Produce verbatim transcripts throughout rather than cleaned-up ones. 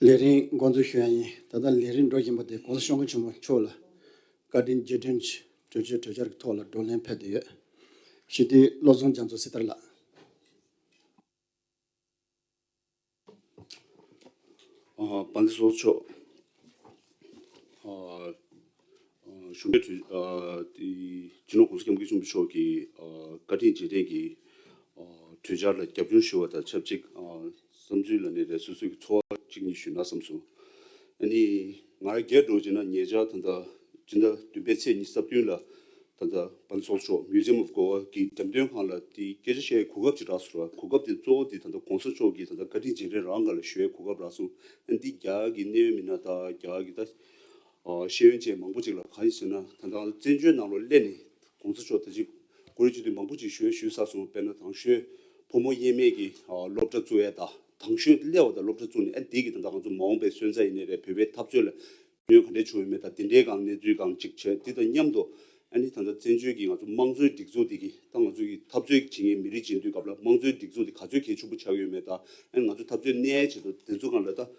ལས་རིམ་འགོ་འཛུགས་ཞུ་ཡ་ཡིན། ད་ལྟ་ལས་རིམ་འགྲོ་བཞིན་པ་དེ་༸གོང་ས་སྐྱབས་མགོན་ཆེན་པོ་མཆོག་ལ་བཀའ་དྲིན་རྗེས་དྲན་གྱི་གྲོས་ཆོད་གྲོས་འཆར་གྱི་ཐོག་ལ་བགྲོ་གླེང་ཕེབས་བསྡད་ཡོད། སྤྱི་འཐུས་བློ་བཟང་རྒྱ་མཚོ་སྲི་ཐར་ལགས། ཨ། དཔལ་ལྡན་ཚོགས་གཙོ་མཆོག་ཨ། ཨ། གཞུང་འབྲེལ་གྲོས། ཨ། དེ་སྤྱི་ནོར་༸གོང་ས་༸སྐྱབས་མགོན་ཆེན་པོ་མཆོག་གི་ཨ། བཀའ་དྲིན་རྗེས་དྲན་གྱི་ཨ། གྲོས་འཆར་ལ་རྒྱབ་སྐྱོར་ཞུ་བ་དང་ཆབས་ཅིག་ཨ། བསམ་ཚུལ་ལ་ནི་རེ་སོ་སོའི་ཚོར་བ་གཅིག་གཉིས་ཞུས་ན་བསམ་སོང་། ཨ་ནི་ང་རང་སྒེར་འགྲོ་བྱས་ན་ཉེ་ཆར་ད་ལྟ་སྤྱི་ཟླ་བདུན་པའི་ཚེས་ཉི་ཤུ་རྩ་བདུན་ལ་ད་ལྟ་དཔལ་ལྡན་ཚོགས་གཙོ་མཆོག་Museum of Goa གི་འགྲེམས་སྟོན་ཁང་ལ་དེའི་སྐད་ཆ་བཤད་གོ་སྐབས་ཅིག་རག་སོང་ར། གོ་སྐབས་དེ་གཙོ་བོ་དེ་ད་ལྟ་༸གོང་ས་མཆོག་གི་ད་ལྟ་བཀའ་དྲིན་རྗེས་དྲན་རང་སྒང་ལ་ཞུ་བའི་གོ་སྐབས་རག་སོང་། ཨ་ནི་འདི་རྒྱ་གར་གྱི་གནད་ཡོད་མི་སྣ་དང་རྒྱ་གར་གྱི་ད་ཨ། ཤེས་ཡོན་ཅན་མང་པོ་ཅིག་ལ་གང་ཡིན་ཟེར་ན་ད་ལྟ་བཙན་བྱོལ་ནང་ལོགས་སླེབས་ནས་༸གོང་ས་མཆོག་ད་ཅི་གོ་སྒྲིག་ཅིག་དེ་མང་པོ་ཅིག་ཞུ་ཞུས་ཚར་སོང་། དཔེར་ན་དང་ཤོས་ཕོ་མོ་དབྱེར་མེད་ཀྱི་ཨ། སློབ་གྲྭ་བཙུགས་ཡས་དང་། དང་ཤོས་སླེབས་པ་དང་སློབ་གྲྭ་བཙུགས་ནས་ཨ་ནི་དེ་གི་ད་ལྟ་ང་ཚོ་མ་འོངས་པའི་སོན་རྩ་ཡིན་ནའི་རེད། བོད་པའི་འཐབ་རྩོད་ལ་ཉེན་ག་འདྲས་བྱུང་ཡོད་མེད་དང་། དེ་འདྲའི་སྒང་གནས་ཚུལ་སྒང་གཅིག་བྱས། དེ་དང་མཉམ་དུ་ཨ་ནི་ད་ལྟ་བཙན་བྱོལ་གྱི་ང་ཚོ་དམངས་གཙོའི་སྒྲིག་འཛུགས་དེ་གི་ད་ང་ཚོ་གི་འཐབ་རྩོད་བྱེད་མཁན་མི་རིགས་ཅིག་ཡིན་དུས་སྐབས་ལ་དམངས་གཙོའི་སྒྲིག་འཛུགས་དེ་ག་ཚོད་གལ་ཆེན་པོ་ཆགས་ཡོད་མེད་དང་། ཨ་ནི་ང་ཚོ་འཐབ་རྩོད་གནས་ཡས་ཆེད་དུ་དེ་ཚོ་སྒང་ལ་ད་ཨ།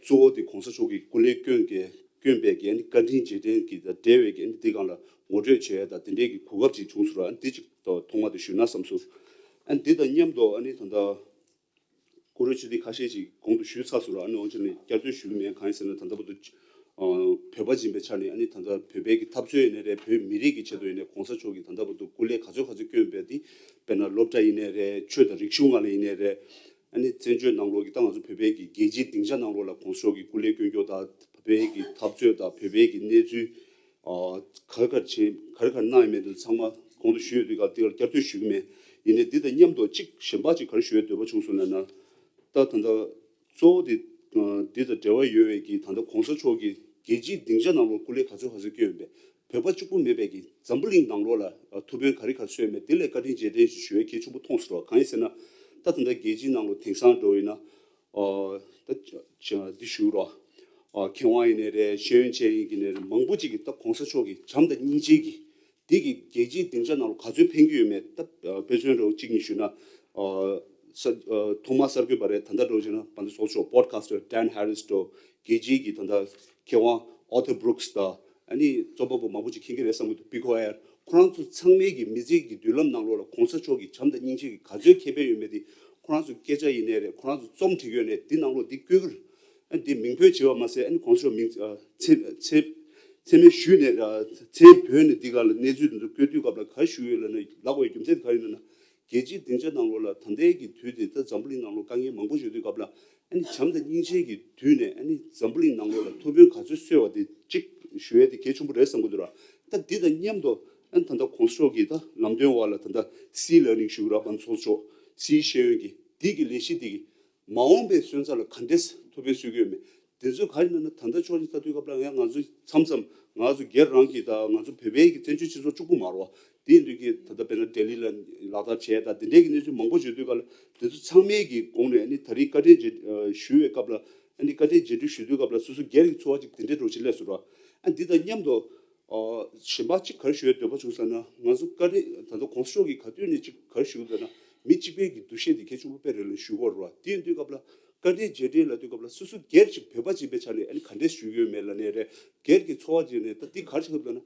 གཙོ་བོ་དེ་༸གོང་ས་མཆོག་གིས་སྐུ་ལས་བསྐྱོན་གྱི་བསྐྱོན་པའི་གི་ཨ་ནི་བཀའ་དྲིན་རྗེས་དྲན་གྱི་དང་འབྲེལ་བའི་གི་ཨ་ནི་དེ་སྒང་ལ་ངོ་སྤྲོད་བྱས་དང་དེ་འདྲའི་གི་གོ་སྐབས་ཅིག་བྱུང་སོང་ར། ཨ་ནི་དེ་ཅིག་ཐོག་མ་དེ་ཞུས་ན་བསམ་སོང་། ཨ་ནི་དེ་དང་མཉམ་དུ་ཨ་ནི་ད་ལྟ་སྐུ་མགྲོན་ཆེ་འདི་ཁ་ཤས་ཅིག་གོང་དུ་ཞུས་ཚར་སོང་ར། ཨ་ནི་འོན་ཀྱང་ནི་བསྐྱར་ཟློས་ཞུ་གི་མེད། གང་ཡིན་ཟེར་ན་ད་ལྟ་བར་དུ་ཨ། བོད་པ་ཡིན་པའི་ཆ་ནས་ཨ་ནི་ད་ལྟ་བོད་པའི་གི་འཐབ་རྩོད་ཡིན་ནའི་རེད། བོད་མི་རིགས་ཀྱི་ཆེད་དུ་ཡིན་ནའི་༸གོང་ས་མཆོག་གིས་ད་ལྟ་བར་དུ་སྐུ་ལས་ག་ཚོད་ག་ཚོད་བསྐྱོན་པའི་དེ། དཔེར་ན་སློབ་གྲྭ་ཡིན་ནའི་རེད། ཆོས་དང་རིག་གཞུང་སྒང་ལ་ཡིན་ནའི་རེད། ཨ་ནི་བཙན་བྱོལ་ནང་ལོགས་ཀྱི་ད་ང་ཚོ་བོད་པའི་གི་རྒྱལ་སྤྱིའི་སྡིངས་ཆ་ནང་ལོགས་ལ་༸གོང་ས་མཆོག་གིས་སྐུ་ལས་བསྐྱོན་རྒྱུ་དང་། བོད་པའི་གི་འཐབ་རྩོད་དང་བོད་པའི་གི་གནས་ཚུལ་ཨ། ག་རེ་ག་རེ་བྱས་ག་རེ་ག་རེ་གནང་ཡོད་མེད་དེ་ཚང་མ་གོང་དུ་ཞུས་ཡོད་དུས་སྐབས་དེ་ལ་བསྐྱར་ཟློས་ཞུ་གི་མེད། ཡིན་ནའི་འདི་དང་མཉམ་དུ་གཅིག་གཞན་པ་ཅིག་ག་རེ་ཞུ་ཡའི་འདོད་པ་བྱུང་སོང་ལབ་ན། ད་ད་ལྟ་གཙོ་བོ་དེ་ཨ། འདི་དང་འབྲེལ་བ་ཡོད་པའི་གི་ད་ལྟ་༸གོང་ས་མཆོག་གིས་རྒྱལ་སྤྱིའི་སྡིངས་ཆ་ནང་ལོགས་སྐུ་ལས་ག་ཚོད་ག་ཚོད་བསྐྱོན་ཡོད་པས། བོད་པ་གཅིག་པུ་མེད་པའི་གི་འཛམ་བུ་གླིང་ནང་ལོགས་ལ་ཨ། ཐུགས་ཕན་ག་རེ་ག་རེ་གསོས་མེད། དེ་ལ་བཀའ་དྲིན་རྗེས་དྲན་ཞུ་ཡའི་གལ་ཆེན་པོ་མཐོང་སོང་ར། གང་ཡིན་ཟེར་ན་ད་ད་ལྟ་རྒྱལ་སྤྱིའི་ནང་ལོགས་དེང་སང་འགྲོ་ཡིན་ན་ཨ། ད་ཅ་འདི་ཞུ་ར། ཨ། མཁས་དབང་ཡིན་ནའི་རེད། ཤེས་ཡོན་ཅན་ཡིན་གྱི་ནའི་རེད། མང་པོ་ཅིག་གིས་ད་༸གོང་ས་མཆོག་གིས་བྱམས་དང་སྙིང་རྗེ་གིས་འདི་གི་རྒྱལ་སྤྱིའི་སྡིངས་ཆ་ནང་ལ་ག་ཚོད་ཕན་གྱི་ཡོད་མེད། ད་དཔེ་མཚོན་འདྲ་བོ་གཅིག་གཉིས་ཞུས་ན། ཨ། ས་ཨ། ཐོག་མར་གསར་འགོད་པ་རེད། ད་ལྟ་འདྲ་བོ་བྱས་ན་དཔལ་ལྡན་ཚོགས་གཙོ་མཆོག Podcaster Dan Harris འདྲ་བོ། རྒྱལ་སྤྱིའི་གི་ད་ལྟ་མཁས་དབང་Arthur Brooks དང་། ཨ་ནི་རྩོམ་པ་པོ་མང་པོ་ཅིག་མཁྱེན་གྱི་རེད་བསམ་གྱི་འདུག Pico Iyer ཁོ་རང་ཚོ་ཚང་མའི་གི་མི་ཚེ་གི་མདུན་ལམ་ནང་ལོགས་ལ་༸གོང་ས་མཆོག་གིས་བྱམས་དང་སྙིང་རྗེ་གིས་ག་ཚོད་ཁེ་ཕན་ཡོད་མེད་དེ། ཁོ་རང་ཚོ་སྐད་ཆ་ཡིན་ནའི་རེད། ཁོ་རང་ཚོ་རྩོམ་བྲིས་ཡོད་ནའི་འདི་ནང་ལོགས་འདི་བཀོད་ཀྱི་རེད། ཨ། འདི་མིང་འབོད་བྱས་པ་མ་ཟད་ཨ་ནི་༸གོང་ས་མཆོག་མིང་ཨ། མཚན་མཚན་མཚན་སྨད་ཞུས་ནས་ཨ། མཚན་བོས་ནས་འདི་ག་ལ་གནས་ཚུལ་འདི་ཚོ་བཀོད་དུས་སྐབས་ལ་ག་རེ་ཞུ་ཡོད་ལབ་ན། ལབ་པའི་རྒྱུ་མཚན་དེ་ག་རེ་ཡིན་ན། རྒྱལ་སྤྱིའི་སྡིངས་ཆ་ནང་ལོགས་ལ་ད་ལྟའི་གི་དུས་དེ་ད་འཛམ་བུ་གླིང་ནང་ལོགས་དཀའ་ངལ་མང་པོ་ཡོད་དུས་སྐབས་ལ། ཨ་ནི་བྱམས་དང་སྙིང་རྗེ་གིས་བསྡུས་ནས་ཨ་ནི་འཛམ་བུ་གླིང་ནང་ལོགས་ལ་ཐུགས་ཕན་ག་ཚོད་གསོས་པ་དེ་གཅིག་ཞུ་ཡས་དེ་གལ་ཆེན་པོ་རེད་བསམ་གྱི་འདུག་ར། ད་འདི་དང་མཉམ་དུ་ཨ་ནི་ད་ལྟ་༸གོང་ས་མཆོག་གིས་ད་ལམ་སྟོན་འོག་ལ་ད་ལྟ་སི་ལར་ནིང་ཞུ་གི་ར། དཔལ་ལྡན་ཚོགས་གཙོ་མཆོག་སི་ཤེས་ཡོན་གྱི་འདི་གི་ལས་གཞི་འདི་གིས་མ་འོངས་པའི་སོན་རྩ་ལ་ག་འདྲས་ཐུགས་ཕན་གསོས་ཀྱི་ཡོད་མེད། དེ་ཚོ་ག་རེ་ཡིན་ན། ད་ལྟ་ཕྱོགས་གཉིས་ལྟ་དུས་སྐབས་ལ་ཡང་ང་ཚོ་མཚམས་མཚམས་ང་ཚོ་སྒེར་རང་གི་དང་ང་ཚོ་བོད་པའི་གི་བཙན་བྱོལ་སྤྱི་ཚོགས་གཅིག་པུ་མ་རེད་བ། དེ་ཡིན་དུས་ཀྱི་ད་ལྟ་དཔེར་ན་ལྡི་ལི་ལ་ལག་བསྟར་བྱས་དང་དེ་འདྲའི་གི་གནས་ཚུལ་མང་པོ་བྱུང་དུས་སྐབས་ལ་དེ་ཚོ་ཚང་མའི་གི་གོང་ནས་ཨ་ནི་ད་རེས་བཀའ་དྲིན་རྗེས་ཞུ་བའི་སྐབས་ལ། ཨ་ནི་བཀའ་དྲིན་རྗེས་དྲན་ཞུ་དུས་སྐབས་ལ་སོ་སོ་སྒེར་གྱི་ཚོར་བ་ཅིག་དེ་འདྲའི་འདྲ་བོ་ཅིག་སླེབས་སོང་ར། ཨ། འདི་དང་མཉམ་དུ་ཨ། གཞན་པ་གཅིག་ག་རེ་ཞུ་ཡའི་འདོད་པ་བྱུང་ཟེར་ན། ང་ཚོ་བཀའ་དྲིན་ད་ལྟ་༸གོང་ས་མཆོག་གིས་ག་དུས་ནས་ཅིག་ག་རེ་ཞུ་གི་འདུག་ན། མི་གཅིག་པའི་གི་འདུ་ཤེས་དེ་གལ་ཆེན་པོ་དཔེ་རེད་ལབ་ཞུ་གི་ཡོད་རེད་བ། དེ་ཡིན་དུས་སྐབས་ལ་བཀའ་དྲིན་རྗེས་དྲན་ལབ་དུས་སྐབས་ལ་སོ་སོ་སྒེར་གྱི་བོད་པ་ཅིག་པའི་ཆ་ནས་ཨ་ནི་ག་འདྲས་ཞུ་གི་ཡོད་མེད་ལབ་ནའི་རེད། སྒེར་གྱི་ཚོར་བ་ཅིག་ནས་ད་འདི་ག་རེ་ཞུ་གི་འདུག་ན།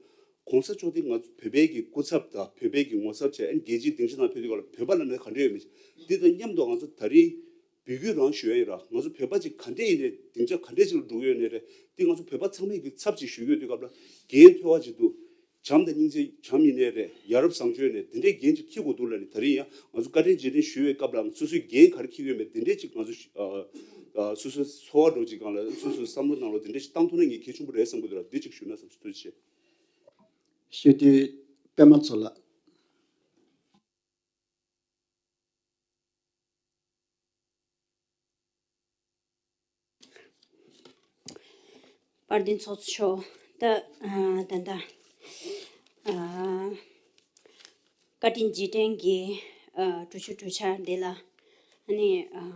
༸གོང་ས་མཆོག་དེ་ང་ཚོ་བོད་པའི་གི་སྐུ་ཚབ་དང་བོད་པའི་གི་ངོ་ཚབ་བྱས། ཨ་ནི་རྒྱལ་སྤྱིའི་སྡིངས་ཆ་ནང་ཕེབས་དུས་སྐབས་ལ་བོད་པ་ལབ་ན་ག་འདྲས་ཡོད་མེད། འདི་དང་མཉམ་དུ་ང་ཚོ་ད་རེས་འབོད་སྐུལ་རང་ཞུ་ཡ་ཡིན་ར། ང་ཚོ་བོད་པ་ཅིག་ག་འདྲས་ཡིན་ནའི་སྡིངས་ཆ་ག་འདྲས་ཅིག་ལ་འགྲོ་གི་ཡོད་ནའི་རེད། འདི་ང་ཚོ་བོད་པ་ཚང་མས་ཀྱི་ཚབ་ཅིག་ཞུ་གི་ཡོད་དུས་སྐབས་ལ་འགན་ཐོལ་བ་ཅིག་འདུག་བྱམས་དང་སྙིང་རྗེ། བྱམས་ཡིན་ནའི་རེད། ཡ་རབས་བཟང་སྤྱོད་ནས་འདི་འདྲའི་འགན་ཅིག་འཁྱེར་དགོས་འདུག་ལབ་ནས། ད་རེས་ཡང་ང་ཚོ་བཀའ་དྲིན་རྗེས་དྲན་ཞུ་བའི་སྐབས་ལ་སོ་སོའི་འགན་ག་རེ་འཁྱེར་གྱི་ཡོད་མེད་འདི་འདྲས་ཅིག་ང་ཚོ་ཨ། ཨ། སོ་སོའི་ཚོར་བ་འདྲ་བོ་ཅིག་སྒང་ལ་སོ་སོའི་བསམ་བློ་ནང་ལོགས་འདི་འདྲས་ཅིག་བཏང་ཐུབ་ན་ངས་གལ་ཆེན་པོ་རེད་བསམ་གྱི་འདུག་ར། འདི་ཅིག་ཞུས་ན་བསམ་སོང་། ཐུགས་རྗེ་ཆེ། སྤྱི་འཐུས་པད་མ་མཚོ་ལགས། དཔལ་ལྡན་ཚོགས་གཙོ་མཆོག་ད་ཨ། ད་ལྟ་ཨ། བཀའ་དྲིན་རྗེས་དྲན་གྱི་ཨ། གྲོས་ཆོད་གྲོས་འཆར་འདི་ལ་ཨ་ནི་ཨ།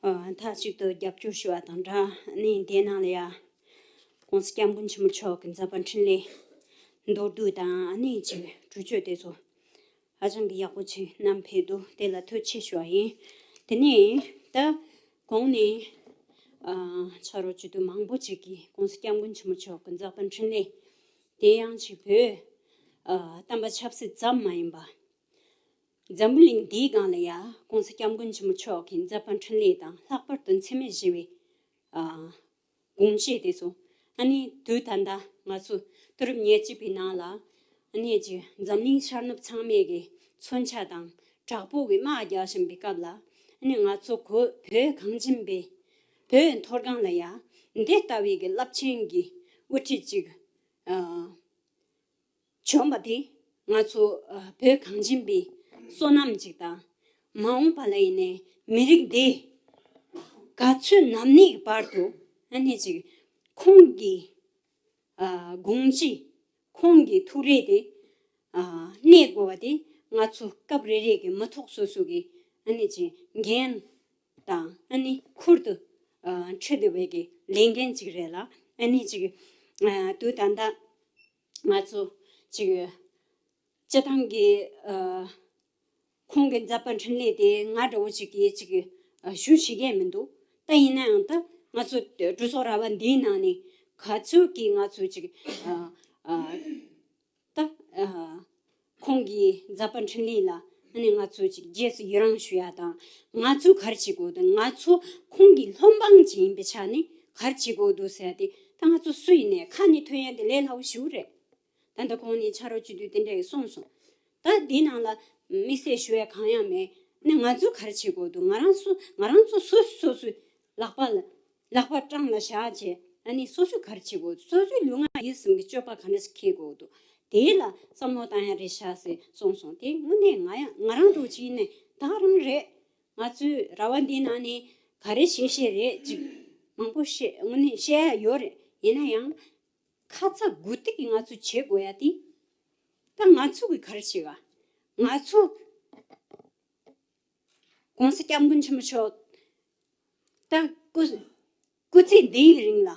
ཨ། མཐའ་གཅིག་ཏུ་རྒྱབ་སྐྱོར་ཞུ་བ་དང་སྦྲགས། ཨ་ནི་འདིའི་ནང་ལ་ཡ་༸གོང་ས་༸སྐྱབས་མགོན་ཆེན་པོ་མཆོག་གི་མཛད་པ་འཕྲིན་ལས་མདོར་བསྡུས་དང་། ཨ་ནི་ཅིག་གྲོས་ཆོད་དེ་ཚོ་ཧ་ཅང་གི་ཡག་པོ་ཅིག་བསྣམས་ཕེབས་འདུག་དེ་ལ་ཐུགས་རྗེ་ཆེ་ཞུ་བ་ཡིན། དེ་ནས་ད་གོང་ནས་ ཨ་ཕྱག་རོགས་བྱེད་དུས་མང་པོ་ཅིག་གིས་༸གོང་ས་༸སྐྱབས་མགོན་ཆེན་པོ་མཆོག་གི་མཛད་པ་འཕྲིན་ལས་དེ་ཡང་ཅིག་བོད་ཨ་བསྟན་པ་ཆབ་སྲིད་ཙམ་མ་ཡིན་པ། འཛམ་བུ་གླིང་འདིའི་སྒང་ལ་ཡ་༸གོང་ས་༸སྐྱབས་མགོན་ཆེན་པོ་མཆོག་གི་མཛད་པ་འཕྲིན་ལས་དང་ལྷག་པར་དུ་འཚེ་མེད་ཞི་བའི་ཨ་དགོངས་བཞེད་དེ་ཚོ། ཨ་ནི་དུས་ད་ལྟ་ང་ཚོ་དུས་རབས་ཉེར་གཅིག་པའི་ནང་ལ་ཨ་ནི་ཅིག་འཛམ་གླིང་ཤར་ནུབ་ཚང་མས་ཀྱི་མཚོན་ཆ་དང་དྲག་པོ་གི་དམག་རྒྱག་བཞིན་པའི་སྐབས་ལ། ཨ་ནི་ང་ཚོ་གོ་བོད་གངས་ཅན་པའི་བོད་མཐོ་སྒང་ལ་ཡ་འདི་ལྟ་བུའི་གི་རླབས་ཆེན་གྱི་དབུ་ཁྲིད་ཅིག་ཨ་བྱོན་པ་དེ་ང་ཚོ་ཨ་བོད་གངས་ཅན་པའི་བསོད་ནམས་ཅིག་དང་། མ་འོངས་པ་ལ་ཡིན་ནའི་མི་རིགས་འདི་ག་ཚོད་ནམ་གནས་ཀྱི་བར་དུ་ཨ་ནི་ཅིག་ཁོང་གི་ཨ་དགོངས་གཞི། ཁོང་གི་ཐུགས་རེ་དེ་ཨ་གནས་དགོས་པ་དེ་ང་ཚོ་སྐབས་རེ་རེ་གི་མི་ཐོག་སོ་སོ་གི་ཨ་ནི་ཅིག་འགན་དང་ཨ་ནི་ཁུར་དུ་ཨ་ཁྲིད་བསྡད་པའི་གི་ལས་འགན་ཅིག་རེད་ལ། ཨ་ནི་ཅིག་ཨ་དུས་ད་ལྟ་ང་ཚོ་ཅིག་སྤྱི་བཏང་གི་ཨ་ཁོང་གི་མཛད་པ་འཕྲིན་ལས་དེ་ང་འདྲ་བོ་ཅིག་གིས་ཅིག་ཨ་ཞུ་ཤེས་ཀྱི་མི་འདུག་ད་ཡིན་ན་ཡང་ད་ང་ཚོ་གྲོས་ཚོགས་ར་བ་འདིའི་ནང་ནས་ག་ཚོད་ཀྱིས་ང་ཚོ་ཅིག་ཨ་ཨ་ད་ཨ་ཁོང་གི་མཛད་པ་འཕྲིན་ལས་ལ་ཨ་ནི་ང་ཚོ་ཅིག་རྗེས་སུ་ཡི་རང་ཞུ་ཡ་དང་། ང་ཚོ་ག་རེ་བྱེད་དགོས་དང་། ང་ཚོ་ཁོང་གི་སློབ་འབངས་ཅིག་ཡིན་པའི་ཆ་ནས་ག་རེ་བྱེད་དགོས་འདུག་ཟེར་ཡ་དེ་ད་ང་ཚོ་སུ་ཡིན་ནའི་ཁ་ནས་ཐོན་ཡ་དེ་ལས་སླ་བོ་ཞིག་རེད། ད་ལྟ་ཁོང་ནས་ཕྱག་རོགས་བྱེད་དུས་དེ་འདྲ་གི་གསུངས་སོང་། ད་འདི་ནང་ལ་དམིགས་བསལ་ཞུ་ཡ་གང་ཡང་མེད། ནི་ང་ཚོས་ག་རེ་བྱེད་དགོས་འདུག་ང་རང་ཚོ་ང་རང་ཚོ་སོ་སོ་སོ་སོའི་ལག་པ་ལ་ལག་པ་སྤྲང་ལ་བཞག་བྱས། ཨ་ནི་སོ་སོས་ག་རེ་བྱེད་དགོས་འདུག་སོ་སོའི་ལུས་ངག་ཡིད་གསུམ་གྱི་སྤྱོད་པ་ག་འདྲ་ཞིག་འཁྱེར་དགོས་འདུག་དེ་ལ་བསམ་བློ་བཏང་ཡ་རེད་ཤག་ཟེར་གསུངས་སོང་། དེ་དངོས་གནས་ང་ཡང་ང་རང་འདྲ་བོ་ཅིག་ཡིན་ནའི་ད་ག་རང་རེད། ང་ཚོའི་ར་བ་འདིའི་ནང་ནས་ག་རེ་བྱེད་བཤད་རེད་ཅིག་མང་པོ་བཤད་དངོས་གནས་བཤད་ཡ་ཡོད་རེད། ཡིན་ན་ཡང་ཁ་ཚ་དགོས་གཏུགས་ཀྱིས་ང་ཚོས་བྱེད་དགོས་ཡ་དེ། ད་ང་ཚོ་གིས་ག་རེ་བྱེད་ག་ང་ཚོ་༸གོང་ས་༸སྐྱབས་མགོན་ཆེན་པོ་མཆོག་ད་སྐུ་སྐུ་ཚེ་འདིའི་རིང་ལ་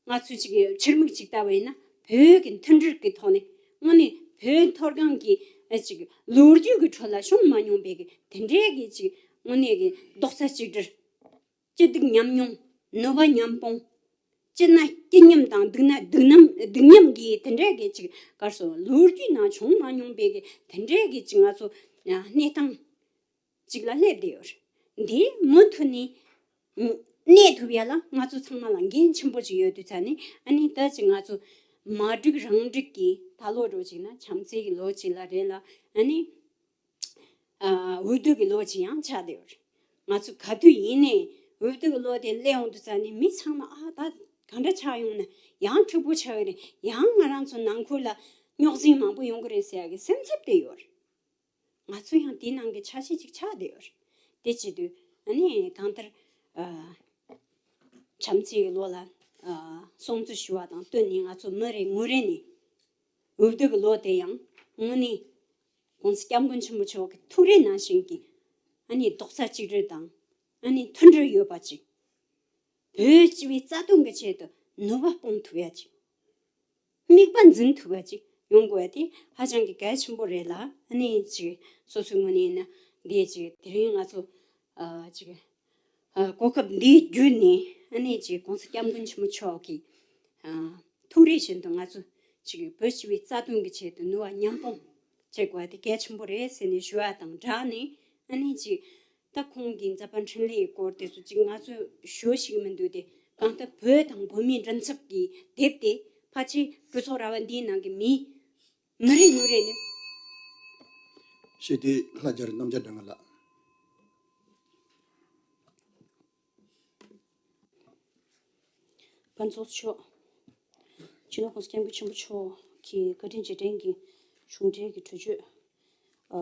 ང་ཚོས་ཅིག་ཕྱིར་མིག་ཅིག་ལྟ་བ་ཡིན་ན། བོད་ཀྱི་མཐུན་སྒྲིལ་གྱི་ཐོག་ནས་དངོས་གནས་བོད་མཐོ་སྒང་གི་ཨ་ཅིག་ལོ་རྒྱུས་ཀྱི་ཁྲོད་ལ་བྱུང་མ་མྱོང་པའི་གི་དེ་འདྲའི་གི་ཅིག་དངོས་གནས་གི་རྡོག་རྩ་གཅིག་སྒྲིལ། སྐྱིད་སྡུག་མཉམ་མྱོང་། ནུས་པ་མཉམ་སྤུངས། སྐྱིད་ན་སྐྱིད་མཉམ་དང་སྡུག་ན་སྡུག་མཉམ་སྡུག་མཉམ་གྱི་དེ་འདྲའི་གི་ཅིག་གར་སོང་ལོ་རྒྱུས་ནང་བྱུང་མ་མྱོང་པའི་གི་དེ་འདྲའི་གི་ཅིག་ང་ཚོ་གནས་སྟངས་ཅིག་ལ་སླེབས་བསྡད་ཡོད་རེད། འདི་མུ་མཐུད་ནས་གནས་ཐུབ་ཡ་ལ་ང་ཚོ་ཚང་མ་ལ་འགན་ཆེན་པོ་ཅིག་ཡོད་དུས་ཙ་ནས། ཨ་ནི་ད་ཅིག་ང་ཚོ་མ་འགྲིག་རང་འགྲིག་གི་ད་ལོ་འགྲོ་ཅིག་ན་བྱམས་བརྩེ་གི་ལོ་ཅིག་ལ་རེད་ལ། ཨ་ནི། ཨ་འོས་བསྡུ་གི་ལོ་ཅིག་ཡང་ཆགས་བསྡད་ཡོད་རེད། ང་ཚོ་ག་དུས་ཡིན་ནའི་འོས་བསྡུ་གི་ལོ་དེ་སླེབས་ཡོང་དུས་ཙ་ནས་མི་ཚང་མ་ཨ་ད་ག་འདྲ་ཆགས་ཡོང་ན་ཡང་འཁྲུག་པོ་ཆགས་ཀྱི་རེད། ཡང་ང་རང་ཚོ་ནང་ཁུལ་ལ་རྙོག་ཟིང་མང་པོ་ཡོང་གི་རེད་ཟེར་ཡ་གི་སེམས་འཚབ་དེ་ཡོད་རེད། ང་ཚོ་ཡང་དེའི་ནང་གི་ཆ་ཤས་ཅིག་ཆགས་བསྡད་ཡོད་རེད། དེ་བྱེད་དུས་ཨ་ནི་གང་ལྟར་ཨ་བྱམས་བརྩེ་གི་ལོ་ལ་ཨ་སྲུང་བརྩི་ཞུ་བ་དང་བསྟུན་ནས་ང་ཚོ་མི་རེ་ངོ་རེ་ནས་འོས་བསྡུ་གི་ལོ་དེ་ཡང་དངོས་གནས་༸གོང་ས་༸སྐྱབས་མགོན་ཆེན་པོ་མཆོག་གི་ཐུགས་རེ་ནང་བཞིན་གྱི་ཨ་ནི་རྡོག་རྩ་གཅིག་སྒྲིལ་དང་ཨ་ནི་མཐུན་སྒྲིལ་ཡོད་པ་ཅིག་བོད་སྤྱི་པའི་རྩ་དོན་གྱི་ཆེད་དུ་ནུས་པ་སྤུངས་ཐུབ་ཡ་ཅིག་དམིགས་པ་འཛིན་ཐུབ་ཡ་ཅིག་ཡོང་དགོས་ཡ་དེ་ཧ་ཅང་གི་གལ་ཆེན་པོ་རེད་ལ། ཨ་ནི་ཅིག་སོ་སོའི་ངོས་ནས་ཡིན་ན་འདི་ཅིག་དེ་རིང་ང་ཚོ་ཨ་ཅིག་ཨ་གོ་སྐབས་འདི་བརྒྱུད་ནས་ཨ་ནི་ཅིག་༸གོང་ས་༸སྐྱབས་མགོན་ཆེན་པོ་མཆོག་གི་ཨ་ཐུགས་རེ་བཞིན་དུ་ང་ཚོ་ཅིག་བོད་སྤྱི་པའི་རྩ་དོན་གྱི་ཆེད་དུ་ནུས་པ་མཉམ་སྤུངས་བྱེད་དགོས་པ་དེ་གལ་ཆེན་པོ་རེད་ཟེར་ནས་ཞུ་བ་དང་སྦྲགས་ནས། ཨ་ནི་ཅིག་ད་ཁོང་གི་མཛད་པ་འཕྲིན་ལས་ཀྱི་སྐོར་དེ་ཚོ་ཅིག་ང་ཚོས་ཞུ་ཤེས་ཀྱི་མི་འདུག་སྟེ། གང་ལྟར་བོད་དང་བོད་མིའི་མགྲིན་ཚབ་ཀྱི་དེབ་དེ་ཕལ་ཆེར་གྲོས་ཚོགས་ར་བ་འདིའི་ནང་གི་མི་མི་རེ་ངོ་རེ་ནས། ཞེས་དེ་ལྷ་རྒྱལ་རྣམ་རྒྱལ་སྒྲོན་ལགས། ཕུན་ཚོགས་མཆོག་སྤྱི་ནོར་༸གོང་ས་༸སྐྱབས་མགོན་ཆེན་པོ་མཆོག་གི་བཀའ་དྲིན་རྗེས་དྲན་གྱི་གཞུང་འབྲེལ་གྱི་གྲོས་ཆོད་ཨ་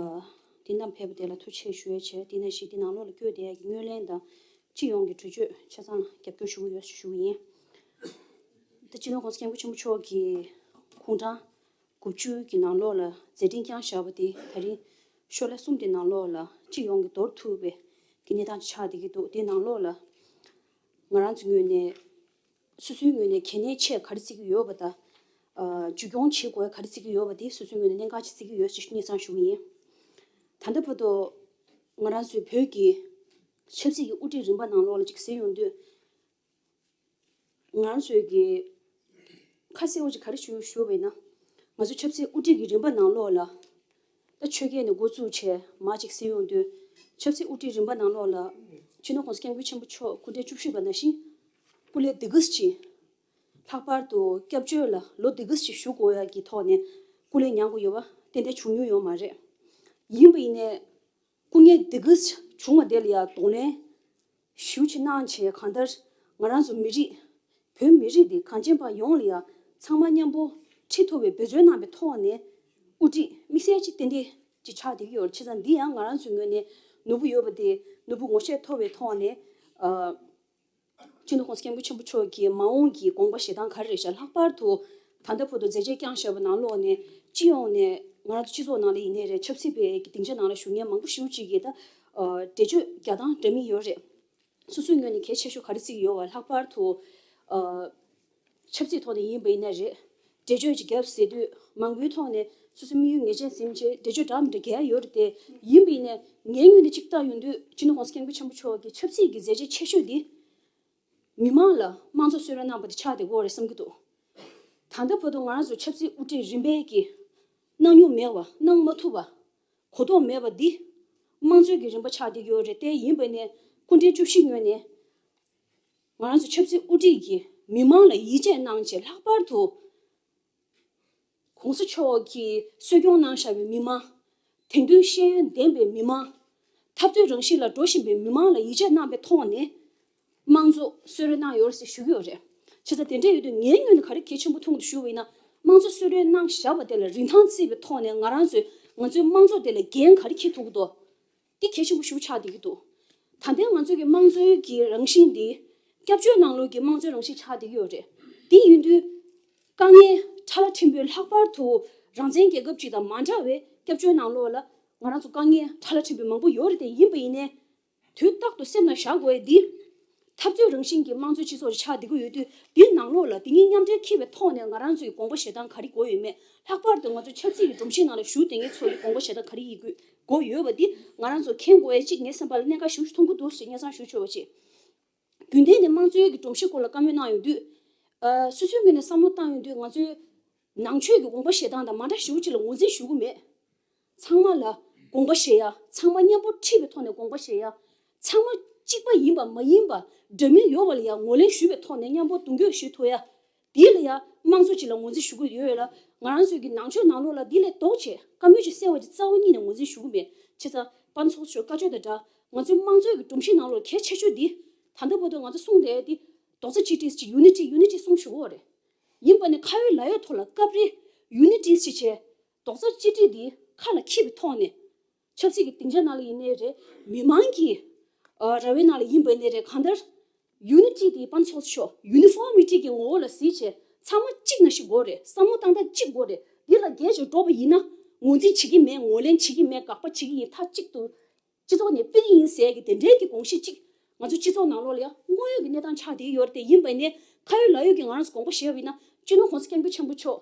འདི་རྣམས་ཕེབས་པ་དེ་ལ་ཐུགས་རྗེ་ཆེ་ཞུ་ཡས་བྱས། དེ་ནང་བཞིན་འདི་ནང་ལོགས་ལ་བསྐྱོད་བསྡད་ཡ་གི་སྔོན་གླེང་དང་སྤྱི་ཡོངས་ཀྱི་གྲོས་ཆོད་ཆ་ཚང་རྒྱབ་སྐྱོར་ཞུ་གི་ཡོད་ཞུ་གི་ཡིན། ད་སྤྱི་ནོར་༸གོང་ས་༸སྐྱབས་མགོན་ཆེན་པོ་མཆོག་གིས་དགུང་གྲངས་དགུ་བཅུ་གི་ནང་ལོགས་ལ་མཛད་འཕྲིན་བསྐྱངས་བཞག་པ་དེ་ད་རིང་ཤོ་ལོ་ཀ་གསུམ་དེ་ནང་ལོགས་ལ་སྤྱི་ཡོངས་ཀྱི་མདོར་ཐུག་པའི་གི་གནས་སྟངས་ཆགས་བསྡད་ཀྱི་འདུག་དེ་ནང་ལོགས་ལ་ང་རང་ཚོའི་ངོས་ནས་སོ་སོའི་ངོས་ནས་གལ་གནད་ཆེ་ག་རེ་བརྩི་གི་ཡོད་པ་དང་། ཨ་མཇུག་སྐྱོང་བྱེད་དགོས་ག་རེ་བརྩི་གི་ཡོད་པ་དེ་སོ་སོའི་ངོས་ནས་གནད་འགག་ཅིག་བརྩི་གི་ཡོད་ཅེས་སྙན་སེང་ཞུ་གི་ཡིན། ད་ལྟ་བར་དུ་ང་རང་ཚོའི་བོད་ཀྱི་ཆབ་སྲིད་ཀྱི་དབུ་ཁྲིད་རིམ་པ་ནང་ལོགས་ལ་ཅིག་གཟིགས་ཡོང་དུས། ང་རང་ཚོའི་གི་ཁ་གསལ་བོ་ཅིག་ག་རེ་ཞུ་ཞུ་བས་ན། ང་ཚོ་ཆབ་སྲིད་དབུ་ཁྲིད་ཀྱི་རིམ་པ་ནང་ལོགས་ལ། ད་ཆོས་རྒྱལ་ནས་འགོ་བཙུགས་བྱས་མ་ཅིག་ཟིན་ཡོང་དུས། ཆབ་སྲིད་དབུ་ཁྲིད་རིམ་པ་ནང་ལོགས་ལ། སྤྱི་ནོར་༸གོང་ས་༸སྐྱབས་མགོན་ཆེན་པོ་མཆོག་སྐུ་ཕྲེང་བཅུ་བཞི་པ་ནང་བཞིན། སྐུ་ལས་འདི་གས་ཅིག་ལྷག་པར་དུ་སྐྱབས་བཅོལ་ལ་ལོ་འདི་གས་ཅིག་བཞུགས་དགོས་ཡ་གི་ཐོག་ནས་སྐུ་ལས་མྱངས་དགོས་ཡོད་པ་ཏན་ཏན་བྱུང་མྱོང་ཡོད་མ་རེད། ཡིན་པ་ཡིན་ནའི། སྐུ་ངལ་འདི་ག་བྱུང་བ་དེ་ལ་ཡང་གདོང་ལེན་ཞུ་ཆེ་གནང་བྱས། གང་ལྟར་ང་རང་ཚོ་མི་རིགས། བོད་མི་རིགས་འདི་གངས་ཅན་པ་ཡོངས་ལ་ཡང་ཚང་མ་མཉམ་པོ་ཁྲིད་ཐུབ་པའི་འབད་བརྩོན་གནང་པའི་ཐོག་ནས། དབུ་ཁྲིད་དམིགས་བསལ་ཅིག་ཏན་ཏན་ཅིག་ཆགས་བསྡད་ཀྱི་ཡོད་རེད། བྱས་ཙང་འདི་ཡང་ང་རང་ཚོའི་ངོས་ནས་ནོར་བུ་ཡོད་པ་དེ་ནོར་བུ་ངོ་ཤེས་ཐོབ་པའི་ཐོག་ནས། ཨ། སྤྱི་ནོར་༸གོང་ས་༸སྐྱབས་མགོན་ཆེན་པོ་མཆོག་གི་མ་འོངས་ཀྱི་དགོངས་པ་བཞེས་སྟངས་ག་རེ་རེད་ཤག་ལྷག་པར་དུ་ད་ལྟ་བར་དུ་མཛད་རྗེས་བསྐྱངས་བཞག་པ་ནང་ལོགས་ནས། སྤྱི་ཡོངས་ནས་ང་རང་ཚོ་སྤྱི་ཚོགས་ནང་ལ་ཡིན་ནའི་རེད། ཆབ་སྲིད་པའི་གི་སྡིངས་ཆ་ནང་ལ་བཞུགས་མཁན་མང་པོ་ཞེ་པོ་ཅིག་གིས་ད་ཨ་འགྲེལ་བརྗོད་རྒྱག་སྟངས་འདྲ་མིན་ཡོད་རེད། སོ་སོའི་ངོས་ནས་གལ་ཆེ་ཤོས་ག་རེ་བརྩི་གི་ཡོད་པ། ལྷག་པར་དུ་ཨ་ཆབ་སྲིད་ཐོག་ནས་ཡིན་པ་ཡིན་ན་རེད། འགྲེལ་བརྗོད་ཅིག་བརྒྱབ་ཟེར་དུས་མང་པོའི་ཐོག་ནས་སོ་སོའི་དམིགས་ཡུལ་ངེས་ཅན་ཟིན་བྱས་འགྲེལ་བརྗོད་འདྲ་མི་འདྲ་རྒྱག་ཡ་ཡོད་རེད་དེ། ཡིན་པ་ཡིན་ནའི་ངའི་ངོས་ནས་གཅིག་བལྟ་ཡོང་དུས། སྤྱི་ནོར་༸གོང་ས་༸སྐྱབས་མགོན་ཆེན་པོ་མཆོག་གི་ཆབ་སྲིད་ཀྱི་མཛད་རྗེས་ཆེ་ཤོས་འདི་མི་མང་ལ་དམངས་གཙོ་གསོལ་རས་གནང་བ་དེ་ཆགས་བསྡད་ཀྱི་ཡོད་རེད་བསམ་གྱི་འདུག་ད་ལྟ་བར་དུ་ང་རང་ཚོ་ཆབ་སྲིད་དབུ་ཁྲིད་རིམ་པས་ཀྱིས་གནང་མྱོང་མེད་པ། གནང་མ་ཐུབ་པ། གོ་རྟོགས་མེད་པ་འདི་དམངས་གཙོའི་གི་རིམ་པ་ཆགས་བསྡད་ཀྱི་ཡོད་རེད་དེ། ཡིན་པ་ནས་སྐུ་ཕྲེང་བཅུ་བཞི་ངོས་ནས་ང་རང་ཚོ་ཆབ་སྲིད་དབུ་ཁྲིད་ཀྱིས་མི་མང་ལ་ཡིད་ཆེས་གནང་བྱས། ལྷག་པར་དུ་༸གོང་ས་མཆོག་གིས་གསོ་སྐྱོང་གནང་བཞག་པའི་མི་མང་། དེང་དུས་ཤེས་ཡོན་ལྡན་པའི་མི་མང་། འཐབ་རྩོད་རང་བཞིན་ལ་འགྲོ་བཞིན་པའི་མི་མང་ལ་ཡིད་ཆེས་གནང་པའི་ཐོག་ནས་དམངས་གཙོ་གསོལ་རས་གནང་ཡོད་རེད་ཟེར་ཞུ་གི་ཡོད་རེད། བྱས་ཙང་དེ་འདྲ་ཡོད་དུས་ངའི་ངོས་ནས་ག་རེ་གལ་ཆེན་པོ་མཐོང་གི་འདུག་ཞུ་བ་ཡིན་ན། དམངས་གཙོ་གསོལ་རས་གནང་བཞག་པ་དེ་ལ་རིན་ཐང་བརྩིས་པའི་ཐོག་ནས་ང་རང་ཚོས་ང་ཚོའི་དམངས་གཙོ་དེ་ལ་འགན་ག་རེ་འཁྱེར་ཐུབ་ཀྱི་འདུག་འདི་གལ་ཆེན་པོ་ཞིག་ཆགས་བསྡད་ཀྱི་འདུག་ད་ལྟའི་ང་ཚོའི་གི་དམངས་གཙོའི་གི་རང་བཞིན་འདི་སྐྱབས་བཅོལ་ནང་ལོགས་ཀྱི་དམངས་གཙོའི་རང་བཞིན་ཆགས་བསྡད་ཀྱི་ཡོད་རེད། འདི་ཡིན་དུས་དཀའ་ངལ་ཕྲ་ལ་ཕྲན་བུ། ལྷག་པར་དུ་རང་བཙན་རྒྱལ་ཁབ་ཅིག་དང་མ་འདྲ་བའི་སྐྱབས་བཅོལ་ནང་ལོགས་ལ་ང་རང་ཚོ་དཀའ་ངལ་ཕྲ་ལ་ཕྲན་བུ་མང་པོ་ཡོད་རེད་དེ། ཡིན་པ་ཡིན་ནའི་དུས་རྟག་ཏུ་སེམས་ནང་བཞག་དགོས་ཡ་འདི། འཐབ་རྩོད་རང་བཞིན་གྱི་དམངས་གཙོའི་སྤྱི་ཚོགས་ཆགས་བསྡད་ཀྱི་ཡོད་དུས། འདིའི་ནང་ལོགས་ལ་འདི་གཉིས་མཉམ་འབྲེལ་འཁྱེར་བའི་ཐོག་ནས་ང་རང་ཚོའི་དགོངས་པ་བཞེས་སྟངས་ག་རེ་དགོས་ཡོད་མེད། ལྷག་པར་དུ་ང་ཚོ་ཆབ་སྲིད་ཀྱི་སྒྲོམ་གཞི་ནང་ལ་བཞུགས་བསྡད་མཁན་ཚོ་ཡི་དགོངས་པ་བཞེས་སྟངས་ག་རེ་ཡིན་དགོས་ཡོད་པ་འདི་ང་རང་ཚོ་མཁྱེན་དགོས་ཡ་གཅིག་ངའི་བསམ་པ་ལ་གནད་འགག་ཞེ་པོ་ཞིག་མཐོང་གི་འདུག་ཅེས་སྙན་སེང་ཞུ་ཆོག་པ་བྱེད། རྒྱུན་ལྡན་ནས་དམངས་གཙོའི་གི་སྒྲོམ་གཞི་སྐོར་ལ་བཀའ་མོལ་གནང་ཡོང་དུས། ཨ། སོ་སོའི་ངོས་ནས་བསམ་བློ་བཏང་ཡོང་དུས། ང་ཚོའི་ནང་ཆོས་ཀྱི་དགོངས་པ་བཞེས་སྟངས་དང་མ་འདྲ་ཞེ་པོ་ཅིག་ལ་ངོས་འཛིན་ཞུ་གི་མེད། ཚང་མ་ལ་དགོངས་པ་བཞེས་ཡ། ཚང་མ་མཉམ་པོ་ཁྲིད་པའི་ཐོག་ནས་དགོངས་པ་བཞེས་ཡ། ཚང་མ་གཅིག་པ་ཡིན་པ་མ་ཡིན་པ་འདྲ་མིན་ཡོད་པ་ལ་ཡ་ངོས་ལེན་ཞུས་པའི་ཐོག་ནས་མཉམ་པོ་གདུང་སྐྱོད་ཞུ་ཐུབ་ཡ། དེ་ལ་ཡ་དམངས་གཙོ་ཅིག་ལ་ངོས་འཛིན་ཞུ་གི་ཡོད་ལ། ང་རང་ཚོའི་གི་ནང་ཆོས་ནང་ལོགས་ལ་དེ་ལས་ལྡོག་བྱས་བཀའ་མོལ་ཅིག་གསལ་བ་ཅིག་རྩ་བ་ཉིད་ནས་ངོས་འཛིན་ཞུ་གི་མེད། བྱས་ཙང་དཔལ་མཚོ་མཆོག་བཀའ་ཆོས་དང་སྦྲགས། ང་ཚོའི་དམངས་གཙོའི་གི་སྒྲོམ་གཞི་ནང་ལོགས་གལ་ཆེ་ཤོས་འདི། ད་ལྟ་བར་དུ་ང་ཚོ་གསུངས་བསྡད་དེ། རྡོག་རྩ་གཅིག་སྒྲིལ་ཅིག་ཡུ་ནི་ཊི། ཡུ་ནི་ཊི་གསུངས་ཞུ་གི་ཡོད་རེད། ཡིན་པ་ནི་ཁ་ཡོད་ལག་ཡོད་ཐོག་ལ་སྐབས་རེ་ཡུ་ནི་ཊི་ཞེས་བྱས། རྡོག་རྩ་གཅིག་སྒྲིལ་འདི་ཁ་ལ་འཁྱེར་བའི་ཐོག་ནས། ཆབ་སྲིད་ཀྱི་སྡིངས་ཆ་ནང་ལ་ཡིན་ནའི་རེད། མི་མང་གི་ཨ་ར་བའི་ནང་ལ་ཡིན་པ་ཡིན་ནའི་རེད། གང་ལྟར་ཡུ་ནི་ཊི་འདི་དཔལ་མཚོ་མཆོག་ཡུ་ནི་ཕོར་མི་ཊི་གི་ངོ་བོ་ལ་གཟིགས་བྱས། ཚང་མ་གཅིག་ནང་བཞིན་དགོས་རེད། བསམ་བློ་བཏང་སྟངས་གཅིག་དགོས་རེད། འདི་ལ་རྒྱས་ཅིག་འགྲོ་བ་ཡིན་ན། ངོས་འཛིན་བྱེད་ཀྱི་མེད། ངོས་ལེན་བྱེད་ཀྱི་མེད། དགག་པ་བྱེད་ཀྱི་ཡིན། མཐའ་གཅིག་ཏུ་སྤྱི་ཚོགས་ནས་ཕུད་ཀྱི་ཡིན་ཟེར་གྱི་དེ་འདྲའི་གི་དགོངས་གཞི་གཅིག་ང་ཚོ་སྤྱི་ཚོགས་ནང་ལོགས་ལ་ཡང་དངོས་ཡོད་ཀྱི་གནས་སྟངས་ཆགས་བསྡད་ཡོད་རེད་དེ། ཡིན་པ་ནས་ཁ་ཡོད་ལག་ཡོད་ཀྱི་ང་རང་ཚོ་དགོངས་པ་བཞེས་པ་ཡིན་ན། སྤྱི་ནོར་༸གོང་ས་༸སྐྱབས་མགོན་ཆེན་པོ་མཆོག་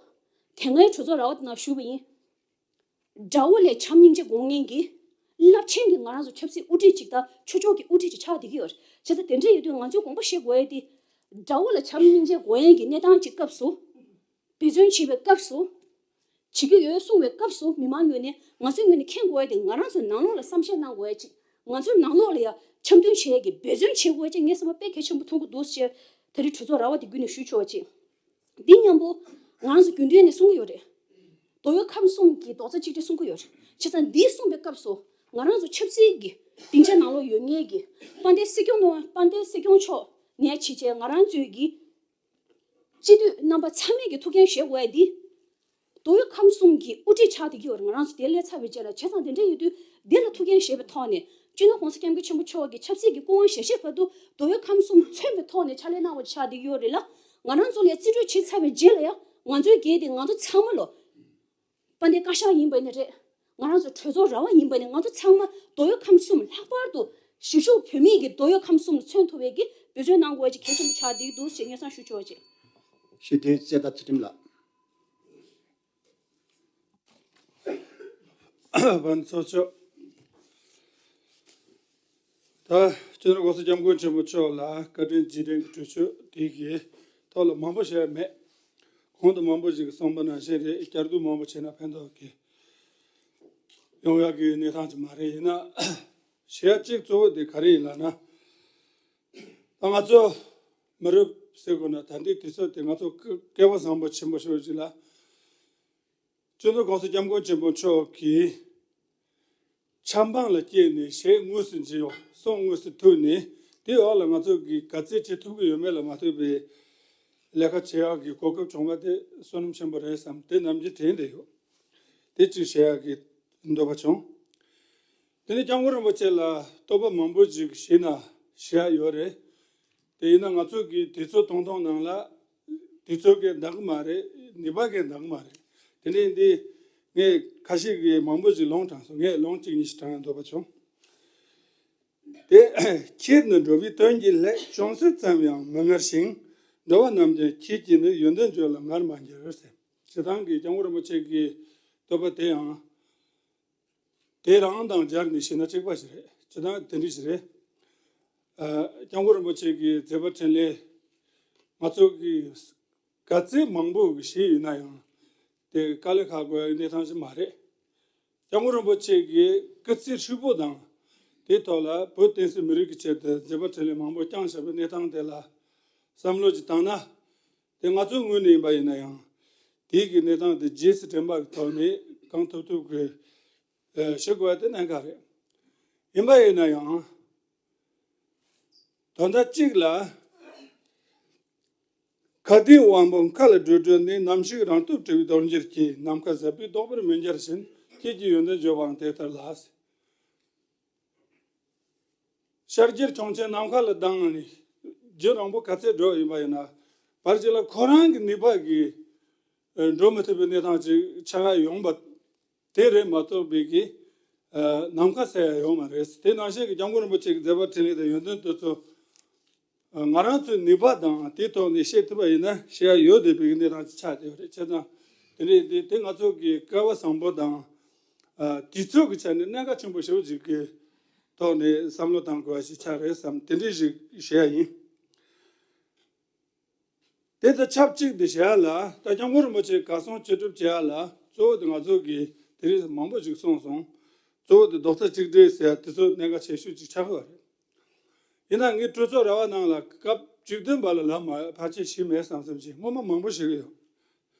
དེ་སྔའི་གྲོས་ཚོགས་ར་བ་དེ་ནང་ཞུགས་པ་ཡིན། དགྲ་བོ་ལས་བྱམས་སྙིང་རྗེ་དགོས་མཁན་གྱི་རླབས་ཆེན་གྱི་ང་རང་ཚོ་ཆབ་སྲིད་དབུ་ཁྲིད་ཅིག་དང་ཆོས་ཕྱོགས་ཀྱི་དབུ་ཁྲིད་ཅིག་ཆགས་བསྡད་ཀྱི་ཡོད་རེད། བྱས་ཙང་དེ་འདྲ་ཡོད་དུས་ང་ཚོས་དགོངས་པ་བཞེས་དགོས་ཡ་དེ། དགྲ་བོ་ལ་བྱམས་སྙིང་རྗེ་དགོས་ཡ་གི་གནས་སྟངས་ཀྱི་སྐབས་སུ། འབད་བརྩོན་བྱེད་པའི་སྐབས་སུ། བྱེད་ཀྱི་ཡོད་གསུང་བའི་སྐབས་སུ། མི་མང་ངོས་ནས། ང་ཚོའི་ངོས་ནས་མཁྱེན་དགོས་ཡ་དེ། ང་རང་ཚོའི་ནང་ལོགས་ལ་བསམ་ཤེས་གནང་དགོས་ཡ་ཅིག་ང་ཚོའི་ནང་ལོགས་ལ་ཡ་འཆམ་མཐུན་བྱེད་ཡ་གི་འབད་བརྩོན་བྱེད་དགོས་ཡ་ཅིག་ངའི་བསམ་པ་དཔེ་གལ་ཆེན་པོ་མཐོང་གི་འདུག་ཅེས་ད་རེས་གྲོས་ཚོགས་ར་བ་དེ་བརྒྱུད་ནས་ཞུ་ཆོག་པ་ཅིག་འདི་མཉམ་པོ་ང་རང་ཚོ་རྒྱུན་ལྡན་ནས་གསུང་གི་ཡོད་རེད། མདོ་དབུས་ཁམས་གསུམ་གྱི་རྡོག་རྩ་གཅིག་སྒྲིལ་གསུང་གི་ཡོད་རེད། བྱས་ཙང་འདི་གསུང་པའི་སྐབས་སུ། ང་རང་ཚོ་ཆབ་སྲིད་ཀྱི་སྡིངས་ཆ་ནང་ལོགས་ཡོད་མཁན་གྱི་དཔལ་ལྡན་སྲིད་སྐྱོང་ནོ། དཔལ་ལྡན་སྲིད་སྐྱོང་མཆོག་ནས་བྱས་བྱས་ང་རང་ཚོའི་གི་སྤྱི་འཐུས་རྣམ་པ་ཚང་མས་ཀྱི་ཐུགས་འགན་བཞེས་དགོས་ཡ་འདི། མདོ་དབུས་ཁམས་གསུམ་གྱི་དབུ་ཁྲིད་ཆགས་བསྡད་ཀྱི་ཡོད་རེད། ང་རང་ཚོ་དེ་སླེབས་ཚར་བའི་རྗེས་ལ། བྱས་ཙང་དེ་འདྲ་ཡོད་དུས་འདི་ལ་ཐུགས་འགན་བཞེས་པའི་ཐོག་ནས། སྤྱི་ནོར་༸གོང་ས་༸སྐྱབས་མགོན་ཆེན་པོ་མཆོག་གི་ཆབ་སྲིད་ཀྱི་སྐུ་དབང་ཞལ་བཞེས་བར་དུ་མདོ་དབུས་ཁམས་གསུམ་མཚོན་པའི་ཐོག་ནས་ཕྱག་ལས་གནང་བ་ཆགས་བསྡད་ཀྱི་ཡོད་རེད་ལ། ང་རང་ཚོ་ལ་རྩིས་སྤྲོད་བྱས་ཚར་བའི་རྗེས་ལ་ཡང་ང་ཚོའི་འགན་དེ་ང་ཚོ་ཚང་མ་ལོ། དཔལ་ལྡན་བཀའ་ཤག་ཡིན་པ་ཡིན་ན་རེད། ང་རང་ཚོ་གྲོས་ཚོགས་ར་བ་ཡིན་པ་ཡིན་ན། ང་ཚོ་ཚང་མ་མདོ་དབུས་ཁམས་གསུམ་ལྷག་པར་དུ་གཞིས་བཞུགས་བོད་མིའི་གི་མདོ་དབུས་ཁམས་གསུམ་མཚོན་ཐུབ་པའི་གི་འབད་བརྩོན་གནང་དགོས་ཀྱི་གལ་ཆེན་པོ་ཆགས་བསྡད་ཀྱི་འདུག་ཅེས་སྙན་སེང་ཞུ་ཆོག་ཅེས། ཞུ་དོན་རྩེ་ལྟ་ཚུལ་ཁྲིམས་ལགས། དཔལ་ཚོགས་མཆོག་ད་སྤྱི་ནོར་༸གོང་ས་༸སྐྱབས་མགོན་ཆེན་པོ་མཆོག་ལ་བཀའ་དྲིན་རྗེས་དྲན་གྱི་གྲོས་ཆོད་དེ་གའི་ ཐོག་ལ་མང་པོ་བཤད་ཡ་མེད། གོང་དུ་མང་པོ་ཞིག་གིས་གསུངས་པ་ནང་བཞིན་རེད། བསྐྱར་ཟློས་མང་པོ་བྱས་ན་ཕན་ཐོགས་ཀྱི་ཡོང་ཡག་གི་གནས་སྟངས་ཅིག་མ་རེད། ཡིན་ན་བཤད་ཡ་གཅིག་གཙོ་བོ་དེ་ག་རེ་ཡིན་ལབ་ན། ད་ང་ཚོ་མི་རབས་ཟེར་དགོས་ན་ད་ལྟའི་དུས་ཚོད་དེ་ང་ཚོ་སྐལ་བ་བཟང་པོ་ཆེན་པོ་ཞེ་པོ་ཅིག་ལ། སྤྱི་ནོར་༸གོང་ས་༸སྐྱབས་མགོན་ཆེན་པོ་མཆོག་གིས་ཆབ་འབངས་ལ་སྐྱེས་ནས་གཞས་དངོས་སུ་འབྱིན་ཡོང་། གསུང་དངོས་སུ་ཐོས་ནས་དེའི་འོག་ལ་ང་ཚོ་གིས་ག་ཚད་བྱེད་ཐུབ་ཀྱི་ཡོད་མེད་ལ་མ་ལྟོས་པའི་ལས་ཀ་བྱེད་ཡག་གི་གོ་སྐབས་བྱུང་བ་དེ་བསོད་ནམས་ཆེན་པོ་རེད་བསམ། དེ་ནམ་རྒྱུན་དྲན་བསྡད་ཡོད། དེ་གཅིག་བཤད་ཡག་གི་འདོད་པ་བྱུང་། དེ་ནས་༸སྐྱབས་མགོན་རིན་པོ་ཆེ་ལ་བསྟོད་པ་མང་པོ་ཅིག་བྱས་ན་བཤད་ཡག་ཡོད་རེད། དེ་ཡིན་ན་ང་ཚོ་གི་དུས་ཚོད་ཐུང་ཐུང་ནང་ལ་དུས་ཚོད་ཀྱིས་འདང་གི་མ་རེད། ནུས་པ་གིས་འདང་གི་མ་རེད། དེ་འདྲ་ཡིན་དུས་ངས་ཁ་ཤས་ཀྱི་མང་པོ་ཞིག་ལུང་དྲངས་སོང་། ངས་ལུང་གཅིག་གཉིས་ཤིག་དྲང་ཡག་འདོད་པ་བྱུང་། དེ། ཁྱེད་ནི་འགྲོ་བའི་དོན་གྱི་སླད། ཅུང་ཟད་ཙམ་ཡང་མི་ངར་ཞིང་། འགྲོ་བ་རྣམས་ཀྱང་ཁྱེད་ཀྱིས་ནི། ཡོན་ཏན་བརྗོད་ལ་ངར་མ་འགྱུར་ཟེར། སྤྱིར་བཏང་གི་༸སྐྱབས་མགོན་རིན་པོ་ཆེ་གི་བསྟོད་པ་དེ་ཡང་། དེ་རང་དང་སྦྱར་ནས་བཤད་ན་གཅིག་པ་ཞིག་རེད། སྤྱིར་བཏང་དེ་འདྲ་ཞིག་རེད། ཨ།༸སྐྱབས་མགོན་རིན་པོ་ཆེ་གི་མཛད་པ་འཕྲིན་ལས་ང་ཚོ་གིས་ག་ཚད་མང་པོ་ཞིག་ཤེས་ཡོད་ན་ཡང་། དེ་དཀའ་ལས་ཁག་དགོས་ཡག་གནས་སྟངས་ཤིག་མ་རེད།༸སྐྱབས་མགོན་རིན་པོ་ཆེ་གིས་སྐུ་ཚེ་ཧྲིལ་པོ་དང་། དེའི་ཐོག་ལ་བོད་བསྟན་སྲིད་མི་རིགས་ཀྱི་ཆེད་དུ་མཛད་པ་འཕྲིན་ལས་མང་པོ་བསྐྱངས་བཞག་པའི་གནས་སྟངས་དེ་ལ་བསམ་བློ་ཅིག་བཏང་ན། དེ་ང་ཚོའི་ངོས་ནས་ཡིན་པ་ཡིན་ན་ཡང་། དེའི་གི་གནས་སྟངས་དེ་རྗེས་སུ་དྲན་པ་གི་ཐོག་ནས་གང་ཐུབ་ཐུབ་ཀྱིས་ཨ་ཞུ་དགོས་པ་དེ་གནད་འགག་རེད། ཡིན་པ་ཡིན་ན་ཡང་། དོན་དག་གཅིག་ལ། ཁ་ཏའི་དབང་པོ་མཁའ་ལ་སྒྲོལ་སྒྲོལ་ནས། ནམ་ཞིག་རང་སྟོབས་བྲལ་བའི་རྡོ་རྗེར་སྐྱེས། ནམ་མཁའ་ཟབ་པའི་རྡོག་པར་མི་འགྱུར་བཞིན། ཁྱེད་ཀྱི་ཡོན་ཏན་བརྗོད་པའང་དེ་ལྟར་ལགས། ཤར་རྒྱུད་ཁྱུང་ཆེན་ནམ་མཁའ་ལ་ལྡིང་ནས་རྒྱུན་རིང་པོ་ག་ཚད་འགྲོ་ཡིན་པ་ཡིན་ན། བར་ཅིག་ལ་ཁོ་རང་གི་ནུས་པ་གིས་འགྲོ་མི་ཐུབ་པའི་གནས་སྟངས་ཅིག་ཆགས་ཡོང་བ་དེ་རེད་མ་གཏོགས་པའི་གི་ནམ་མཁའ་ཟད་ཡ་ཡོད་མ་རེད། དེ་ནང་བཞིན་གྱི་༸སྐྱབས་མགོན་རིན་པོ་ཆེ་གི་མཛད་པ་འཕྲིན་ལས་དང་ཡོན་ཏན་དེ་ཚོ། ང་རང་ཚོའི་ནུས་པ་དང་དེའི་ཐོག་ནས་བཤད་ཐུབ་པ་ཡིན་ན་བཤད་ཡ་ཡོད་བསྡད་པའི་གནས་སྟངས་ཅིག་ཆགས་བསྡད་ཡོད་རེད། བྱས་ཙང་དེ་འདྲ་དེ་དེ་ང་ཚོ་གི་སྐལ་བ་བཟང་པོ་དང་། ཨ། དུས་ཚོད་ཀྱི་ཆ་ནས་གནད་འགག་ཆེན་པོ་ཞེ་པོ་ཅིག་གི་ཐོག་ནས་བསམ་བློ་བཏང་དགོས་པ་ཞིག་ཆགས་རེད་བསམ། དེ་འདྲ་ཞིག་བཤད་ཡ་ཡིན། དེ་དང་ཆབས་ཅིག་ཏུ་བཤད་ཡ་ལ། ད་༸སྐྱབས་མགོན་རིན་པོ་ཆེ་གར་སོང་ཅི་སྒྲུབ་བྱེད་ཡ་ལ་གཙོ་བོ་དེ་ང་ཚོ་གིས་དེ་རིང་མང་པོ་ཞིག་གསུངས་སོང་། གཙོ་བོ་དེ་རྡོག་རྩ་གཅིག་སྒྲིལ་ཟེར་ཡ་དེ་ཚོ་གནད་འགག་ཆེ་ཤོས་ཅིག་ཆགས་ཀྱི་ཡོད་རེད། ཡིན་ན་ངས་གྲོས་ཚོགས་ར་བ་ནང་ལ་སྐབས་བཅུ་བདུན་པ་ལ་ལབ་མ་ཕལ་ཆེར་ཞིག་མེད་བསམ་བསམ་ཞིག་སྔོན་མ་མང་པོ་ཞིག་ཡོད།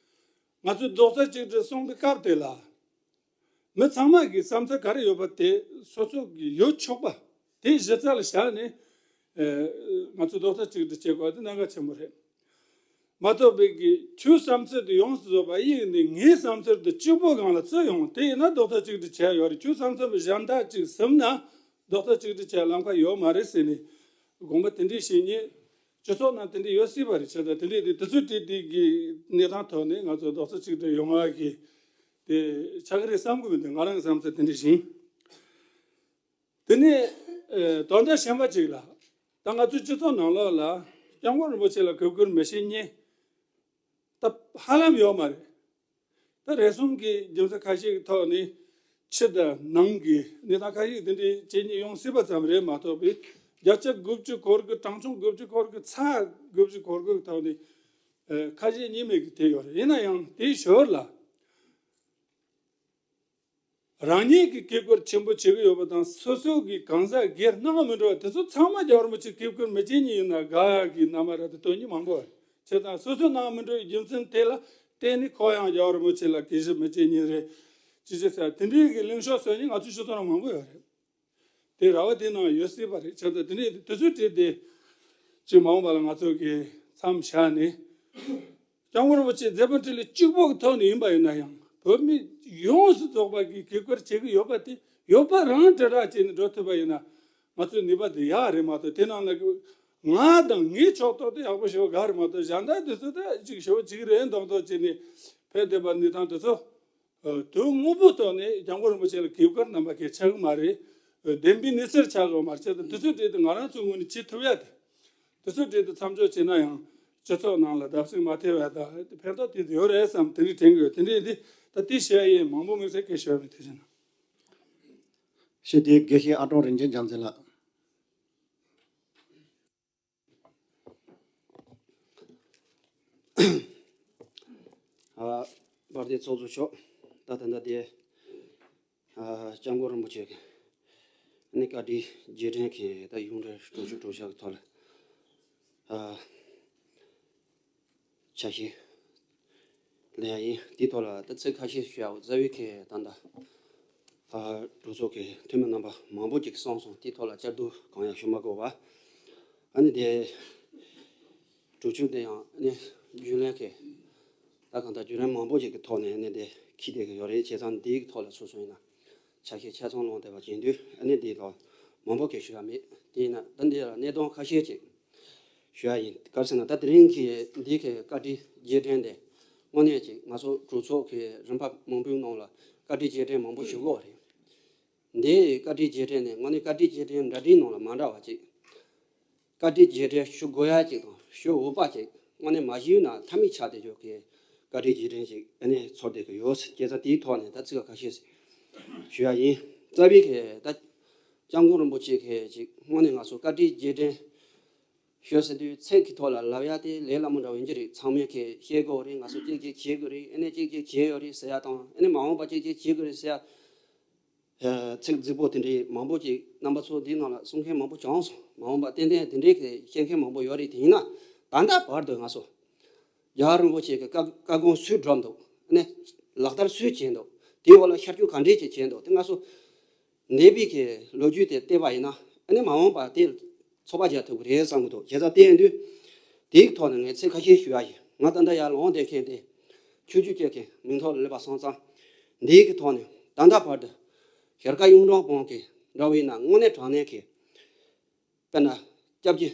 ང་ཚོས་རྡོག་རྩ་གཅིག་སྒྲིལ་གསུངས་པའི་སྐབས་དེ་ལ། མི་ཚང་མ་གི་བསམ་ཚུལ་ག་རེ་ཡོད་པ་དེ་སོ་སོ་གི་ཡོད་ཆོག་པ་དེ་གཞི་རྩ་ལ་བཞག་ནས། ཨེ། ང་ཚོས་རྡོག་རྩ་གཅིག་སྒྲིལ་བྱེད་དགོས་པ་དེ་གནད་འགག་ཆེན་པོ་རེད། མ་གཏོགས་པའི་གི་ཁྱོའི་བསམ་ཚུལ་དེ་ཡོངས་སུ་རྫོགས་པ་ཡིན་ནས་ངའི་བསམ་ཚུལ་དེ་གཅིག་པོ་སྒང་ལ་བརྩི་ཡོང་དེ་ཡིན་ན་རྡོག་རྩ་གཅིག་སྒྲིལ་བྱས་ཡོད་རེད། ཁྱོའི་བསམ་ཚུལ་གཞན་དག་ཅིག་ཟིན་ན་རྡོག་རྩ་གཅིག་སྒྲིལ་བྱས་ལམ་ཁ་ཡོད་མ་རེད་ཟེར་ནས་དགོངས་པ་དེ་འདྲའི་བཞེས་མཁན་སྤྱི་ཚོགས་ནང་དེ་འདྲ་ཡོད་སྲིད་པ་རེད། བྱས་ཙང་དེ་འདྲའི་དེ་དུས་ཚོད་དེ་དེ་གི་གནས་སྟངས་ཐོག་ནས་ང་ཚོ་རྡོག་རྩ་གཅིག་སྒྲིལ་ཡོང་བ་གི་དེ་ཆགས་ཀྱི་རེད་བསམ་གི་མི་འདུག་ང་རང་གི་བསམ་ཚུལ་དེ་འདྲ་ཞིག་ཡིན། དེ་ནས་ཨེ། དོན་དག་གཞན་པ་ཅིག་ལ། ད་ང་ཚོའི་སྤྱི་ཚོགས་ནང་ལོགས་ལ་༸སྐྱབས་མགོན་རིན་པོ་ཆེ་ལ་གུས་བཀུར་མི་བྱེད་མཁན་ད་ཧ་ལམ་ཡོད་མ་རེད། ད་རེ་ཟུང་གི་རྒྱུ་མཚན་ཁ་ཤས་ཀྱི་ཐོག་ནས་ཕྱི་དང་ནང་གི་གནས་སྟངས་ཁ་ཤས་དེ་འདྲའི་བྱེད་ཉེས་ཡོང་སྲིད་པ་ཙམ་རེད་མ་གཏོགས་པའི་བརྒྱ་ཆ་དགུ་བཅུ་གོ་དགུ་གྲངས་ཆུང་དགུ་བཅུ་གོ་དགུ་ཚེག་དགུ་བཅུ་གོ་དགུ་གི་ཐོག་ནས་ཨེ། ཁ་ཞེ་གཉིས་མེད་ཀྱི་དེ་ཡོད་རེད། ཡིན་ན་ཡང་དེའི་ཞོར་ལ། རང་ཉིད་ཀྱིས་གུས་བཀུར་ཆེན་པོ་བྱེད་ཀྱི་ཡོད་པ་དང་སོ་སོ་གི་གང་ཟག་སྒེར་སྣང་མི་འགྲོ་བ་དེ་ཚོ་ཚང་མ་རྒྱལ་བ་རིན་པོ་ཆེ་གུས་བཀུར་མི་བྱེད་མཁན་ཡིན་ན་དགའ་གི་རྣམ་པ་ར་དེ་སྟོན་མཁན་མང་པོ་རེད། བྱས་ཙང་སོ་སོ་སྣང་མི་འགྲོ་བའི་རྒྱུ་མཚན་དེ་ལ་བརྟེན་ནས་ཁོ་ཡང་རྒྱལ་བ་རིན་པོ་ཆེ་ལ་གུས་ཞབས་མི་བྱེད་མཁན་རེད། ཅི་ཅི་ཟེར་དེ་འདྲའི་གི་ལངས་ཕྱོགས་སྟོན་མཁན་ང་ཚོའི་སྤྱི་ཚོགས་ནང་མང་པོ་ཡོད་རེད། དེ་ར་བ་དེ་ནང་ཡོད་སྲིད་པ་རེད། བྱས་ཙང་དེ་ནས་དུས་ཚོད་བྲིས་ཏེ་ཅིག་མ་འོངས་པ་ལ་ང་ཚོ་གི་མཚམས་བཞག་ནས། སྐྱབས་མགོན་རིན་པོ་ཆེའི་མཛད་པ་འཕྲིན་ལས་གཅིག་པོ་གི་ཐོག་ནས་ཡིན་པ་ཡིན་ན་ཡང་བོད་མི་ཡོངས་སུ་རྫོགས་པ་གིས་གུས་བཀུར་བྱེད་ཀྱི་ཡོད་པ་དེ་ཡོད་པ་རང་དྲིལ་བསྒྲགས་བྱས་ནས་འགྲོ་ཐུབ་པ་ཡིན་ན་ང་ཚོའི་ནུས་པ་དེ་ཡག་རེད་མ་གཏོགས། དེ་ནང་ལ་ང་དང་ངའི་ཕྱོགས་གཏོགས་དེ་ཡག་པོ་ཞེ་པོ་དགའ་རེད་མ་གཏོགས། གཞན་དག་དེ་ཚོ་ད་ཅིག་ཞེ་པོ་ཅིག་རེད་མདོག་མདོག་བྱས་ནས་ཕེབས་བསྡད་པ་འདི་དང་དེ་ཚོ། ཨ། དོན་དངོས་པོའི་ཐོག་ནས་སྐྱབས་མགོན་རིན་པོ་ཆེ་ལ་གུས་བཀུར་རྣམ་པ་གས་ཆགས་ཀྱི་མ་རེད། ཨ། བདེན་པའི་གནས་ཚུལ་ཆགས་ཀྱི་མ་རེད། བྱས་ཙང་དུས་ཚོད་བྲིས་ཏེ་ང་རང་ཚོའི་ངོས་ནས་བྱེད་ཐུབ་ཡ་དེ། དུས་ཚོད་བྲིས་ཏེ་མཚམས་འཇོག་བྱས་ན་ཡང་སྤྱི་ཚོགས་ནང་ལ་བརྡབ་གསིག་མ་ཐེབས་ཡ་དང་ཕན་ཐོགས་དེ་ཡོད་རེད་བསམ་དེ་འདྲའི་དྲན་གྱི་ཡོད། དེ་འདྲའི་འདི་ད་དེ་བཤད་ཡ་ཡིན། མང་པོ་དམིགས་བསལ་སྐད་ཞུ་ཡ་མེད། དེ་བཞིན་ཞེས་དེའི་དགེ་བཤེས་ཨ་ཀྲོང་རིན་ཆེན་རྒྱལ་མཚན་ལགས། དེ་ཚོགས་གཙོ་མཆོག་ད་ད་ལྟ་དེ་ཨ་སྐྱབས་མགོན་རིན་པོ་ཆེ་གི་ནི་བཀའ་དྲིན་རྗེས་དྲན་གྱི་ད་ཡོངས་འབྲེལ་གྲོས་ཆོད་གྲོས་འཆར་གྱི་ཐོག་ལ་ཨ་ཆ་ཤས་ལེན་ཡ་ཡིན། དེའི་ཐོག་ལ་ད་ཚིག་ཁ་ཤས་ཞུ་ཡ་རྩ་བའི་གི་ད་ལྟ་ཨ་གྲོས་ཚོགས་ཀྱི་འཐུས་མི་རྣམ་པ་མང་པོ་ཅིག་གསུངས་སོང་། དེའི་ཐོག་ལ་བསྐྱར་ཟློས་གང་ཡང་ཞུ་མ་དགོས་པ། ཨ་ནི་དེ་གྲོས་ཆོད་དེ་ཡང་ནི་རྒྱུན་ལས་ཀྱི་ད་གང་ལྟར་བརྒྱུད་རིམ་མང་པོ་ཞིག་གི་ཐོག་ནས་ནི་དེ་འཁྱེར་བསྡད་ཀྱི་ཡོད་རེད། བྱས་ཙང་འདིའི་ཐོག་ལ་སོ་སོ་ཡིན་ན་ཆ་ཤས་ཆ་ཚང་ལོངས་བསྡད་པ་བྱེད་དུས་ཨ་ནི་འདི་ལ་མང་པོ་གི་ཞུ་ཡ་མེད། དེ་ཡིན་ན་ད་འདི་ལ་གནད་དོན་ཁ་ཤས་ཅིག་ཞུ་ཡ་ཡིན། ག་རེ་ཟེར་ན་ད་དེ་རིང་གི་འདི་གི་བཀའ་དྲིན་རྗེས་དྲན་དེ་དངོས་གནས་ཅིག་ང་ཚོ་གྲོས་ཚོགས་ཀྱི་རིམ་པ་མང་པོའི་ནང་ལ་བཀའ་དྲིན་རྗེས་དྲན་མང་པོ་ཞུ་གི་ཡོད་རེད། འདིའི་བཀའ་དྲིན་རྗེས་དྲན་ནི་དངོས་གནས་བཀའ་དྲིན་རྗེས་དྲན་འདྲ་འདྲའི་ནང་ལ་མ་འདྲ་བ་ཅིག་བཀའ་དྲིན་རྗེས་དྲན་ཞུ་དགོས་ཡ་ཅིག་དང་ཞུ་འོས་པ་ཅིག་དངོས་གནས་མ་ཞུས་ན་མཐའ་མའི་ཆ་དེ་ཚོ་གི་བཀའ་དྲིན་རྗེས་དྲན་ཅིག་ཨ་ནི་ཚོར་བསྡད་ཀྱི་ཡོད། བྱས་ཙང་དེའི་ཐོག་ནས་ད་ཚིག་ཁ་ཤས་ཞུ་ཡ་ཡིན། རྩ་བའི་གི་ད་སྐྱབས་མགོན་རིན་པོ་ཆེ་གི་ཅིག་དངོས་གནས་ང་ཚོ་བཀའ་དྲིན་རྗེས་དྲན་ཞུ་ཟེར་དུས་ཚིག་གི་ཐོག་ལ་ལབ་ཡ་དེ་ལས་སླ་མོ་འདྲ་བོ་ཡིན་གྱི་རེད། ཚང་མས་གི་ཤེས་དགོས་རེད། ང་ཚོ་ཅིག་ཅིག་བྱེད་དགོས་རེད། ཨ་ནི་ཅིག་ཅིག་བྱས་ཡོད་རེད་ཟེར་ཡ་དང་ཨ་ནི་མ་འོངས་པ་ཅིག་ཅིག་བྱེད་དགོས་རེད་ཟེར་ཡ། ཚིག་རྫིག་པོ་དེ་འདྲའི་མང་པོ་ཅིག་རྣམ་པ་ཚོ་འདིའི་ནང་ལ་གསུང་མཁན་མང་པོ་བྱུང་སོང་། མ་འོངས་པ་ཏན་ཏན་དེ་འདྲའི་གི་བཤད་མཁན་མང་པོ་ཡོད་རེད། དེ་ཡིན་ན་ད་ལྟ་བར་དུ་ང་ཚོ་རྒྱལ་བ་རིན་པོ་ཆེ་གི་བཀའ་བཀའ་དགོངས་སུས་སྒྲུབ་འདུག་ཨ་ནི་ལག་བསྟར་སུས་བྱས་འདུག་དེའི་འོག་ལ་ཤར་སྐྱོད་ག་འདྲས་ཅིག་བྱས་འདུག་དེ་ང་ཚོ་འདས་པའི་གི་ལོ་རྒྱུས་དེ་བལྟས་པ་ཡིན་ན་ཨ་ནི་མ་འོངས་པ་དེ་ཚོད་དཔག་བྱ་ཐུབ་ཀྱི་རེད་བསམ་གྱི་འདུག་བྱས་ཙང་དེ་ཡིན་དུས་དེའི་ཐོག་ནས་ངས་ཚིག་ཁ་ཤས་ཞུ་ཡ་ཡིན། ང་ད་ལྟ་ཡར་ལངས་བསྡད་མཁན་དེ་ཆོས་བརྒྱུད་བཅས་ཀྱི་མིང་ཐོག་ལ་སླེབས་པ་སོང་ཙང་འདིའི་གི་ཐོག་ནས་ད་ལྟ་བར་དུ་ཞལ་དཀར་གཡུང་དྲུང་བོན་གྱི་འདྲ་བོ་ཡིན་ན་དངོས་གནས་དྲང་གནས་ཀྱི་དཔེར་ན་སྐྱབས་རྗེ་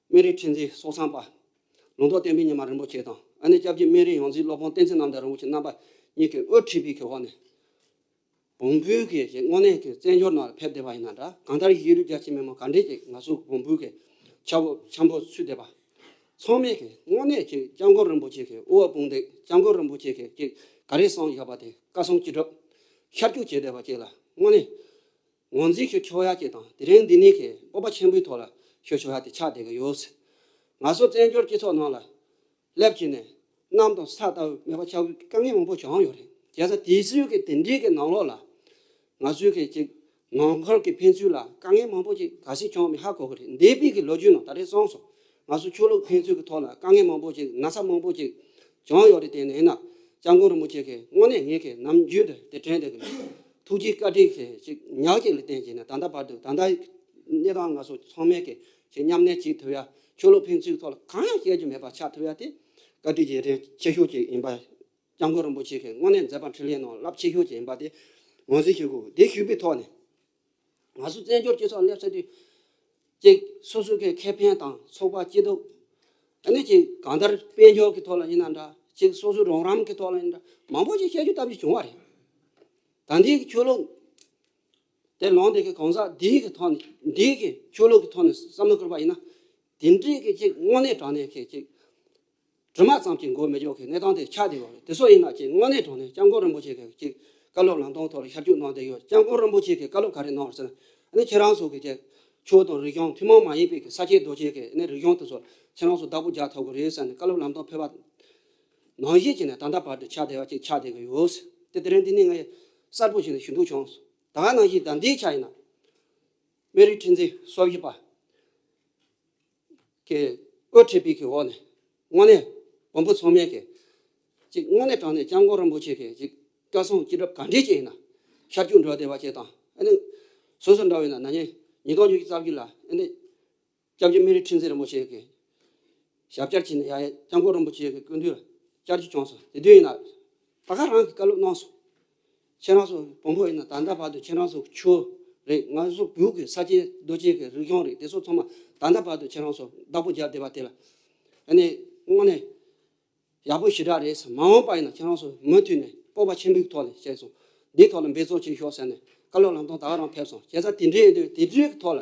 སྨན་རི་ཁྲི་འཛིན་སོགས་ཚང་པ་ལུང་རྟོགས་བསྟན་པའི་ཉི་མ་རིན་པོ་ཆེ་དང་ཨ་ནི་སྐྱབས་རྗེ་སྨན་རི་ཡོངས་འཛིན་སློབ་དཔོན་བསྟན་འཛིན་རྣམ་དགའ་རིན་པོ་ཆེ་རྣམ་པ་གཉིས་ཀྱིས་དབུ་ཁྲིད་པའི་གི་འོག་ནས་བོན་པོའི་གི་ཅིག་དངོས་གནས་ཀྱི་བཙན་བྱོལ་ནང་ལ་ཕེབས་བསྡད་པ་ཡིན་ན་འདྲ། གང་ལྟར་ཡིག་རིགས་རྒྱ་ཆེ་མི་མང་ག་འདྲས་ཅིག་ང་ཚོ་བོན་པོའི་གི་ཆབ་འབངས་ཆབ་འབངས་ཚུད་བསྡད་པ་ཚང་མས་གི་དངོས་གནས་ཅིག་སྐྱབས་མགོན་རིན་པོ་ཆེ་གི་དབུ་བ་དཔུང་འདེགས། སྐྱབས་མགོན་རིན་པོ་ཆེ་གི་ཅིག་ག་རེ་གསུངས་བཞག་པ་དེ་བཀའ་གསུང་ཅི་སྒྲུབ་ཤར་སྐྱོད་བྱས་བསྡད་པ་ཅིག་ལ་དངོས་གནས་ངོས་འཛིན་ཞུ་ཆོག་ཡ་ཅིག་དང་དེ་རིང་འདི་ནས་གི་སྤོབས་པ་ཆེན་པོའི་ཐོག་ལ་ཞུ་ཆོག་ཡ་དེ་ཆགས་བསྡད་ཀྱི་ཡོད། ང་ཚོ་བཙན་བྱོལ་སྤྱི་ཚོགས་ནང་ལ་སླེབས་ཀྱི་ནས་གནམ་དང་ས་ལྟ་བུ་མེད་པ་ཆགས་པའི་དཀའ་ངལ་མང་པོ་བྱུང་ཡོད་རེད། བྱས་ཙང་དེ་ཚོའི་གི་དེ་འདྲའི་གི་ནང་ལོགས་ལ་ང་ཚོའི་གི་ཅིག་ནང་ཁུལ་གྱི་ཕན་ཚུན་ལ་དཀའ་ངལ་མང་པོ་ཅིག་ག་ཚོད་བྱུང་མིན་ཧ་གོ་གི་རེད། འདས་པའི་གི་ལོ་རྒྱུས་ནང་ད་རེས་སོང་སོང་ང་ཚོ་ཆོས་ལུགས་ཕན་ཚུན་གི་ཐོག་ལ་དཀའ་ངལ་མང་པོ་ཅིག་ན་ཚ་མང་པོ་ཅིག་བྱུང་ཡོད་རེད། དེ་ནས་ཡིན་ན་སྐྱབས་མགོན་རིན་པོ་ཆེ་གིས་དངོས་གནས་ངས་གི་ནམ་རྒྱུན་དུ་དེ་དྲན་བསྡད་གི་ཡོད། ཐུགས་རྗེ་བཀའ་དྲིན་གི་ཅིག་ཉག་ཅིག་ལ་བརྟེན་བྱས་ནས་ད་ལྟ་བར་དུ་ད་ལྟ་གནས་སྟངས་ང་ཚོ་ཚང་མས་གི་ཅིག་མཉམ་གནས་བྱེད་ཐུབ་ཡ། ཆོས་ལུགས་ཕན་ཚུན་ཐོག་ལ་གང་ཡང་བཤད་རྒྱུ་མེད་པ་ཆགས་ཐུབ་ཡ་དེ་བཀའ་དྲིན་རྗེས་དྲན་ཆེ་ཤོས་ཅིག་ཡིན་པ། སྐྱབས་མགོན་རིན་པོ་ཆེ་གིས་དངོས་གནས་མཛད་པ་འཕྲིན་ལས་ནང་རླབས་ཆེ་ཤོས་ཅིག་ཡིན་པ་དེ་ངོས་འཛིན་ཞུ་དགོས། དེ་ཞུས་པའི་ཐོག་ནས་ང་ཚོ་བཙན་བྱོལ་སྤྱི་ཚོགས་སླེབས་ཚར་དུས་ཅིག་སོ་སོ་གི་ཁེ་ཕན་དང་ཚོགས་པ་སྐྱིད་སྡུག་ཨ་ནི་ཅིག་གང་ལྟར་དཔལ་འབྱོར་གི་ཐོག་ལ་ཡིན་ན་འདྲ། ཅིག་སོ་སོའི་རོགས་རམ་གི་ཐོག་ལ་ཡིན་ན་འདྲ། མང་པོ་ཅིག་བཤད་རྒྱུ་ལྟ་བུ་བྱུང་བ་རེད། ད་འདི་གི་ཆོས་ལུགས་དེ་ལུང་དེ་གི་གང་ཟག་འདིའི་གི་ཐོག་ནས་འདིའི་གི་ཆོས་ལུགས་ཀྱི་ཐོག་ནས་བསམ་བློ་བསྐུར་བ་ཡིན་ན། དེ་འདྲའི་གི་ཅིག་དངོས་གནས་དྲང་གནས་ཀྱི་ཅིག་དྲི་མ་ཙམ་གྱིས་འགོག་མི་ཆོག་གི་གནས་སྟངས་དེ་ཆགས་བསྡད་ཡོད་རེད། དེ་ཚོ་ཡིན་ན་ཅིག་དངོས་གནས་དྲང་གནས་སྐྱབས་མགོན་རིན་པོ་ཆེ་གི་ཅིག་བཀའ་སློབ་ལམ་སྟོན་ཐོག་ལ་ཤར་སྐྱོད་གནང་བསྡད་ཡོད། སྐྱབས་མགོན་རིན་པོ་ཆེ་གི་བཀའ་སློབ་ག་རེ་གནང་བ་ཟེར་ན། ཨ་ནི་ཁྱེད་རང་ཚོ་གི་ཅིག་ཆོས་དང་རིག་གཞུང་ཐུན་མོང་མ་ཡིན་པའི་གི་ས་སྐྱེས་རྡོ་སྐྱེས་གི་ཨ་ནི་རིག་གཞུང་དེ་ཚོ་ཁྱེད་རང་ཚོ་བདག་པོ་རྒྱག་ཐུབ་ཀྱི་རེད་ཟེར་ནས་བཀའ་སློབ་ལམ་སྟོན་ཕེབས་པ་ནང་བཞིན་བྱས་ནས་ད་ལྟ་བར་དུ་ཆགས་བསྡད་པ་ཅིག་ཆགས་བསྡད་ཀྱི་ཡོད། དེ་དེ་རིང་འདི་ནས་ངས་གསལ་པོ་བྱས་ནས་ཞུ་འདོད་བྱུང་སོང་། ད་ག་ནང་བཞིན་ད་འདིའི་ཆ་ཡིན་ན། སྨན་རི་ཁྲི་འཛིན་སོ་བཞི་པ་གི་དབུ་ཁྲིད་པའི་གི་འོག་ནས་དངོས་གནས་བོན་པོ་ཚང་མས་གི་ཅིག་དངོས་གནས་དྲང་གནས་སྐྱབས་མགོན་རིན་པོ་ཆེ་གི་ཅིག་བཀའ་གསུང་ཅི་སྒྲུབ་ག་འདྲས་ཅིག་ཡིན་ན་ཤར་སྐྱོད་འགྲོ་བསྡད་པ་ཅིག་དང་། ཨ་ནི་སོ་སོ་འདྲ་བས་ན་ན་ནིང་ཉིས་སྟོང་ཉི་ཤུ་རྩ་བཞི་ལ་ཨ་ནི་སྐྱབས་རྗེ་སྨན་རི་ཁྲི་འཛིན་རིན་པོ་ཆེ་གི་ཞབས་བཅར་བྱས་ནས་ཡ་ཡ་སྐྱབས་མགོན་རིན་པོ་ཆེ་གི་སྐུ་མདུན་ལ་བཅར་རྒྱུ་བྱུང་སོང་། དེ་དུས་ཡིན་ན་ད་ག་རང་གི་བཀའ་སློབ་གནང་སོང་། ཁྱེད་རང་ཚོ་བོན་པོ་ཡིན་ན་ད་ལྟ་བར་དུ་ཁྱེད་རང་ཚོ་ཆོས་རེད། ང་ཚོ་བོད་ཀྱི་ས་སྐྱེས་རྡོ་སྐྱེས་ཀྱི་རིག་གཞུང་རེད། དེ་ཚོ་ཚང་མ་ད་ལྟ་བར་དུ་ཁྱེད་རང་ཚོ་བདག་པོ་རྒྱབ་བསྡད་པ་དེ་ལ་ཨ་ནི་དངོས་གནས་ཡག་པོ་ཞེ་དྲག་རེད་ཟེར། མ་འོངས་པ་ཡིན་ན་ཁྱེད་རང་ཚོ་མུ་མཐུད་ནས་སྤོབས་པ་ཆེན་པོའི་ཐོག་ནས་བྱས་སོང་། འདིའི་ཐོག་ལ་འབད་བརྩོན་བྱེད་ཤོག་ཟེར་ནས་བཀའ་སློབ་ལམ་སྟོན་ད་ག་རང་ཕེབས་སོང་། བྱས་ཙང་དེ་འདྲའི་ཡིན་དུས་དེ་འདྲའི་ཐོག་ལ་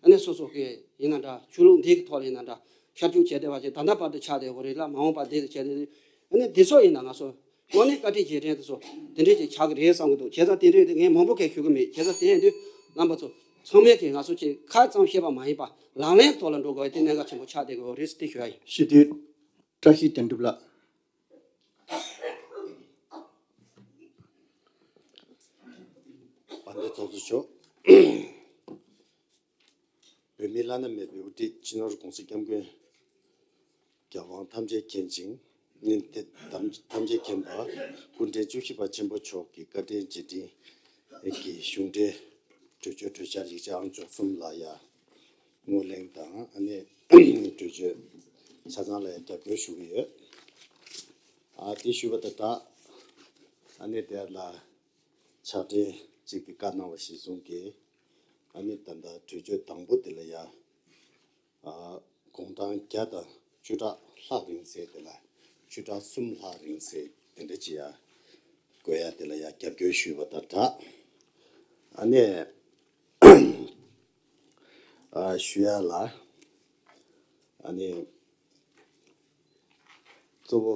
ཨ་ནི་སོ་སོ་གི་ཡིན་ན་འདྲ། ཆོས་ལུགས་འདིའི་ཐོག་ལ་ཡིན་ན་འདྲ། ཤར་སྐྱོད་བྱས་བསྡད་པ་ཅིག་ད་ལྟ་བར་དུ་ཆགས་བསྡད་ཡོད་རེད་ལ། མ་འོངས་པ་འདི་ལ་བྱས་ཏེ་ཨ་ནི་འདི་ཚོ་ཡིན་ན་ང་ཚོ་དངོས་གནས་བཀའ་དྲིན་རྗེས་དྲན་དེ་ཚོ་དེ་འདྲས་ཅིག་ཆགས་ཀྱི་རེད་བསམ་གྱི་འདུག་བྱས་ཙང་དེ་འདྲས་དེ་ངས་མང་པོ་གས་ཞུ་གི་མེད། བྱས་ཙང་དེ་ཡིན་དུས་རྣམ་པ་ཚོ་ཚང་མས་ཀྱིས་ང་ཚོ་ཅིག་ཁ་ཙམ་བཤད་པ་མ་ཡིན་པ་ལག་ལེན་ཐོག་ལ་འགྲོ་དགོས་དེ་གནད་འགག་ཆེན་པོ་ཆགས་བསྡད་ཀྱི་ཡོད་རེད་ཟེར་དེ་ཞུ་ཡ་ཡིན། སྤྱི་འཐུས་བཀྲ་ཤིས་དོན་གྲུབ་ལགས། འདི་ཚོགས་གཙོ་མཆོག་བོད་མིའི་བླ་ན་མེད་པའི་དབུ་ཁྲིད་སྤྱི་ནོར་༸གོང་ས་༸སྐྱབས་མགོན་རྒྱལ་དབང་ཐམས་ཅད་མཁྱེན་ཅིང་། ནི་ཐམས་ཅད་མཁྱེན་པ་སྐུ་ཕྲེང་བཅུ་བཞི་པ་ཆེན་པོ་མཆོག་གི་བཀའ་དྲིན་རྗེས་དྲན་གྱི་གཞུང་འབྲེལ་གྲོས་ཆོད་གྲོས་འཆར་ཡིག་ཆ་ཨང་བཅུ་གསུམ་ལ་ཡ་ངོས་ལེན་དང་། ཨ་ནི་གྲོས་ཆོད་ཆ་ཚང་ལ་ཡ་རྒྱབ་སྐྱོར་ཞུ་གི་ཡོད། ཨ་དེ་ཞུས་པ་དང་སྦྲགས། ཨ་ནི་དེ་ལ་ཕྱག་སྦྲེལ་གཅིག་གི་བཀའ་གནང་བ་གཞིར་བཟུང་གིས། ཨ་ནི་ད་ལྟ་གྲོས་ཆོད་དང་པོ་དེ་ལ་ཡ། ཨ་དགུང་གྲངས་བརྒྱ་དང་བཅུ་ཕྲག་ལྷག་རིང་ཚད་དེ་ལ་བཅུ་ཕྲག་གསུམ་ལྷག་རིང་ཚད་དེ་འདྲ་ཅིག་ཡ་དགོས་ཡ་དེ་ལ་ཡ་རྒྱབ་སྐྱོར་ཞུས་པ་དང་སྦྲགས། ཨ་ནི་ཨ་ཞུ་ཡ་ལ། ཨ་ནི་གཙོ་བོ་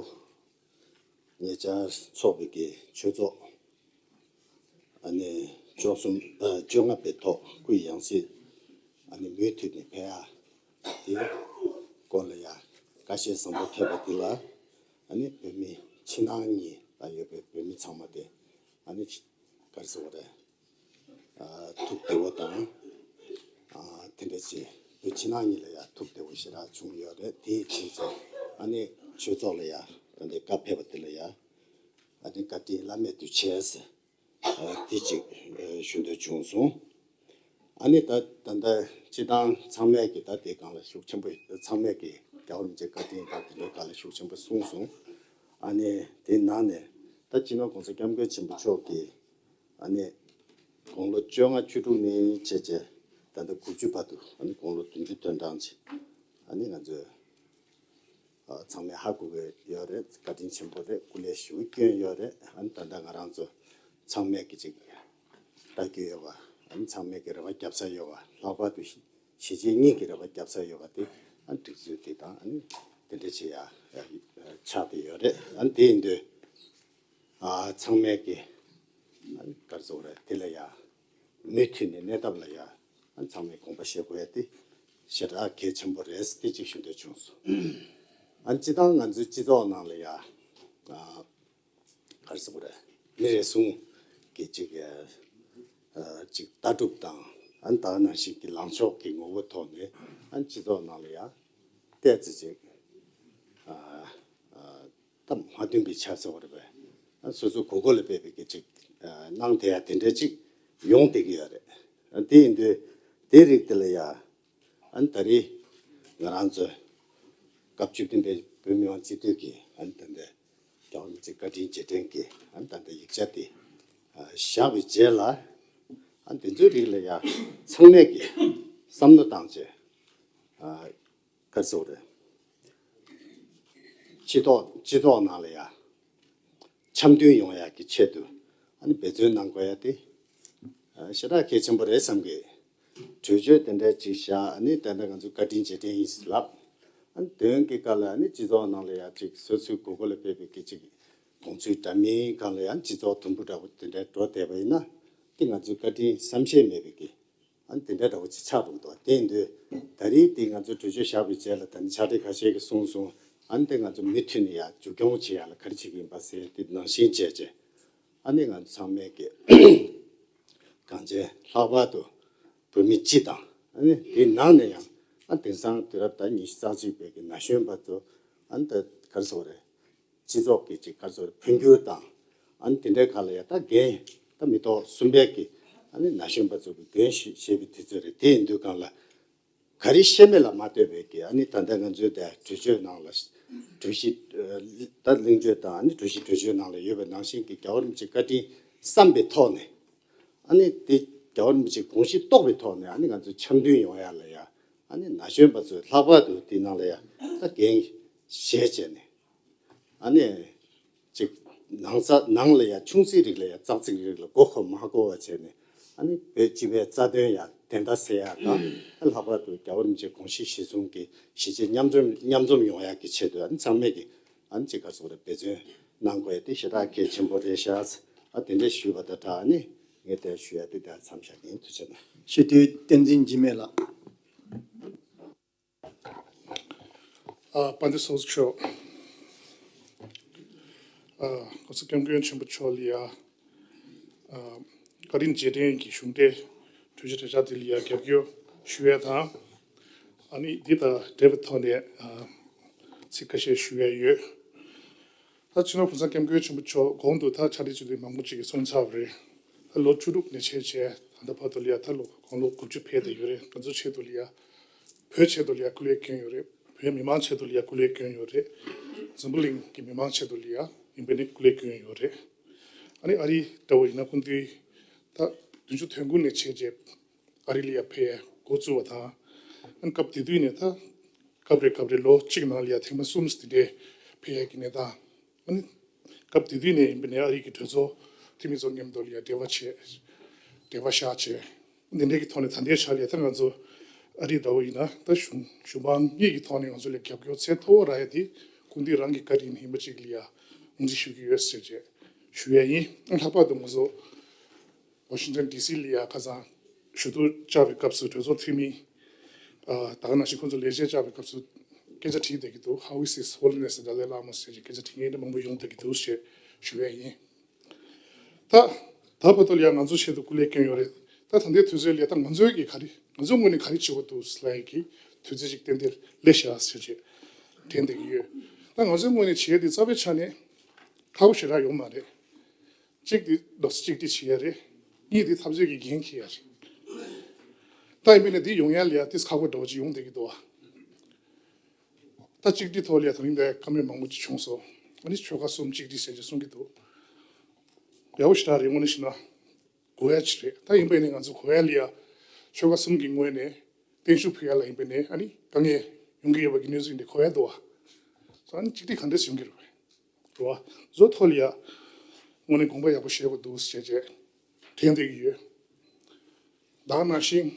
ཉེ་ཆར་འཚོགས་པའི་གི་ཆོས་ཚོགས་ཨ་ནི་བཅུ་གསུམ་ཨ་བཅོ་ལྔ་པའི་ཐོག་སྐུའི་ཡང་སྲིད་ཨ་ནི་མུ་མཐུད་ནས་ཕེབས་ཡ་དེ་སྐོར་ལ་ཡ་བཀའ་བཤད་བཟང་པོ་ཕེབས་པ་དེ་ལ། ཨ་ནི་བོད་མི་ཕྱི་ནང་གཉིས་ལ་ཡོད་པའི་བོད་མི་ཚང་མ་དེ་ཨ་ནི་ག་རེ་ཟེར་བ་རེད། ཨ་ཐུགས་བདེ་བོ་དང་། ཨ་དེ་འདྲ་ཅིག་བོད་ཕྱི་ནང་གཉིས་ལ་ཡ་ཐུགས་བདེ་བོ་ཞེ་དྲག་བྱུང་ཡོད་རེད། དེའི་རྗེས་སུ་ཨ་ནི་ཆོས་ཚོགས་ལ་ཡ་ད་ལྟའི་བཀའ་ཕེབས་པ་དེ་ལ་ཡ་ཨ་ནི་བཀའ་དྲིན་བླ་མེད་དུ་ཆེ་ཟེར། ཨ་དེ་ཅིག་ཨ་ཞུ་འདོད་བྱུང་སོང་། ཨ་ནི་ད་ད་ལྟ་སྤྱི་བཏང་ཚང་མས་ཀྱི་ད་དེ་སྒང་ལ་ཤུགས་ཆེན་པོ། ཚང་མས་ཀྱི་རྒྱལ་བ་རིན་པོ་ཆེའི་བཀའ་དྲིན་དང་དེ་འདྲའི་སྒང་ལ་ཤུགས་ཆེན་པོ་གསུངས་སོང་། ཨ་ནི་དེའི་ནང་ནས་ད་སྤྱི་ནོར་༸གོང་ས་༸སྐྱབས་མགོན་ཆེན་པོ་མཆོག་གིས་ཨ་ནི་དགུང་ལོ་བཅོ་ལྔ་བཅུ་དྲུག་ནས་བྱས་བྱས་ད་ལྟ་དགུ་བཅུ་བར་དུ། ཨ་ནི་དགུང་ལོ་བདུན་ཅུ་དོན་གྲངས་ཅིག་ཨ་ནི་ང་ཚོས་ཨ་ཚང་མས་ཧ་གོ་གི་ཡོད་རེད། བཀའ་དྲིན་ཆེན་པོ་རེད། སྐུ་ལས་ཞེ་པོ་བསྐྱོན་ཡོད་རེད། ཨ་ནི་ད་ལྟ་ང་རང་ཚོ་ཚང་མས་ཀྱི་ཅིག་ལྟ་རྒྱུ་ཡོད་པ། ཨ་ནི་ཚང་མས་ཀྱི་རེ་བ་རྒྱབ་ས་ཡོད་པ། ལྷག་པར་དུ་གཞིས་བྱེས་གཉིས་ཀྱི་རེ་བ་རྒྱབ་ས་ཡོད་པ་དེ་ཨ་ནི་སྒྲིག་འཛུགས་དེ་དང་ཨ་ནི་དེ་འདྲ་བྱེད་ཡ་ཆགས་བསྡད་ཡོད་རེད། ཨ་ནི་དེ་ཡིན་དུས་ཨ་ཚང་མས་ཀྱི་ཨ་ནི་ག་རེ་ཟེར་དགོས་རེད། དེ་ལ་ཡ་མུ་མཐུད་ནས་གནས་ཐབས་ལ་ཡ་ཨ་ནི་ཚང་མས་དགོངས་པ་བཞེས་དགོས་ཡ་དེ་ཞེ་དྲག་གལ་ཆེན་པོ་རེད། དེ་གཅིག་ཞུ་འདོད་བྱུང་སོང་། ཨ་ནི་སྤྱི་བཏང་ང་ཚོའི་སྤྱི་ཚོགས་ནང་ལ་ཡ་ཨ་ག་རེ་ཟེར་དགོས་རེད། མི་རེ་ཟུང་གི་ཅིག་ཨ་ཅིག་ལྟ་གྲུབ་དང་། ཨ་ནི་ད་ག་ནང་བཞིན་གྱི་ལངས་ཕྱོགས་ཀྱི་ངོ་བོ་ཐོག་ནས་ཨ་ནི་སྤྱི་ཚོགས་ནང་ལ་ཡ་ཏོག་ཙམ་ཅིག་ཨ་ཨ་ད་མ་མཐུན་པའི་ཆ་ཟེར་བ་རེད་པས། ཨ་སོ་སོའི་དགོས་མཁོ་ལ་དཔག་པའི་གི་ཅིག་ཨ་གནང་བསྡད་ཡ་དེ་འདྲ་ཅིག་ཡོང་བསྡད་ཀྱི་ཡོད་རེད། ཨ་དེ་ཡིན་དུས་དེ་རིགས་དེ་ལ་ཡ་ཨ་ནི་ད་རེས་ང་རང་ཚོ་སྐབས་བཅུ་བདུན་པའི་བོད་མི་མང་སྤྱི་འཐུས་ཀྱི་ཨ་ནི་ད་ལྟ་རྒྱལ་བ་རིན་པོ་ཆེའི་བཀའ་དྲིན་རྗེས་དྲན་གྱི་ཨ་ནི་ད་ལྟ་ཡིག་ཆ་དེ་ཨ་བཞག་པའི་རྗེས་ལ། ཨ་འདི་ཚོའི་རིགས་ལ་ཡ་ཚང་མས་ཀྱི་བསམ་བློ་བཏང་བྱས་ཨ་ག་རེ་ཟེར་དགོས་རེད། སྤྱི་ཚོགས་སྤྱི་ཚོགས་ནང་ལ་ཡ་འཆམ་མཐུན་ཡོང་ཡག་གི་ཆེད་དུ་ཨ་ནི་འབད་བརྩོན་གནང་དགོས་ཡ་དེ་ཨ་ཞེ་དྲག་གལ་ཆེན་པོ་རེད་བསམ་གི། གྲོས་ཆོད་དེ་འདྲ་ཅིག་བཞག་ཨ་ནི་ད་ལྟ་ང་ཚོ་བཀའ་དྲིན་རྗེས་དྲན་ཡིན་ཟེར་ལབ། ཨ་ནི་དོན་གྱི་སྐབས་ལ་ཨ་ནི་སྤྱི་ཚོགས་ནང་ལ་ཡ་ཅིག་སོ་སོའི་དགོས་མཁོ་ལ་དཔག་པའི་གི་ཅིག་དགོངས་ཚུལ་འདྲ་མིན་སྒང་ལ་ཡ་སྤྱི་ཚོགས་དུམ་བུ་འདྲ་པོ་དེ་འདྲ་འགྲོ་བསྡད་པ་ཡིན་ན། དེ་ང་ཚོའི་བཀའ་དྲིན་བསམ་ཤེས་མེད་པའི་གི་ཨ་ནི་དེ་འདྲ་འདྲ་པོ་ཅིག་ཆགས་འགྲོ་གི་འདུག་དེ་ཡིན་དུས་ད་རེས་དེ་ང་ཚོས་གྲོས་ཆོད་བཞག་པའི་རྗེས་ལ་ད་ནི་ཕྱག་སྦྲེལ་ཁ་ཤས་ཀྱིས་གསུངས་སོང་། ཨ་ནི་དེ་ང་ཚོ་མུ་མཐུད་ནས་ཡ་མཇུག་སྐྱོང་བྱེད་ཡ་ལ་ག་རེ་བྱེད་ཀྱི་ཡིན་པ་ཟེར་དེ་ནང་བཞིན་བྱས་བྱས། ཨ་ནི་ང་ཚོ་ཚང་མས་ཀྱི་གངས་ཅན་ལྷག་པར་དུ་བོད་མི་སྤྱི་དང་། ཨ་ནི་དེའི་ནང་ནས་ཡང་ཨ་དེང་སང་དུས་རབས་ད་ཉི་ཤུ་རྩ་གཅིག་པའི་གི་ན་གཞོན་པ་ཚོ་ཨ་ནི་ད་ག་རེ་ཟེར་དགོས་རེད། སྤྱི་ཚོགས་ཀྱི་ཅིག་ག་རེ་ཟེར་དགོས་རེད། འཕོ་འགྱུར་དང་། ཨ་ནི་དེ་འདྲའི་སྒང་ལ་ཡ་ད་འགན་ད་མི་ཐོག་གསུམ་པའི་གི་ཨ་ནི་ན་གཞོན་པ་ཚོ་གི་འགན་བཞེས་བཞེས་པའི་དུས་ཚོད་རེད། དེ་ཡིན་དུས་སྒང་ལ། ག་རེ་བཤད་མེད་ལ་མ་ལྟོས་པའི་གི་ཨ་ནི་ད་ལྟ་ང་ཚོའི་དེ་གྲོས་ཆོད་ནང་ལ་གྲོས་གཞི་ད་གླེང་བརྗོད་དང་ཨ་ནི་གྲོས་གཞི་གྲོས་ཆོད་ནང་ལ་ཡོད་པའི་ནང་བཞིན་གྱི་རྒྱལ་བ་རིན་པོ་ཆེའི་བཀའ་དྲིན་བསམ་པའི་ཐོག་ནས། ཨ་ནི་དེ་རྒྱལ་བ་རིན་པོ་ཆེའི་དགོངས་གཞི་རྟོགས་པའི་ཐོག་ནས་ཨ་ནི་ང་ཚོ་འཆམ་མཐུན་ཡོང་ཡ་ལ་ཡ་ཨ་ནི་ན་གཞོན་པ་ཚོས་ལྷག་པར་དུ་དེ་ནང་ལ་ཡ་ད་འགན་བཞེས་བྱས་ནས། ཨ་ནི་ཅིག་ནང་ས་ནང་ལ་ཡ་ཆུང་ཚིག་རིགས་ལ་ཡ་ཙག་ཙིག་རིགས་ལ་མགོ་འཁོར་མ་འཁོར་བ་བྱས་ནས། ཨ་ནི་བོད་སྤྱི་པའི་རྩ་དོན་ཡ་བདེན་མཐའ་གསལ་ཡ་དང་། ལྷག་པར་དུ་རྒྱལ་བ་རིན་པོ་ཆེའི་དགོངས་གཞི་གཞིར་བཟུང་གི་གཞིས་བྱེས་མཉམ་འཛོམས་མཉམ་འཛོམས་ཡོང་ཡ་གི་ཆེད་དུ་ཨ་ནི་ཚང་མས་ཀྱི་ཨ་ནི་ཅིག་ག་རེ་ཟེར་དགོས་རེད། འབད་བརྩོན་གནང་དགོས་ཡ་དེ་ཞེ་དྲག་གལ་ཆེན་པོ་རེད་ཤག་ཨ་དེ་འདྲ་ཞུས་པ་དང་སྦྲགས་ཨ་ནི་ངས་དེ་ཞུ་ཡ་དེ་དེ་མཚམས་བཞག་གི་ཡིན། ཐུགས་རྗེ་གནང་། སྤྱི་འཐུས་བསྟན་འཛིན་འཇིགས་མེད་ལགས། ཨ་དཔལ་ལྡན་ཚོགས་གཙོ་མཆོག་ཨ་༸གོང་ས་༸སྐྱབས་མགོན་ཆེན་པོ་མཆོག་ལ་ཡ་ཨ་ བཀའ་དྲིན་རྗེས་དྲན་གྱི་གཞུང་འབྲེལ་གྲོས་ཆོད་གྲོས་འཆར་དེ་ལ་ཡང་རྒྱབ་སྐྱོར་ཞུ་ཡས་དང་། ཨ་ནི་འདི་དང་འབྲེལ་བའི་ཐོག་ནས་ཨ་ཚིག་ཁ་ཤས་ཞུ་ཡས་ཡོད། ད་སྤྱི་ནོར་༸གོང་ས་༸སྐྱབས་མགོན་ཆེན་པོ་མཆོག་གོང་དུ་ད་ཕྱག་བྲིས་ཅིག་མང་པོ་ཅིག་གསུངས་ཚར་བ་རེད། ད་ལོ་བཅུ་དྲུག་ནས་བྱས་བྱས་ད་ལྟ་བར་དུ་ལ་ཡ་ད་ལོ་དགུང་ལོ་དགུ་བཅུ་ཕེབས་བསྡད་ཡོད་རེད། ང་ཚོའི་ཆེད་དུ་ལ་ཡ། བོད་ཆེད་དུ་ལ་ཡ་སྐུ་ལས་བསྐྱོན་ཡོད་རེད། བོད་མི་མང་ཆེད་དུ་ལ་ཡ་སྐུ་ལས་བསྐྱོན་ཡོད་རེད། འཛམ་བུ་གླིང་གི་མི་མང་ཆེད་དུ་ལ་ཡ་ཡིན་པ་ནི་སྐུ་ལས་བསྐྱོན་ཡོད་རེད། ཨ་ནི་ཨ་རི་འདྲ་བོ་ཡིན་ན་སྐུ་མདུན་ད་བདུན་ཅུ་དོན་དགུ་ནས་བྱས་རྗེས་ཨ་རི་ལ་ཡ་ཕེབས་ཡ་འགོ་བཙུགས་པ་དང་། ཨ་ནི་སྐབས་དེ་དུས་ནས་ད་སྐབས་རེ་སྐབས་རེ་ལོ་གཅིག་ནང་ལ་ཡ་ཐེངས་མ་གསུམ་དེ་འདྲའི་ཕེབས་ཡ་གི་གནས་སྟངས། ཨ་ནི་སྐབས་དེ་དུས་ནས་ཡིན་པ་ནས་ཨ་རི་གི་གྲོས་ཚོགས་འཐུས་མི་ཚོ་མཉམ་དུ་ལ་ཡ་འབྲེལ་བ་བྱས། འབྲེལ་བ་བཞག་བྱས། འདི་འདྲའི་གི་ཐོག་ནས་ད་ལྟའི་ཆར་ལ་ཡ་ད་ང་ཚོ་ཨ་རི་འདྲ་བོ་ཡིན་ན་ད་གཞུང་གཞུང་མང་གཉིས་ཀྱི་ཐོག་ནས་ང་ཚོ་ལ་རྒྱབ་སྐྱོར་ཚད་མཐོ་བོ་རག་ཡ་དེ་སྐུ་མདུན་རང་གི་བཀའ་དྲིན་ཡིན་པ་ཅིག་ལ་ཡ་ངོས་འཛིན་ཞུ་གི་ཡོད་ཟེར་བྱས་ཞུ་ཡ་ཡིན། ལྷག་པར་དུ་ང་ཚོ་ཝ་ཤིང་ཊོན་ཌི་སི་ལ་ཡ་ཁ་སང་ཞུ་གཏུག་བཅར་བའི་སྐབས་སུ་གྲོས་ཚོགས་འཐུས་མི་ཨ་ད་ག་ནང་བཞིན་ཁོང་ཚོ་ལས་བྱེད་བཅར་བའི་སྐབས་སུ་སྐད་ཆ་དྲིས་བསྡད་ཀྱི་འདུག How is His Holiness the Dalai Lama ཟེར་གྱི་སྐད་ཆ་དྲི་མཁན་དེ་མང་པོ་ཡོང་བསྡད་ཀྱི་འདུག་ཞེས་ཞུ་ཡ་ཡིན། ད་ད་བར་དུ་ལ་ཡ་ང་ཚོ་ཆེད་དུ་སྐུ་ལས་བསྐྱོན་ཡོད་རེད། ད་ད་ལྟའི་དུས་ཚོད་ལ་ཡ་ད་ང་ཚོའི་གི་ག་རེ་ང་ཚོའི་ངོས་ནས་ག་རེ་བྱེད་དགོས་འདུག་ལབ་ཡ་གི་དུས་ཚོད་ཅིག་ཏན་ཏན་སླེབས་ཤག་ཟེར་བྱས་དྲན་བསྡད་ཀྱི་ཡོད། ད་ང་ཚོའི་ངོས་ནས་བྱེད་ཡ་དེ་རྩ་བའི་ཆ་ནས་ཁག་པོ་ཞེ་དྲག་ཡོད་མ་རེད། གཅིག་དེ་རྡོག་རྩ་གཅིག་སྒྲིལ་བྱེད་ཡ་རེད། གཉིས་དེ་འཐབ་རྩོད་ཀྱི་འགན་འཁྱེར་ཡ་རེད། ད་ཡིན་པས་ན་འདི་ཡོང་ཡ་ལ་ཡ་ཏིས་ཁག་པོ་འདྲ་བོ་ཅིག་ཡོང་བསྡད་ཀྱི་འདུག་བ། ད་གཅིག་སྒྲིལ་ཐོག་ལ་ཡ་ད་རིང་འདི་བཀའ་མོལ་མང་པོ་ཅིག་བྱུང་སོང་། ཨ་ནི་ཆོལ་ཁ་གསུམ་གཅིག་སྒྲིལ་ཟེར་ཅིག་གསུང་གི་འདུག་ཡག་པོ་ཞེ་དྲག་རེད། དངོས་གནས་བཤད་ན་དགོས་ཡ་ཅིག་རེད། ད་ཡིན་པས་ན་ང་ཚོ་དགོས་ཡ་ལ་ཡ་ཆོལ་ཁ་གསུམ་གྱི་ངོས་ནས་བརྟན་བཞུགས་ཕུལ་ཡ་ལ་ཡིན་པས་ན་ཨ་ནི་དཀའ་ངལ་ཡོང་གི་ཡོད་པ་གི་གནས་ཚུལ་འདི་གོ་ཡ་འདུག་བ། སོ་ཨ་ནི་གཅིག་སྒྲིལ་ག་འདྲས་ཡོང་གི་རེད་བས། རེད་བ། བཟོ་ཐོག་ལ་ཡ། དངོས་གནས་དགོངས་པ་ཡག་པོ་བཞེས་དགོས་འདུག་ཟེར་བྱས་དྲན་བསྡད་ཀྱི་ཡོད། ད་ག་ནང་བཞིན།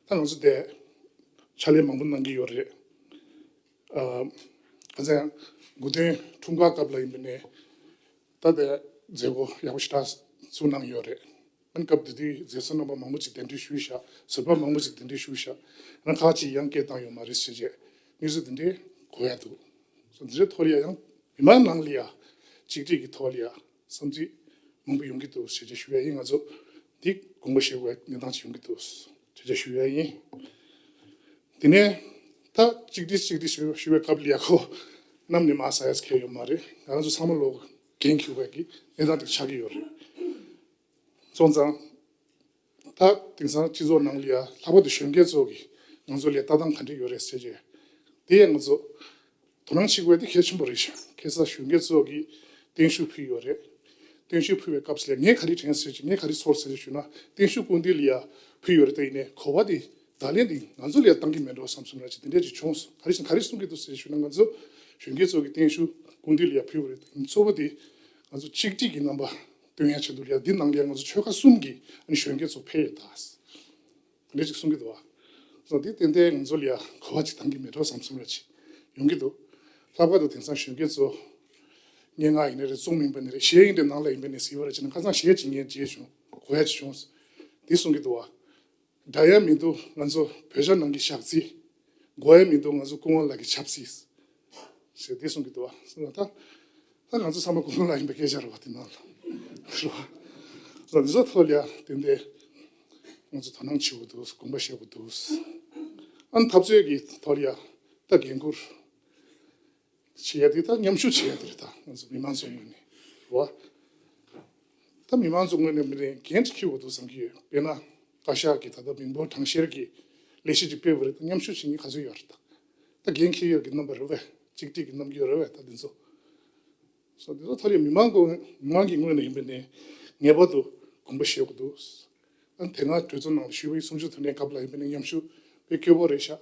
ད་ང་ཚོ་དེ་ཕྱག་ལས་མང་པོ་གནང་གི་ཡོད་རེད། ཨ། ཁ་སང་དགུ་སྟོན་འཁྲུངས་སྐར་སྐབས་ལ་ཡིན་པ་ནས་ད་དེ་མཛད་སྒོ་ཡག་པོ་ཞེ་དྲག་ཚུགས་གནང་ཡོད་རེད། ཨ་ནི་སྐབས་དེ་དུས་མཛད་གཙོ་རྣམ་པ་མང་པོ་ཅིག་གདན་འདྲེན་ཞུས་ཤག་ཟུར་པ་མང་པོ་ཅིག་གདན་འདྲེན་ཞུས་ཤག་ཨ་ནི་ཁག་ཅིག་ཡང་སྐད་བཏང་ཡོད་མ་རེད་ཟེར་བྱས་གནས་ཚུལ་དེ་འདྲའི་གོ་ཡ་འདུག་སོ་འདི་འདྲའི་ཐོག་ལ་ཡང་མི་མང་ནང་ལ་ཡ་གཅིག་སྒྲིལ་གྱི་ཐོག་ལ་ཡ་བསམ་ཚུལ་མང་པོ་ཡོང་གི་འདུག་ཟེར་བྱས་ཞུ་ཡ་ཡིན། ང་ཚོ་འདི་དགོངས་པ་བཞེས་དགོས་པའི་གནས་སྟངས་ཅིག་ཡོང་གི་འདུག་ཟེར་བྱས་ཞུ་ཡ་ཡིན། དེ་ནས་ད་གཅིག་སྒྲིལ་གཅིག་སྒྲིལ་ཞུ་ཞུ་བའི་སྐབས་ལ་ཡ་ཁོ་གནམ་ནས་མར་ཟ་ཡ་ཁེལ་ཡོད་མ་རེད། ང་རང་ཚོ་ཚང་མ་ལོག་འགན་འཁྱེར་དགོས་པའི་གནས་སྟངས་དེ་ཆགས་ཀྱི་ཡོད་རེད། སོང་ཙང་། ད་དེང་སང་སྤྱི་ཚོགས་ནང་ལ་ཡ་ལྷག་པར་དུ་གཞོན་སྐྱེས་ཚོ་གིས་ང་ཚོ་ལ་ལྟ་སྟངས་ག་འདྲ་ཡོད་རེད་ཟེར་བྱས། དེ་ཡང་ང་ཚོ་དོ་སྣང་བྱེད་དགོས་དེ་གལ་ཆེན་པོ་རེད་ཤག་ཁ་སང་གཞོན་སྐྱེས་ཚོ་གིས་བརྟན་བཞུགས་ཕུལ་ཡོད་རེད། བརྟན་བཞུགས་ཕུལ་བའི་སྐབས་སུ་ལ་ངས་ག་རེ་དྲན་ཟེར་བྱས་ངས་ག་རེ་ཚོར་ཟེར་ཞུ་ན། བརྟན་བཞུགས་སྐུ་མདུན་ལ་ཡ་ཕུལ་ཡོད་རེད། དེ་ཡིན་ནའི་གོ་བ་དེ་བརྡ་ལན་དེ་ང་ཚོ་ལ་ཡ་བཏང་གི་མེད་འགྲོ་བསམ་སོང་ར་ཅིག་དེ་འདྲས་ཅིག་བྱུང་སོང་། ག་རེ་ཟེར་ག་རེ་གསུང་གི་འདུག་ཟེར་ཞུ་ན། ང་ཚོ་གཞོན་སྐྱེས་ཚོ་གིས་བརྟན་བཞུགས་སྐུ་མདུན་ལ་ཡ་ཕུལ་བ་རེད། གཙོ་བོ་དེ་ང་ཚོ་གཅིག་སྒྲིལ་གྱི་རྣམ་པ་སྟོན་ཡ་ཆེད་དུ་ལ་ཡ་འདི་ནང་ལ་ཡ་ང་ཚོ་ཆོལ་ཁ་གསུམ་གྱི་ཨ་ནི་གཞོན་སྐྱེས་ཚོ་ཕེབས་ཡོད་ད། འདི་ཅིག་གསུང་གི་འདུག་བ། སོ་འདི་ཏན་ཏན་ང་ཚོ་ལ་ཡ་གོ་བ་ཅིག་བཏང་གི་མེད་འགྲོ་བསམ་བསམ་ར་ཅིག་ཡོང་གི་འདུག་ལྷག་པར་དུ་དེང་སང་གཞོན་སྐྱེས་ཚོ་སྙན་ངག་ཡིན་ན་རེད། རྩོམ་ཡིན་པ་ནི་རེད། གཞས་ཡིན་རེད། ནང་ལ་ཡིན་པ་ནི་གཟིགས་པ་ར་ཅིག་ན་ཁ་སང་གཞས་ཅིག་ངས་མཇལ་བྱུང་། གོ་ཡ་ཅིག་བྱུང་། འདི་གསུང་གི་འདུག་བ། འདྲ་ཡ་མི་འདུག་ང་ཚོ་བོད་ཇ་ནང་གི་ཞག་རྩི། གོ་ཡ་མི་འདུག་ང་ཚོ་སྐུ་ངོ་ལགས་ཀྱི་ཆབ་སྲིད། ཞེས་འདི་གསུང་གི་འདུག་བ། སོང་ཙང་ད་ད་ང་ཚོ་ཚང་མ་སྐུ་ངོ་ལགས་ཡིན་པའི་སྐད་ཆ་རེད་བ། དེ་ནང་ལ་རེད་བ། སོང་ཙང་འདི་ཚོ་ཐོག་ལ་ཡ་དེ་འདྲའི་ང་ཚོ་དོ་སྣང་བྱེད་དགོས་འདུག་དགོངས་པ་བཞེས་དགོས་འདུག་ཨ་ནི་འཐབ་རྩོད་ཀྱི་ཐོག་ལ་ཡ་ད་འགན་འཁུར་བྱེད་ཡ་དེ་ད་མཉམ་ཞུགས་བྱེད་ཡ་དེ་རེད། ད་ང་ཚོ་མི་མང་ཚོའི་ངོས་ནས་རེད་བ། ད་མི་མང་ཚོ་ངོས་ནས་མི་རེ་འགན་ཅིག་འཁྱེར་དགོས་འདུག་བསམ་གྱི་ཡོད། དཔེར་ན་བཀའ་ཤག་གི་ད་ལྟ་མི་འབོར་གྲངས་བཤེར་གྱི་ལས་གཞི་ཅིག་སྤེལ་བ་རེད། ད་མཉམ་ཞུགས་བྱེད་མཁན་ག་ཚོད་ཡོད་རེད། ད་ད་འགན་འཁྱེར་ཡོད་ཀྱི་རྣམ་པ་རེད་བས། གཅིག་སྒྲིལ་གྱི་རྣམ་འགྱུར་རེད་བས། ད་འདི་ཚོ་སོ་འདི་ཚོ་ཐོག་ལ་མི་མང་གོ་མི་མང་གི་ངོས་ནས་ཡིན་པ་ནས་ངེས་པར་དུ་དགོངས་པ་བཞེས་དགོས་འདུག་ཨ་ནི་དེ་སྔ་གྲོས་ཚོགས་ནང་ལ་ཞུས་པའི་གསུམ་བཅུ་དོན་ལྡན་སྐབས་ལ་ཡིན་པ་ནས་མཉམ་ཞུགས་དཔེ་སྐྱོ་བོ་རེད་ཤག་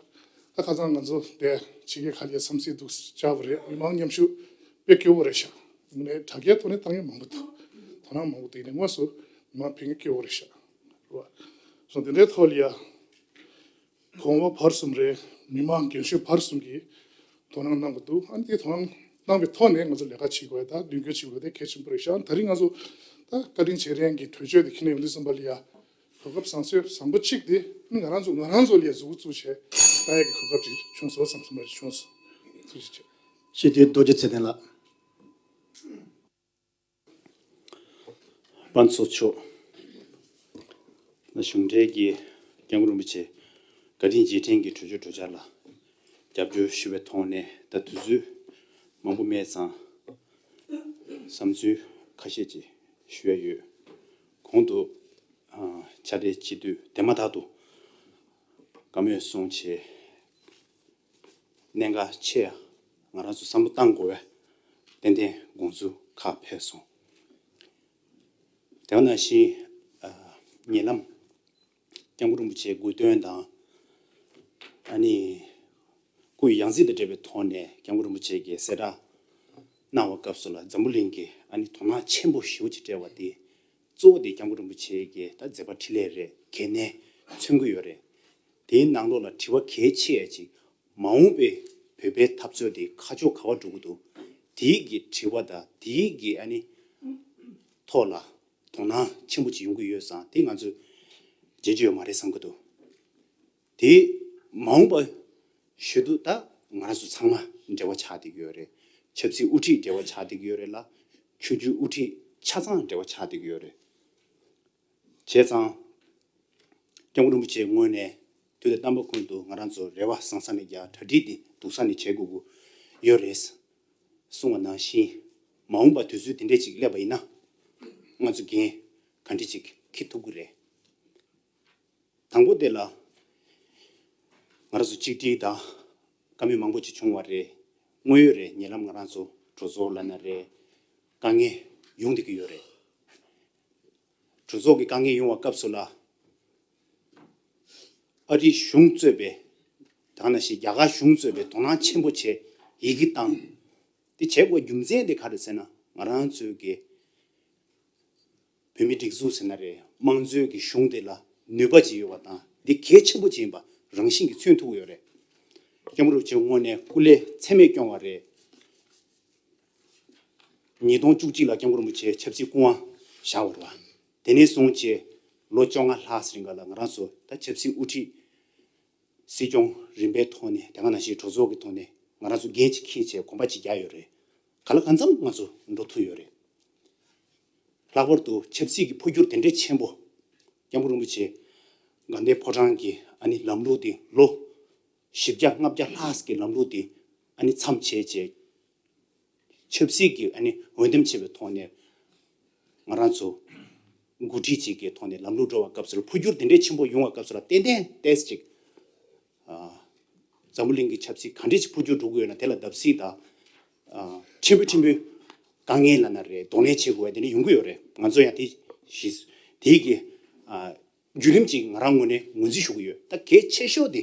ད་ཁ་སང་ང་ཚོ་དེ་ཕྱི་རྒྱལ་ཁག་ལ་འཚམས་གཟིགས་འདུག་བཅར་བ་རེད། མི་མང་མཉམ་ཞུགས་དཔེ་སྐྱོ་བོ་རེད་ཤག་ངས་དྲ་རྒྱའི་ཐོག་ནས་བཏང་ཡོད་མང་པོ་འདུག་དོ་སྣང་མང་པོ་འདུག་ཡིན་ནའི་དངོས་སུ་མི་མང་ཕེབས་མཁན་སྐྱོ་བོ་རེད་ཤག་རེད་བ། སོ་འདི་འདྲའི་ཐོག་ལ་ཡ། གོང་འོག་བར་གསུམ་རེད། མི་མང་རྒན་གཞོན་བར་གསུམ་གྱིས་དོ་སྣང་གནང་གི་འདུག་ཨ་ནི་དེ་དོ་སྣང་གནང་བའི་ཐོག་ནས་ང་ཚོ་ལས་ཀ་བྱེད་དགོས། ད་མདུན་སྐྱོད་བྱེད་དགོས་དེ་གལ་ཆེན་པོ་རེད་ཤག་ད་རིང་ང་ཚོ་ད་བཀའ་དྲིན་རྗེས་དྲན་གྱི་གྲོས་ཆོད་དེ་འཁྱེར་ནས་ཡོང་དུས་ཙམ་པ་ལ་ཡ། གོ་སྐབས་བཟང་ཚོད་བཟང་པོ་གཅིག་དེ་ནི་ང་རང་ཚོ་ང་རང་ཚོ་ལ་ཡ་གཟུགས་པོ་བཙུགས་བྱས་ལྟ་ཡ་གི་གོ་སྐབས་ཅིག་བྱུང་སོང་བསམ་བསམ་པ་ཅིག་བྱུང་སོང་། ཐུགས་རྗེ་ཆེ། སྤྱི་འཐུས་རྡོ་རྗེ་ཚེ་བརྟན་ལགས། ཕན་ཚུན་ཕྱོགས། ད་གཞུང་འབྲེལ་གྱི་སྐྱབས་མགོན་རིན་པོ་ཆེ་བཀའ་དྲིན་རྗེས་དྲན་གྱི་གྲོས་ཆོད་གྲོས་འཆར་ལ་རྒྱབ་སྐྱོར་ཞུ་བའི་ཐོག་ནས། ད་དུས་ཚོད་མང་པོ་མེད་ཙང་བསམ་ཚུལ་ཁ་ཤས་ཅིག་ཞུ་ཡ་ཡོད། གོང་དུ་ཨ་ཕྱག་སྦྲེལ་སྤྱི་འཐུས་དེ་མ་ཐག་ཏུ་བཀའ་མོལ་གསུངས་བྱས། གནད་འགག་ཆེ་ཡ། ང་རང་ཚོ་བསམ་བློ་བཏང་དགོས་པའི་ཏན་ཏན་དགོངས་ཚུལ་ཁག་ཕེབས་སོང་། དེ་ནང་བཞིན་ཨ་ཉེ་ལམ་སྐྱབས་མགོན་རིན་པོ་ཆེའི་དགོངས་དོན་དང་། ཨ་ནི་སྐུའི་ཡང་སྲིད་དང་འབྲེལ་བའི་ཐོག་ནས་སྐྱབས་མགོན་རིན་པོ་ཆེ་གིས་གསལ་བསྒྲགས་གནང་བའི་སྐབས་སུ་ལ། འཛམ་བུ་གླིང་གིས་ཨ་ནི་དོ་སྣང་ཆེན་པོ་ཞེ་པོ་ཅིག་སྤྲད་པ་དེ་གཙོ་བོ་དེ་སྐྱབས་མགོན་རིན་པོ་ཆེ་གི་ད་མཛད་པ་འཕྲིན་ལས་རེད། གལ་གནད་མཚོན་གྱི་ཡོད་རེད། དེའི་ནང་ལོགས་ལ་དྲི་བ་གལ་ཆེ་ཡ་ཅིག་མ་འོངས་པའི་བོད་པའི་འཐབ་རྩོད་དེ་ཁ་ཕྱོགས་ག་པར་འགྲོ་གི་འདུག་དེའི་གི་དྲི་བ་དང་དེའི་གི་ཨ་ནི་ཐོག་ལ་དོ་སྣང་ཆེན་པོ་ཅིག་ཡོང་གི་ཡོད་ཙང་། དེ་ང་ཚོས་བརྗེད་རྒྱུ་ཡོད་མ་རེད་བསམ་གྱི་འདུག་དེ་མ་འོངས་པ་ཞུ་དུས་ད་ང་རང་ཚོ་ཚང་མ་འབྲེལ་བ་ཆགས་བསྡད་ཀྱི་ཡོད་རེད། ཆབ་སྲིད་དབུ་ཁྲིད་འབྲེལ་བ་ཆགས་བསྡད་ཀྱི་ཡོད་རེད་ལ། ཆོས་བརྒྱུད་དབུ་ཁྲིད་ཆ་ཚང་འབྲེལ་བ་ཆགས་བསྡད་ཀྱི་ཡོད་རེད། བྱས་ཙང་སྐྱབས་མགོན་རིན་པོ་ཆེའི་ངོས་ནས་དུས་དང་རྣམ་པ་ཀུན་ཏུ་ང་རང་ཚོ་རེ་བ་བཟང་ས་ནས་རྒྱག་གྲ་སྒྲིག་དེ་སྡུག་ས་ནས་བྱེད་དགོས་ཀྱི་ཡོད་རེད་གསུངས་པ་ནང་བཞིན། མ་འོངས་པ་དུས་ཚོད་དེ་འདྲས་ཅིག་སླེབས་པ་ཡིན་ན་ང་ཚོ་འགན་ག་འདྲས་ཅིག་འཁྱེར་ཐུབ་ཀྱི་རེད། དང་པོ་དེ་ལ་ང་རང་ཚོ་གཅིག་སྒྲིལ་དང་བཀའ་མོལ་མང་པོ་ཅིག་བྱུང་བ་རེད། དངོས་ཡོད་རེད། ཉེ་ལམ་ང་རང་ཚོ་གྲོས་ཚོགས་ལབ་ན་རེད། དཀའ་ངལ་ཡོང་བསྡད་ཀྱི་ཡོད་རེད། གྲོས་ཚོགས་ཀྱི་དཀའ་ངལ་ཡོང་བའི་སྐབས་སུ་ལ་ཨ་རིའི་གཞུང་གཙོས་པའི། དེ་ནང་བཞིན་རྒྱ་གར་གཞུང་གཙོས་པའི་དོ་སྣང་ཆེན་པོ་བྱས་ཡི་གེ་བཏང་། དེ་བྱེད་དགོས་རྒྱུ་མཚན་དེ་ག་རེ་ཟེར་ན། ང་རང་ཚོའི་གི་བོད་མིའི་སྒྲིག་འཛུགས་ཟེར་ན་རེད། དམངས་གཙོའི་གི་གཞུང་དེ་ལ་ནུས་པ་ཅིག་ཡོད་པ་དང་། འདི་གལ་ཆེན་པོ་ཅིག་ཡིན་པ་རང་བཞིན་གྱིས་མཚོན་ཐུབ་ཀྱི་ཡོད་རེད། སྐྱབས་མགོན་རིན་པོ་ཆེའི་ངོས་ནས་སྐུ་ལས་ཚད་མེད་བསྐྱོན་པ་རེད། ཉིས་སྟོང་བཅུ་གཅིག་ལ་སྐྱབས་མགོན་རིན་པོ་ཆེ་ཆབ་སྲིད་སྐུ་དབང་བཞག་པ་རེད་བ། དེ་ནས་བཟུང་བྱས་ལོ་བཅོ་ལྔ་ལྷག་ཙམ་རིང་ག་ལ་ང་རང་ཚོ་ད་ཆབ་སྲིད་དབུ་ཁྲིད། སྲིད་སྐྱོང་རིམ་པའི་ཐོག་ནས། དེ་ག་ནང་བཞིན་གྲོས་ཚོགས་ཀྱི་ཐོག་ནས་ང་རང་ཚོ་འགན་ཅིག་འཁྱེར་བྱས་གོམ་པ་ཅིག་བརྒྱབ་ཡོད་རེད། གང་ལ་གང་འཚམ་ང་ཚོ་འགྲོ་ཐུབ་ཡོད་རེད། ལྷག་པར་དུ་ཆབ་སྲིད་ཀྱི་འཕོ་འགྱུར་དེ་འདྲའི་ཆེན་པོ། སྐྱབས་མགོན་རིན་པོ་ཆེ་དགའ་ལྡན་ཕོ་བྲང་གི་ཨ་ནི་ལམ་ལུགས་དེ་ལོ་བཞི་བརྒྱ་ལྔ་བརྒྱ་ལྷག་གི་ལམ་ལུགས་དེ་ཨ་ནི་མཚམས་བཅད་བྱས། ཆབ་སྲིད་ཀྱི་ཨ་ནི་འོས་འདེམས་བྱས་པའི་ཐོག་ནས་ང་རང་ཚོ་འགོ་ཁྲིད་ཅིག་གི་ཐོག་ནས་ལམ་ལུགས་འགྲོ་བའི་སྐབས་སུ་ལ། འཕོ་འགྱུར་དེ་འདྲའི་ཆེན་པོ་ཡོང་བའི་སྐབས་སུ་ལ་ཏན་ཏན་ཏོག་ཙམ་ཅིག་ཨ་འཛམ་བུ་གླིང་གི་ཆབ་སྲིད་ག་འདྲས་ཅིག་འཕོ་འགྱུར་འགྲོ་གི་ཡོད་ན། དེ་ལ་བརྡབ་གསིག་དང་། ཨ་ཕྲན་བུ་ཕྲན་བུ་དཀའ་ངལ་ལབ་ན་རེད། གདོང་ལེན་བྱེད་དགོས་པ་དེ་འདྲ་ཡོང་གི་ཡོད་རེད། ང་ཚོ་ཡང་དེ་ཞིག་དེའི་གི་ཨ་བརྒྱུད་རིམ་ཅིག་ང་རང་ངོས་ནས་ངོས་འཛིན་ཞུ་གི་ཡོད། ད་གལ་ཆེ་ཤོས་དེ།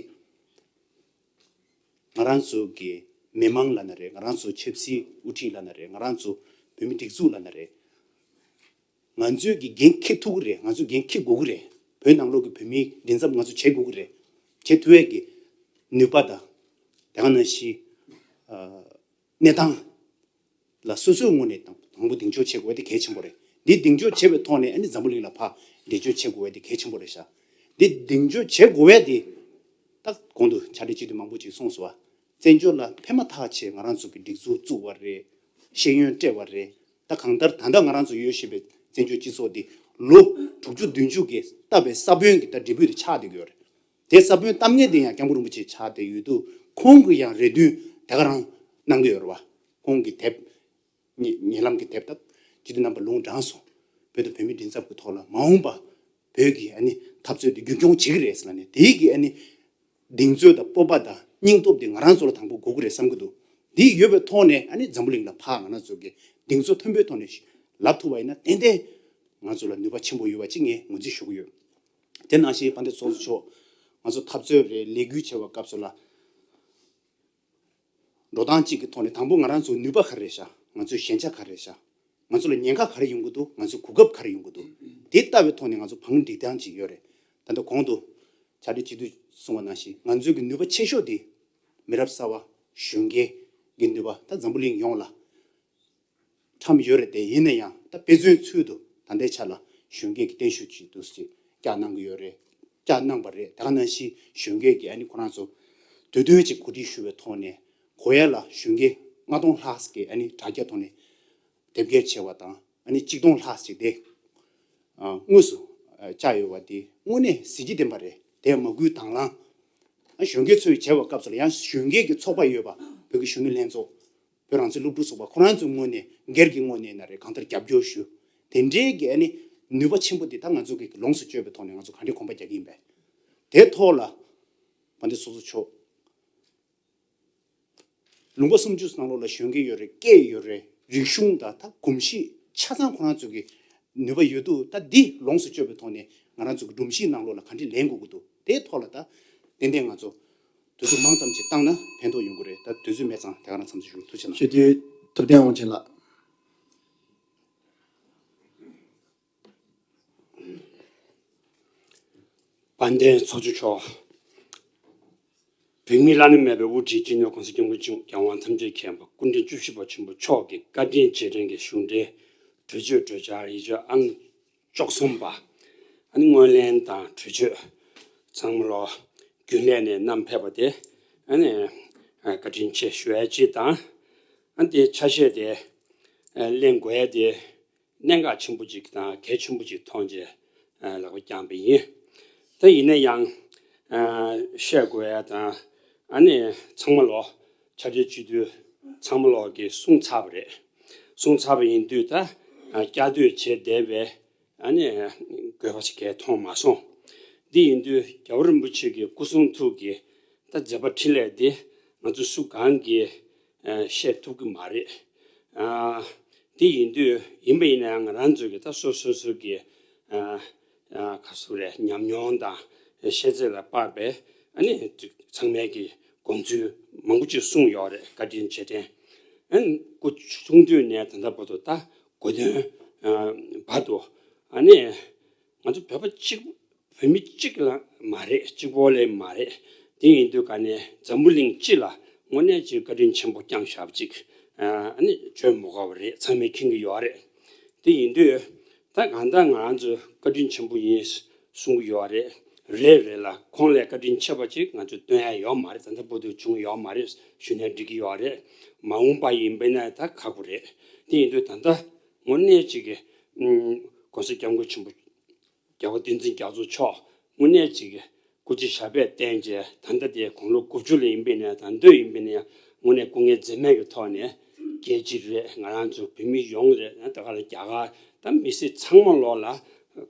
ང་རང་ཚོ་གི་མི་མང་ལབ་ན་རེད། ང་རང་ཚོ་ཆབ་སྲིད་དབུ་ཁྲིད་ལབ་ན་རེད། ང་རང་ཚོ་བོད་མི་སྒྲིག་འཛུགས་ལབ་ན་རེད། ང་ཚོས་ཀྱི་འགན་འཁྱེར་ཐུབ་ཀྱི་རེད། ང་ཚོས་འགན་འཁྱེར་དགོས་ཀྱི་རེད། བོད་ནང་ལོགས་ཀྱི་བོད་མིའི་མགྲིན་ཚབ་ང་ཚོ་བྱེད་དགོས་ཀྱི་རེད། བྱེད་ཐུབ་ཡས་ཀྱི་ནུས་པ་དང་། དེ་ག་ནང་བཞིན་ཨ་གནས་སྟངས་ལ་སོ་སོའི་ངོས་ནས་དང་དང་པོ་གདེང་འཇོག་བྱེད་དགོས་པ་དེ་གལ་ཆེན་པོ་རེད། འདི་གདེང་འཇོག་བྱས་པའི་ཐོག་ནས་ཨ་ནི་འཛམ་བུ་གླིང་ལ་ཕར་འགྲེལ་བརྗོད་བྱེད་དགོས་པ་དེ་གལ་ཆེན་པོ་རེད་ཤག་འདི་གདེང་འཇོག་བྱེད་དགོས་པ་དེ། ད་གོང་དུ་ཕྱག་སྦྲེལ་སྤྱི་འཐུས་མང་པོ་ཅིག་གསུངས་སོང་བ། བཙན་བྱོལ་ལ་ཕན་མ་ཐག་ཆེད་ང་རང་ཚོ་གི་སྒྲིག་འཛུགས་བཙུགས་པ་རེད། ཤེས་ཡོན་སྤྲད་པ་རེད། ད་གང་ལྟར་ད་ལྟ་ང་རང་ཚོ་ཡོད་བཞིན་པའི་བཙན་བྱོལ་སྤྱི་ཚོགས་འདི་ལོ་དྲུག་ཅུ་བདུན་ཅུ་གི་བཏབ་པའི་ས་བོན་གྱི་ད་འབྲས་བུ་དེ་ཆགས་བསྡད་ཀྱི་ཡོད་རེད། དེ་ས་བོན་བཏབ་མཁན་དེ་ཡང་སྐྱབས་མགོན་རིན་པོ་ཆེ་ཆགས་བསྡད་ཡོད་དུས། ཁོང་གིས་ཡང་རེ་འདུན་དེ་ག་རང་གནང་གི་ཡོད་རེད་བ། ཁོང་གི་དེབ། ཉེ་ཉེ་ལམ་གྱི་དེབ་ད་སྤྱི་འཐུས་རྣམ་པ་ལུང་དྲངས་སོང་། བོད་དང་བོད་མིའི་མགྲིན་ཚབ་ཀྱི་ཐོག་ལ་མ་འོངས་པ་བོད་ཀྱི་ཨ་ནི་འཐབ་རྩོད་དེ་རྒྱུན་སྐྱོང་བྱེད་ཀྱི་རེད་ཟེར་ལབ་ནས། དེའི་གི་ཨ་ནི་གདེང་ཚོད་དང་སྤོབས་པ་དང་སྙིང་སྟོབས་དེ་ང་རང་ཚོ་ལ་དང་པོ་དགོས་ཀྱི་རེད་བསམ་གྱི་འདུག་འདི་ཡོད་པའི་ཐོག་ནས་ཨ་ནི་འཛམ་བུ་གླིང་ལ་ཕར་ང་རང་ཚོ་གི་གདེང་ཚོད་མཐོན་པོའི་ཐོག་ནས་ལབ་ཐུབ་པ་ཡིན་ན། ཏན་ཏན་ང་ཚོ་ལ་ནུས་པ་ཆེན་པོ་ཡོད་པ་ཅིག་ངས་ངོས་འཛིན་ཞུ་གི་ཡོད། དེ་ནང་བཞིན་དཔལ་ལྡན་ཚོགས་གཙོ་མཆོག་ང་ཚོ་འཐབ་རྩོད་རེད། ལས་འགུལ་བྱེད་པའི་སྐབས་སུ་ལ། འགྲོ་སྟངས་གཅིག་གི་ཐོག་ནས་དང་པོ་ང་རང་ཚོའི་ནུས་པ་ག་རེ་རེད་ཤག་ང་ཚོའི་ཞན་ཆ་ག་རེ་རེད་ཤག་ང་ཚོ་ལ་ཉེན་ཁ་ག་རེ་ཡོང་གི་འདུག་ང་ཚོའི་གོ་སྐབས་ག་རེ་ཡོང་གི་འདུག་དེ་ལྟ་བའི་ཐོག་ནས་ང་ཚོ་བང་སྒྲིག་སྟངས་ཅིག་ཡོད་རེད། ད་ལྟ་གོང་དུ་ཕྱག་སྦྲེལ་སྤྱི་འཐུས་གསུངས་པ་ནང་བཞིན། ང་ཚོའི་གི་ནུས་པ་ཆེ་ཤོས་དེ་མི་རབས་གསར་པ་གཞོན་སྐྱེས་ཀྱི་ནུས་པ། ད་འཛམ་བུ་གླིང་ཡོངས་ལ་ཁྲོམ་ཡོད་རེད་དེ། ཡིན་ན་ཡང་ད་དཔེ་མཚོན་ཚུལ་དུ་ད་ལྟའི་ཆ་ལ་གཞོན་སྐྱེས་ཀྱི་བརྟན་བཞུགས་ཅིག་འདུག་སེ་བསྐྱངས་གནང་གི་ཡོད་རེད། བསྐྱངས་གནང་པ་རེད། དེ་ག་ནང་བཞིན་གཞོན་སྐྱེས་ཀྱིས་ཨ་ནི་ཁོ་རང་ཚོ་དུས་སྟོན་ཅིག་གོ་སྒྲིག་ཞུ་བའི་ཐོག་ནས། གོ་ཡ་ལ་གཞོན་སྐྱེས་ལྔ་སྟོང་ལྷག་ཙམ་གྱིས་ཨ་ནི་དྲ་རྒྱ་ཐོག་ནས་དེབ་སྐྱེལ་བྱས་པ་དང་། ཨ་ནི་གཅིག་སྟོང་ལྷག་ཙམ་དེ་ཨ་དངོས་སུ་ བཅའ་ཡོད་པ་དེ་དངོས་གནས་གཟི་བརྗིད་ལྡན་པ་རེད། དེ་མ་སྐུལ་དང་བླངས། གཞོན་སྐྱེས་ཚོས་བྱས་པའི་སྐབས་སུ་ལ་ཡང་གཞོན་སྐྱེས་ཀྱི་ཚོགས་པ་ཡོད་པ། བོད་ཀྱི་གཞོན་ནུ་ལྷན་ཚོགས། བོད་རང་བཙན་སློབ་ཕྲུག་ཚོགས་པ་ཁོ་རང་ཚོའི་ངོས་ནས་སྒེར་གྱི་ངོས་ནས་ན་རེ་གང་ལྟར་རྒྱབ་སྐྱོར་ཞུ། དེ་འདྲའི་གི་ཨ་ནི་ནུས་པ་ཆེན་པོ་འདི་ད་ང་ཚོ་གི་ལོངས་སུ་སྤྱོད་པའི་ཐོག་ནས་ང་ཚོ་ག་འདྲའི་གོམ་པ་རྒྱག་གི་ཡིན་པས། དེ་ཐོག་ལ་དཔལ་ལྡན་ཚོགས་གཙོ་མཆོག་ལུང་པ་སུམ་ཅུ་ནང་ལོགས་ལ་གཞོན་སྐྱེས་ཡོད་རེད། སྐད་ཡོད་རེད། རིག་གཞུང་དང་ད་གོམས་གཤིས་ཆ་ཚང་ཁོ་རང་ཚོ་གི་ནུས་པ་ཡོད་དུས། ད་འདི་ལོངས་སུ་སྤྱོད་པའི་ཐོག་ནས་ང་རང་ཚོ་གི་སྒྲོམ་གཞི་ནང་ལོགས་ལ་ག་འདྲ་ལེན་དགོས་ཀྱི་འདུག་དེའི་ཐོག་ལ་ད་ཏན་ཏན་ང་ཚོ་དུས་ཚོད་མང་ཙམ་ཞིག་བཏང་ན་ཕན་ཐོགས་ཡོང་གི་རེད། ད་དུས་ཚོད་མེད་ཙང་དེ་ག་རང་མཚམས་འཇོག་ཞུ། ཐུགས་རྗེ་གནང་། སྤྱི་འཐུས་ཐུབ་བསྟན་དབང་ཆེན་ལགས། དཔལ་ལྡན་ཚོགས་གཙོ་མཆོག་བོད་མིའི་བླ་ན་མེད་པའི་དབུ་ཁྲིད་སྤྱི་ནོར་༸གོང་ས་༸སྐྱབས་མགོན་ཆེན་པོ་༸རྒྱལ་དབང་ཐམས་ཅད་མཁྱེན་པ་སྐུ་ཕྲེང་བཅུ་བཞི་པ་ཆེན་པོ་མཆོག་གི་བཀའ་དྲིན་རྗེས་དྲན་གྱི་གཞུང་འབྲེལ་གྲོས་ཆོད་གྲོས་འཆར་ཡིག་ཆ་ཨང་བཅུ་གསུམ་པ། ཨ་ནི་སྔོན་གླེང་དང་གྲོས་ཆོད་ཚང་མ་ལོ་རྒྱུན་ལས་ནས་བསྣམས་ཕེབས་པ་དེ་ཨ་ནི་བཀའ་དྲིན་ཆེ་ཞུ་ཡ་གཅིག་དང་། ཨ་ནི་དེའི་ཆ་ཤས་དེ་གླེང་དགོས་ཡ་དེ་གནད་འགག་ཆེན་པོ་ཅིག་དང་གལ་ཆེན་པོ་ཅིག་མཐོང་རྗེས་ལག་པ་བརྐྱངས་པ་ཡིན། ད་ཡིན་ན་ཡང་བཤད་དགོས་ཡ་དང་ཨ་ནི་ཚང་མ་ལོ་ཕྱག་སྦྲེལ་སྤྱི་འཐུས་ཚང་མ་ལོ་གིས་གསུངས་ཚར་བ་རེད། གསུངས་ཚར་བ་ཡིན་དུས་ད་བསྐྱར་ཟློས་བྱས་བསྡད་པའི་ཨ་ནི་དགོས་པ་ཞིག་གས་མཐོང་མ་སོང་། འདི་ཡིན་དུས་རྒྱལ་བ་རིན་པོ་ཆེ་གི་སྐུ་གསུང་ཐུགས་ཀྱི་ད་མཛད་པ་འཕྲིན་ལས་འདི་ང་ཚོ་སུ་གང་གིས་བཤད་ཐུབ་ཀྱི་མ་རེད། འདི་ཡིན་དུས་ཡིན་པ་ཡིན་ན་ཡང་ང་རང་ཚོ་གི་ད་སོ་སོ་སོ་གི་ག་ཟེར་རེད། ཉམས་མྱོང་དང་ཤེས་ཚད་ལ་དཔག་པའི་ཨ་ནི་ཚང་མས་ཀྱི་དགོངས་ཚུལ་མང་པོ་ཅིག་གསུངས་ཡོད་རེད། བཀའ་དྲིན་རྗེས་དྲན། ཨ་ནི་སྐུ་ཆུང་དུས་ནས་ད་ལྟ་བར་དུ་ད་གོ་དོན་བར་དུ་ཨ་ནི་ང་ཚོ་བོད་པ་གཅིག་བོད་མི་གཅིག་ལ་མ་རེད། གཅིག་པོ་ལས་མ་རེད། དེ་ཡིན་དུས་ག་ནས་འཛམ་བུ་གླིང་སྤྱི་ལ་དངོས་གནས་ཀྱི་བཀའ་དྲིན་ཆེན་པོ་བསྐྱངས་བཞག་པ་ཅིག་ཨ་ནི་བརྗོད་མི་དགོས་པ་རེད། ཚང་མས་མཁྱེན་གྱི་ཡོད་རེད། དེ་ཡིན་དུས་ད་གང་ལྟར་ང་རང་ཚོ་བཀའ་དྲིན་ཆེན་པོ་ཡིན་གསུང་གི་ཡོད་རེད། རེད་རེད་ལ་ཁོང་ལས་བཀའ་དྲིན་ཆེ་བ་ཅིག་ང་ཚོས་སྟོན་ཡ་ཡོད་མ་རེད། ད་ལྟ་བར་དུ་བྱུང་ཡོད་མ་རེད་ཞུས་ནས་འགྲིག་གི་ཡོད་རེད། མ་འོངས་པ་ཡིན་པས་ན་ད་ཁག་པོ་རེད། དེ་ཡིན་དུས་ད་ལྟ་དངོས་གནས་ཅིག་གི་༸གོང་ས་༸སྐྱབས་མགོན་ཆེན་པོ་རྒྱལ་བ་བསྟན་འཛིན་རྒྱ་མཚོ་མཆོག་དངོས་གནས་ཅིག་གི་སྐུ་ཚེ་ཞབས་པད་བརྟན་བྱས། ད་ལྟ་དེ་དགུང་ལོ་དགུ་བཅུ་ལ་ཡིན་པས་ན་ད་འདོད་ཡིན་པས་ན་ཡང་དངོས་གནས་སྐུ་ངལ་འཛེམས་མེད་ཀྱི་ཐོག་ནས་རྒྱལ་སྤྱི་རེད། ང་རང་ཚོ་བོད་མི་ཡོངས་རེད། ད་ག་ལ་རྒྱ་གར་ད་མི་སེར་ཚང་མ་ལོག་ལ་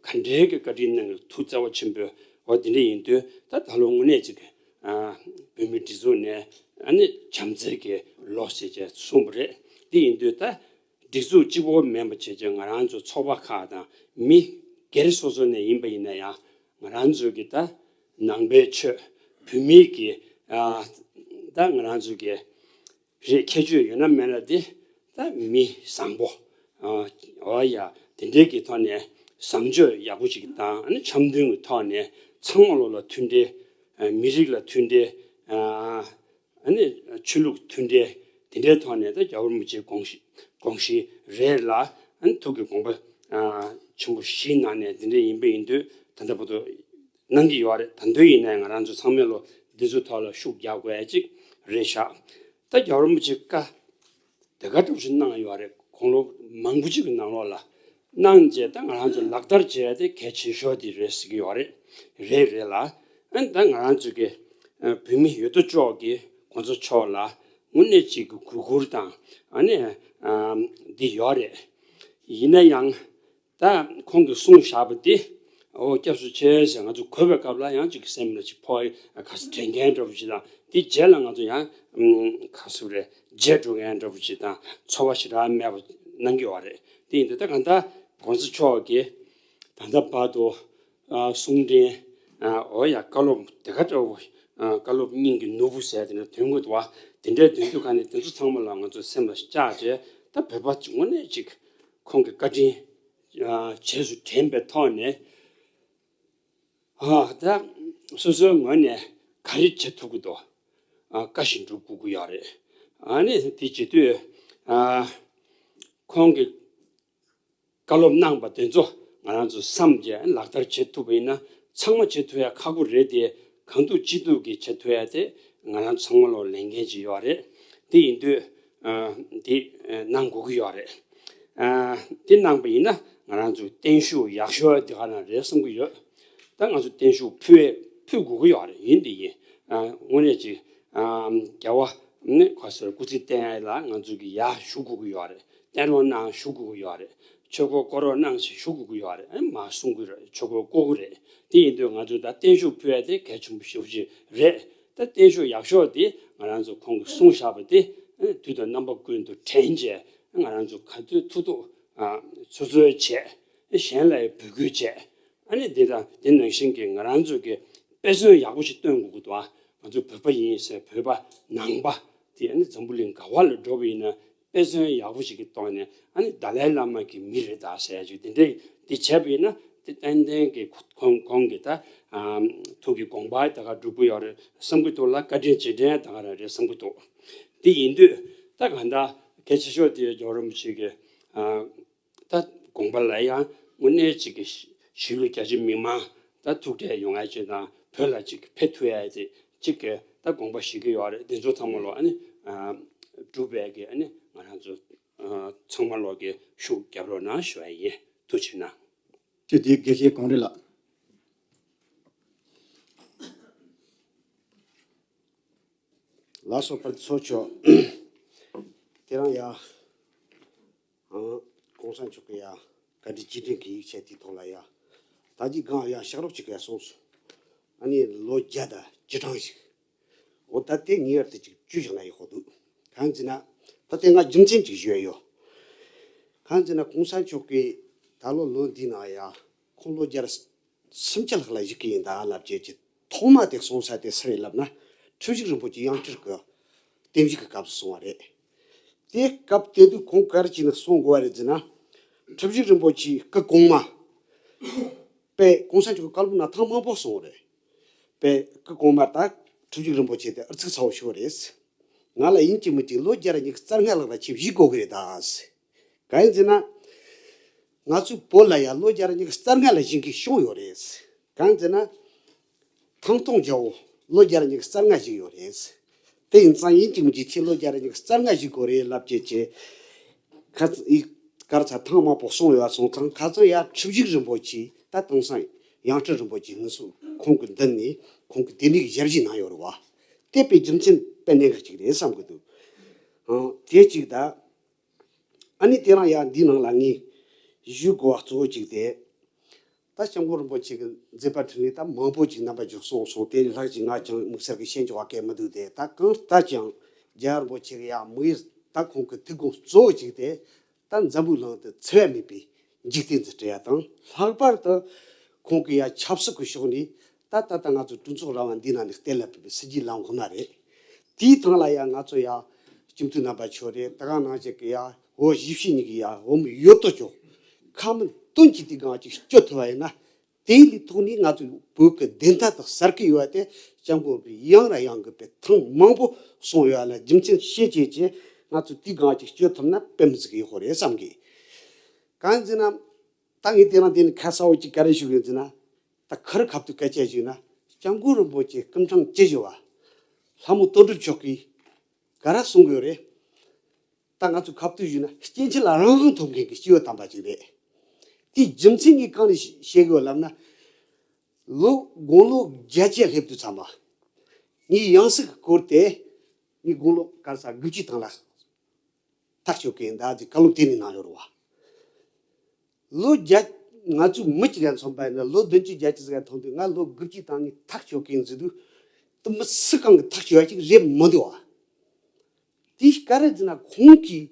ག་འདྲའི་གི་བཀའ་དྲིན་གནང་གི་ཐུགས་བརྩེ་བ་ཆེན་པོས། འོ་དེ་འདྲ་ཡིན་དུས་ད་ད་ལོ་དངོས་གནས་ཅིག་གི་བོད་མི་སྒྲིག་འཛུགས་ནས་ཨ་ནི་བྱམས་བརྩེ་གི་ལོ་ཟེར་བྱས་གསུངས་པ་རེད། དེ་ཡིན་དུས་ད་སྒྲིག་འཛུགས་གཅིག་པོ་མིན་པ་བྱས་བྱས་ང་རང་ཚོ་ཚོགས་པ་ཁག་དང་མི་སྒེར་སོ་སོ་ནས་ཡིན་པ་ཡིན་ན་ཡང་ང་རང་ཚོ་གི་ད་ནང་པའི་ཆོས་བོད་མིའི་གི་ཨ་ད་ང་རང་ཚོ་གི་རེད། ཁྱད་ཆོས་ཡོད་ན་མེད་ན་དེ་ད་མི་བཟང་པོ་ཨ་འོ་ཡ་དེ་འདྲའི་གི་ཐོག་ནས་བཟང་སྤྱོད་ཡག་པོ་ཞིག་དང་ཨ་ནི་འཆམ་མཐུན་གི་ཐོག་ནས་ཚང་མ་ལོ་ལ་མཐུན་སྒྲིལ། ཨ་མི་རིགས་ལ་མཐུན་སྒྲིལ། ཨ་ཨ་ནི་ཆོས་ལུགས་མཐུན་སྒྲིལ། དེ་འདྲའི་ཐོག་ནས་ད་རྒྱལ་བ་རིན་པོ་ཆེའི་དགོངས་གཞི་དགོངས་གཞི་རེད་ལ། ཨ་ནི་ཐུགས་ཀྱི་དགོངས་པ་ཨ་ཆེན་པོ་བཞེས་གནང་ནས་དེ་འདྲ་ཡིན་པ་ཡིན་དུས་ད་ལྟ་བར་དུ་གནང་གི་ཡོད་རེད། ད་དུང་ཡིན་ནའི་ང་རང་ཚོ་ཚང་མས་ལོ་འདི་ཚོའི་ཐོག་ལ་ཤུགས་རྒྱག་དགོས་ཡ་གཅིག་རེད་ཤག་ད་རྒྱལ་བ་རིན་པོ་ཆེ་བཀའ་དེ་ག་འདྲ་བོ་ཞིག་གནང་ཡོད་རེད། དགུང་ལོ་མང་པོ་ཅིག་གི་ནང་ལོགས་ལ་གནང་རྗེས་ད་ང་རང་ཚོ་ལག་བསྟར་བྱས་ཏེ་གལ་ཆེ་ཤོས་དེ་རེད་ཟེར་གྱི་ཡོད་རེད། རེད་རེད་ལ། ཨ་ནི་ད་ང་རང་ཚོ་གི་ཨ་བོད་མི་ཡོད་དོ་ཅོག་གི་གོང་ས་མཆོག་ལ་དངོས་གནས་ཅིག་གི་གུས་བཀུར་དང་ཨ་ནི་ཨ་འདི་ཡོད་རེད། ཡིན་ན་ཡང་ད་ཁོང་གིས་གསུངས་བཞག་པ་དེ་ཨོ་སྐྱབས་སུ་མཆི་ཟེར་ང་ཚོ་གོ་བའི་སྐབས་ལ་ཡང་ཅིག་སེམས་ལ་ཅིག་ཕོག་ཁ་ས་དྲན་མཁན་འདྲ་བོ་ཞིག་དང་དེ་རྗེས་ལ་ང་ཚོ་ཡང་ཁ་སུ་རེ་བརྗེད་འགྲོ་མཁན་འདྲ་བོ་ཞིག་དང་ཚོར་བ་ཞེ་དྲག་མེད་པ་གནང་གི་ཡོད་རེད། དེ་ཡིན་དུས་ད་གང་ལྟར་གོང་ས་མཆོག་གིས་ད་ལྟ་བར་དུ་ཨ་གསུང་འཕྲིན་ཨ་འོ་ཡ་བཀའ་སློབ་དེ་ག་འདྲ་བོ་ཨ་བཀའ་སློབ་སྙིང་གི་ནོར་བུ་ཟེར་དེ་འདྲ་འདོན་དགོས་འདུག་བ། དེ་འདྲའི་འདོན་དུས་ག་ནས་དེ་ཚོ་ཚང་མ་ལ་ང་ཚོ་སེམས་ལ་བཅངས་བྱས་ད་བོད་པ་དངོས་གནས་ཅིག་ཁོང་གི་བཀའ་དྲིན་ཨ་རྗེས་སུ་དྲན་པའི་ཐོག་ནས་ཨ་ད་སོ་སོའི་ངོས་ནས་ག་རེ་བྱེད་ཐུབ་ཀྱི་འདུག་ཨ་བཀའ་བཞིན་སྒྲུབ་དགོས་ཀྱི་ཡོད་རེད། ཨ་ནི་དེ་བྱེད་དུས་ཨ་ཁོང་གི་བཀའ་སློབ་གནང་པ་དེ་ཚོ་ང་རང་ཚོ་བསམ་བྱས་ལག་བསྟར་བྱེད་ཐུབ་པ་ཡིན་ན་ཚང་མ་བྱེད་ཐུབ་ཡ་ཁག་པོ་རེད་དེ། གང་ཐུབ་ཅི་ཐུབ་ཀྱིས་བྱེད་ཐུབ་ཡ་དེ་ང་རང་ཚང་མ་ལོ་ལས་འགན་ཅིག་ཡོད་རེད། དེ་ཡིན་དུས་ཨ་དེ་ཨ་གནང་དགོས་ཀྱི་ཡོད་རེད། ཨ་དེ་གནང་པ་ཡིན་ན་ ང་རང་ཚོ་བརྟན་བཞུགས་ཡག་ཤོས་དེ་ག་ན་རེད་བསམ་གྱི་ཡོད། ད་ང་ཚོ་བརྟན་བཞུགས་ཕུལ་ཕུལ་དགོས་ཀྱི་ཡོད་རེད། ཡིན་དེ་ཡིན། ཨ་དངོས་གནས་ཅིག་ཨ་རྒྱལ་བ་ནི་ག་ཟེར་སྐུ་ཚེ་བརྟན་ཡ་ལ་ང་ཚོ་གི་ཡར་བཞུགས་དགོས་ཀྱི་ཡོད་རེད། བསྟན་རོགས་གནང་ཞུ་དགོས་ཀྱི་ཡོད་རེད། ཆོས་འཁོར་བསྐོར་རོགས་གནང་ཞེས་ཞུ་དགོས་ཀྱི་ཡོད་རེད། ཨེ་མ་གསུང་གི་རེད། ཆོས་འཁོར་བསྐོར་གི་རེད། དེ་ཡིན་དུས་ང་ཚོས་ད་བརྟན་བཞུགས་ཕུལ་ཡ་དེ་གལ་ཆེན་པོ་ཞེ་པོ་ཅིག་རེད། ད་བརྟན་བཞུགས་ཡག་ཤོས་དེ་ང་རང་ཚོ་ཁོང་གིས་གསུངས་བཞག་པ་དེ་ཨེ་དུས་དང་རྣམ་པ་ཀུན་ཏུ་དྲན་བྱས། ང་རང་ཚོ་ག་དུས་ཐུག་ཐུག་ཨ་ཚོད་ཚོད་བྱས། ཨེ་གཞན་ལ་ཡང་འབོད་སྐུལ་བྱས། ཨ་ནི་དེ་དང་དེ་ནང་བཞིན་གྱི་ང་རང་ཚོ་གི་དཔེ་མཚོན་ཡག་པོ་ཞིག་སྟོན་དགོས་ཀྱི་འདུག་ཨ་ང་ཚོ་བོད་པ་ཡིན་ཟེར། བོད་པ་ནང་པ་དེ་ཨ་ནི་འཛམ་བུ་གླིང་ག་བ་ལ་འགྲོ་བ་ཡིན་ན། དཔེ་མཚོན་ཡག་པོ་ཞིག་གི་ཐོག་ནས་ཨ་ནི་ཏཱ་ལའི་བླ་མ་གི་མི་རེད་ད་ཟེར་ཡ་ཅིག་དེ་འདྲས་དེ་བྱས་པ་ཡིན་ན། དེ་ཏན་ཏན་གྱི་ཁོང་ཁོང་གི་ད་ཨ་ཐུགས་ཀྱི་དགོངས་པ་ད་ག་འགྲུབ་ཀྱི་ཡོད་རེད་བསམ་གྱི་འདུག་ལ། བཀའ་དྲིན་རྗེས་དྲན་ད་ག་རང་རེད་བསམ་གྱི་འདུག་དེ་ཡིན་དུས་ད་གང་ལྟར་གལ་ཆེ་ཤོས་དེ་རྒྱལ་བ་རིན་པོ་ཆེ་གི་ཨ་ད་དགོངས་པ་ལ་ཡང་དངོས་གནས་ཅིག་གི་གཞིས་ལུས་རྒྱ་ཆེ་མི་མང་ད་ཐུགས་ཁྲལ་ཡོང་ཡ་ཅིག་དང་བོད་ལ་ཅིག་ཕེབས་ཐུབ་ཡ་དེ་ཅིག་གི་ད་དགོངས་པ་བཞེས་ཀྱི་ཡོད་རེད། དེ་ཚོ་ཚང་མ་ལོ་ཨ་ནི་ཨ་སྒྲུབ་པའི་གི་ཨ་ནི་ང་རང་ཚོ་ཨ་ཚང་མ་ལོ་གི་ཤུགས་རྒྱབ་རོགས་གནང་ཞུ་ཡ་ཡིན། ཐུགས་རྗེ་གནང་། ཅི་དེ་དགེ་བཤེས་གངས་རི་ལགས། ལགས་སོ། ཕར་ཚུར་ཆོག་དེ་རང་ཡ། ཨང་། གོང་ས་མཆོག་གི་ཡ་བཀའ་དྲིན་རྗེས་དྲན་གྱི་ཡིག་ཆ་དེའི་ཐོག་ལ་ཡ། ད་ཅི་གང་ཡ་ཤག་རོགས་ཅིག་ག་ཡ་སོང་སོང་། ཨ་ནི་ལོ་བརྒྱ་དང་བཅུ་གྲངས་ཤིག་འོ་ད་དེ་ངེས་པར་དུ་ཅིག་བཅུ་བཞག་ན་ཡག་པོ་འདུག་གང་ཟེར་ན། ད་དེ་ང་རྒྱུ་མཚན་ཅིག་ཞུ་ཡ་ཡོད། གང་ཟེར་ན་གོང་ས་མཆོག་གིས་ད་ལོ་ལོ་འདི་ནང་ཡ་ཁོང་ལོ་བརྒྱ་དང་སུམ་ཅུ་ལྷག་ལ་བཞུགས་ཀྱི་ཡིན་ད་ལབ་བྱས་ཀྱི། ཐོག་མ་དེ་གསུང་ས་དེ་སུ་རེད་ལབ་ན། ཁྲི་བཞུགས་རིན་པོ་ཆེ་ཡང་སྤྲུལ་གྱི་བསྟན་བཞུགས་ཀྱི་སྐབས་སུ་གསུང་བ་རེད། དེ་སྐབས་དེ་དུས་ཁོང་ག་རེ་བྱས་ནས་གསུང་དགོས་པ་རེད་ཟེར་ན། ཁྲི་བཞུགས་རིན་པོ་ཆེའི་སྐུ་གོང་མ། དཔེ་གོང་ས་མཆོག་གི་བཀའ་སློབ་ནང་ཐེངས་མང་པོ་གསུངས་པ་རེད། དཔེ་སྐུ་གོང་མ་དང་ཁྲི་བཞུགས་རིན་པོ་ཆེ་དེ་ཨ་ཚིག་ཚ་བོ་ཞིག་རེད། ང་ལ་ཡིན་གཅིག་མིན་གཅིག་ལོ་བརྒྱ་ར་ཉི་ཤུ་རྩ་ལྔ་ལྷག་ལ་ཁྱེད་བཞུགས་དགོས་ཀྱི་རེད་ད། གང་ཡིན་ཟེར་ན། ང་ཚོའི་བོད་ལ་ཡང་ལོ་བརྒྱ་ར་ཉི་ཤུ་རྩ་ལྔ་ལ་བཞུགས་མཁན་བྱུང་ཡོད་རེད། གང་ཡིན་ཟེར་ན། ཐང་སྟོང་རྒྱལ་པོ་ལོ་བརྒྱ་ར་ཉི་ཤུ་རྩ་ལྔ་བཞུགས་ཡོད་རེད། དེ་ཡིན་ཙང་ཡིན་གཅིག་མིན་གཅིག་ཁྱེད་ལོ་བརྒྱ་ར་ཉི་ཤུ་རྩ་ལྔ་བཞུགས་དགོས་རེད་ལབ་བྱས་བྱས། ཁ་ཚ་ཡིག་སྐར་ཚ་ཐེངས་མང་པོ་གསུངས་ཡོད་སོང་ཙང་། ཁ་ཚ་ཡ་ཁྲི་བཞུགས་རིན་པོ་ཆེ་ད་དེང་སང་ཡང་སྤྲུལ་རིན་པོ་ཆེ་ངོས་སུ་ཁོང་གི་མདུན་ནས་ཁོང་གི་དེ་ནས་ཞབས་ཕྱི་གནང་ཡོད་རེད་བ། དེ་དཔེ་རྒྱུ་མཚན་དཔེ་གནད་འགག་ཅིག་རེད་བསམ་གི་འདུག་ཨང་། དེ་གཅིག་ད། ཨ་ནི་དེ་རང་ཡང་འདི་ནང་ལ་ངས་ཞུ་དགོས་པ་གཙོ་བོ་གཅིག་དེ། ད་སྐྱབས་མགོན་རིན་པོ་ཆེ་གི་མཛད་པ་འཕྲིན་ལས་ད་མང་པོ་ཅིག་རྣམ་པ་ཅིག་གསུངས་སོང་། དེ་ལྷག་ཅིག་ང་ཅང་དམིགས་བསལ་གྱི་བཤད་འཇོག་པ་གལ་མི་འདུག་སྟེ། ད་གང་ལྟར་ཀྱང་རྒྱལ་བ་རིན་པོ་ཆེ་གི་ཡང་དམིགས་ཡུལ་ད་ཁོང་གི་ཐུགས་དགོངས་གཙོ་བོ་གཅིག་དེ། ད་འཛམ་བུའི་གླིང་དུ་འཚེ་བ་མེད་པའི་འཇིག་རྟེན་དུ་སྤྲད་ཡ་དང་། ལྷག་པར་དུ་ཁོང་གི་ཡང་ཆབ་སྲིད་ཀྱི་ཕྱོགས་ནས། ད་ད་ལྟ་ང་ཚོ་གྲོས་ཚོགས་ར་བ་འདི་ནང་ནས་གཏན་ལ་ཕབ་པའི་སྲིད་ཇུས་ལམ་ཁོ་ན་རེད། དེའི་ཐང་ལ་ཡང་ང་ཚོ་ཡང་སྤྱི་འཐུས་རྣམ་པ་ཚོ་རེད། ད་ག་ནང་བཞིན་གྱི་ཡང་འོ་བཞི་བྱེད་གཉིས་ཀྱི་ཡང་འོ་མི་ཡོད་དོ་ཅོག་ཁ་མི་དོན་གྱིས་དེ་གང་ཅིག་སྐྱོད་ཐུབ་པ་ཡིན་ན། དེའི་ལས་ཐོག་ནས་ང་ཚོ་བོད་ཀྱི་བདེན་མཐའ་དང་གསར་བརྗེ་ཡོད་དེ། སྐྱབས་མགོན་གྱིས་ཡང་ར་ཡང་གི་དཔེ་ཐེངས་མང་པོ་གསུངས་ཡོད་ལ། རྒྱུ་མཚན་ཤེས་བྱས་བྱས་ང་ཚོ་དེ་གང་ཅིག་སྐྱོད་ཐུབ་ན་དཔེ་མི་སྲིད་ཀྱི་ཡག་པོ་རེད་བསམ་གི། གང་ཡིན་ཟེར་ན། ད་ངས་དེ་རིང་འདི་ནས་ཁ་གསལ་བོ་གཅིག་ག་རེ་ཞུ་གི་ཡིན་ཟེར་ན། ད་ཁ་རི་ཁ་ཐུག་སྐད་ཆ་ཞུས་ན། སྐྱབས་མགོན་རིན་པོ་ཆེ་སྐུ་ཕྲེང་བཅུ་བཞི་པ་ལྷ་མོ་དོན་གྲུབ་མཆོག་གིས་ག་རེ་གསུང་གི་ཡོད་རེད། ད་ང་ཚོ་ཁ་ཐུག་ཞུས་ན་སྐྱེ་འཆི་ལ་རང་དབང་ཐོབ་མཁན་གྱི་སྐྱེས་བུ་དམ་པ་ཅིག་རེད། དེའི་རྒྱུ་མཚན་ངས་གང་ནས་བཤད་གི་ཡོད་ལབ་ན། ལོ་དགུང་ལོ་བརྒྱད་ཅུ་སླེབས་དུས་ཙམ་པ། ངའི་ཡང་སྲིད་ཀྱི་སྐོར་དེ། ངའི་དགུང་ལོ་ག་རེ་ཟ་དགུ་བཅུ་ཐམ་ལ་ཐག་གཅོད་མཁན་ད་ཅིག་བཀའ་སློབ་དེ་ནས་གནང་ཡོད་རེད་བ། ལོ་བརྒྱ། ང་ཚོའི་མི་གཅིག་ལ་མཚོན་པ་ཡིན་ན་ལོ་བདུན་ཅུ་བརྒྱད་ཅུ་ཟིག་ལ་མཐོང་དུས། ང་ལོ་དགུ་བཅུ་ཐམ་ངས་ཐག་གཅོད་མཁན་ཟེར་དུས། དེ་མི་སུ་གང་གི་ཐག་གཅོད་ཡ་ཅིག་རེད་མི་འདུག་བ། དེ་ག་རེ་ཟེར་ན་ཁོང་གིས་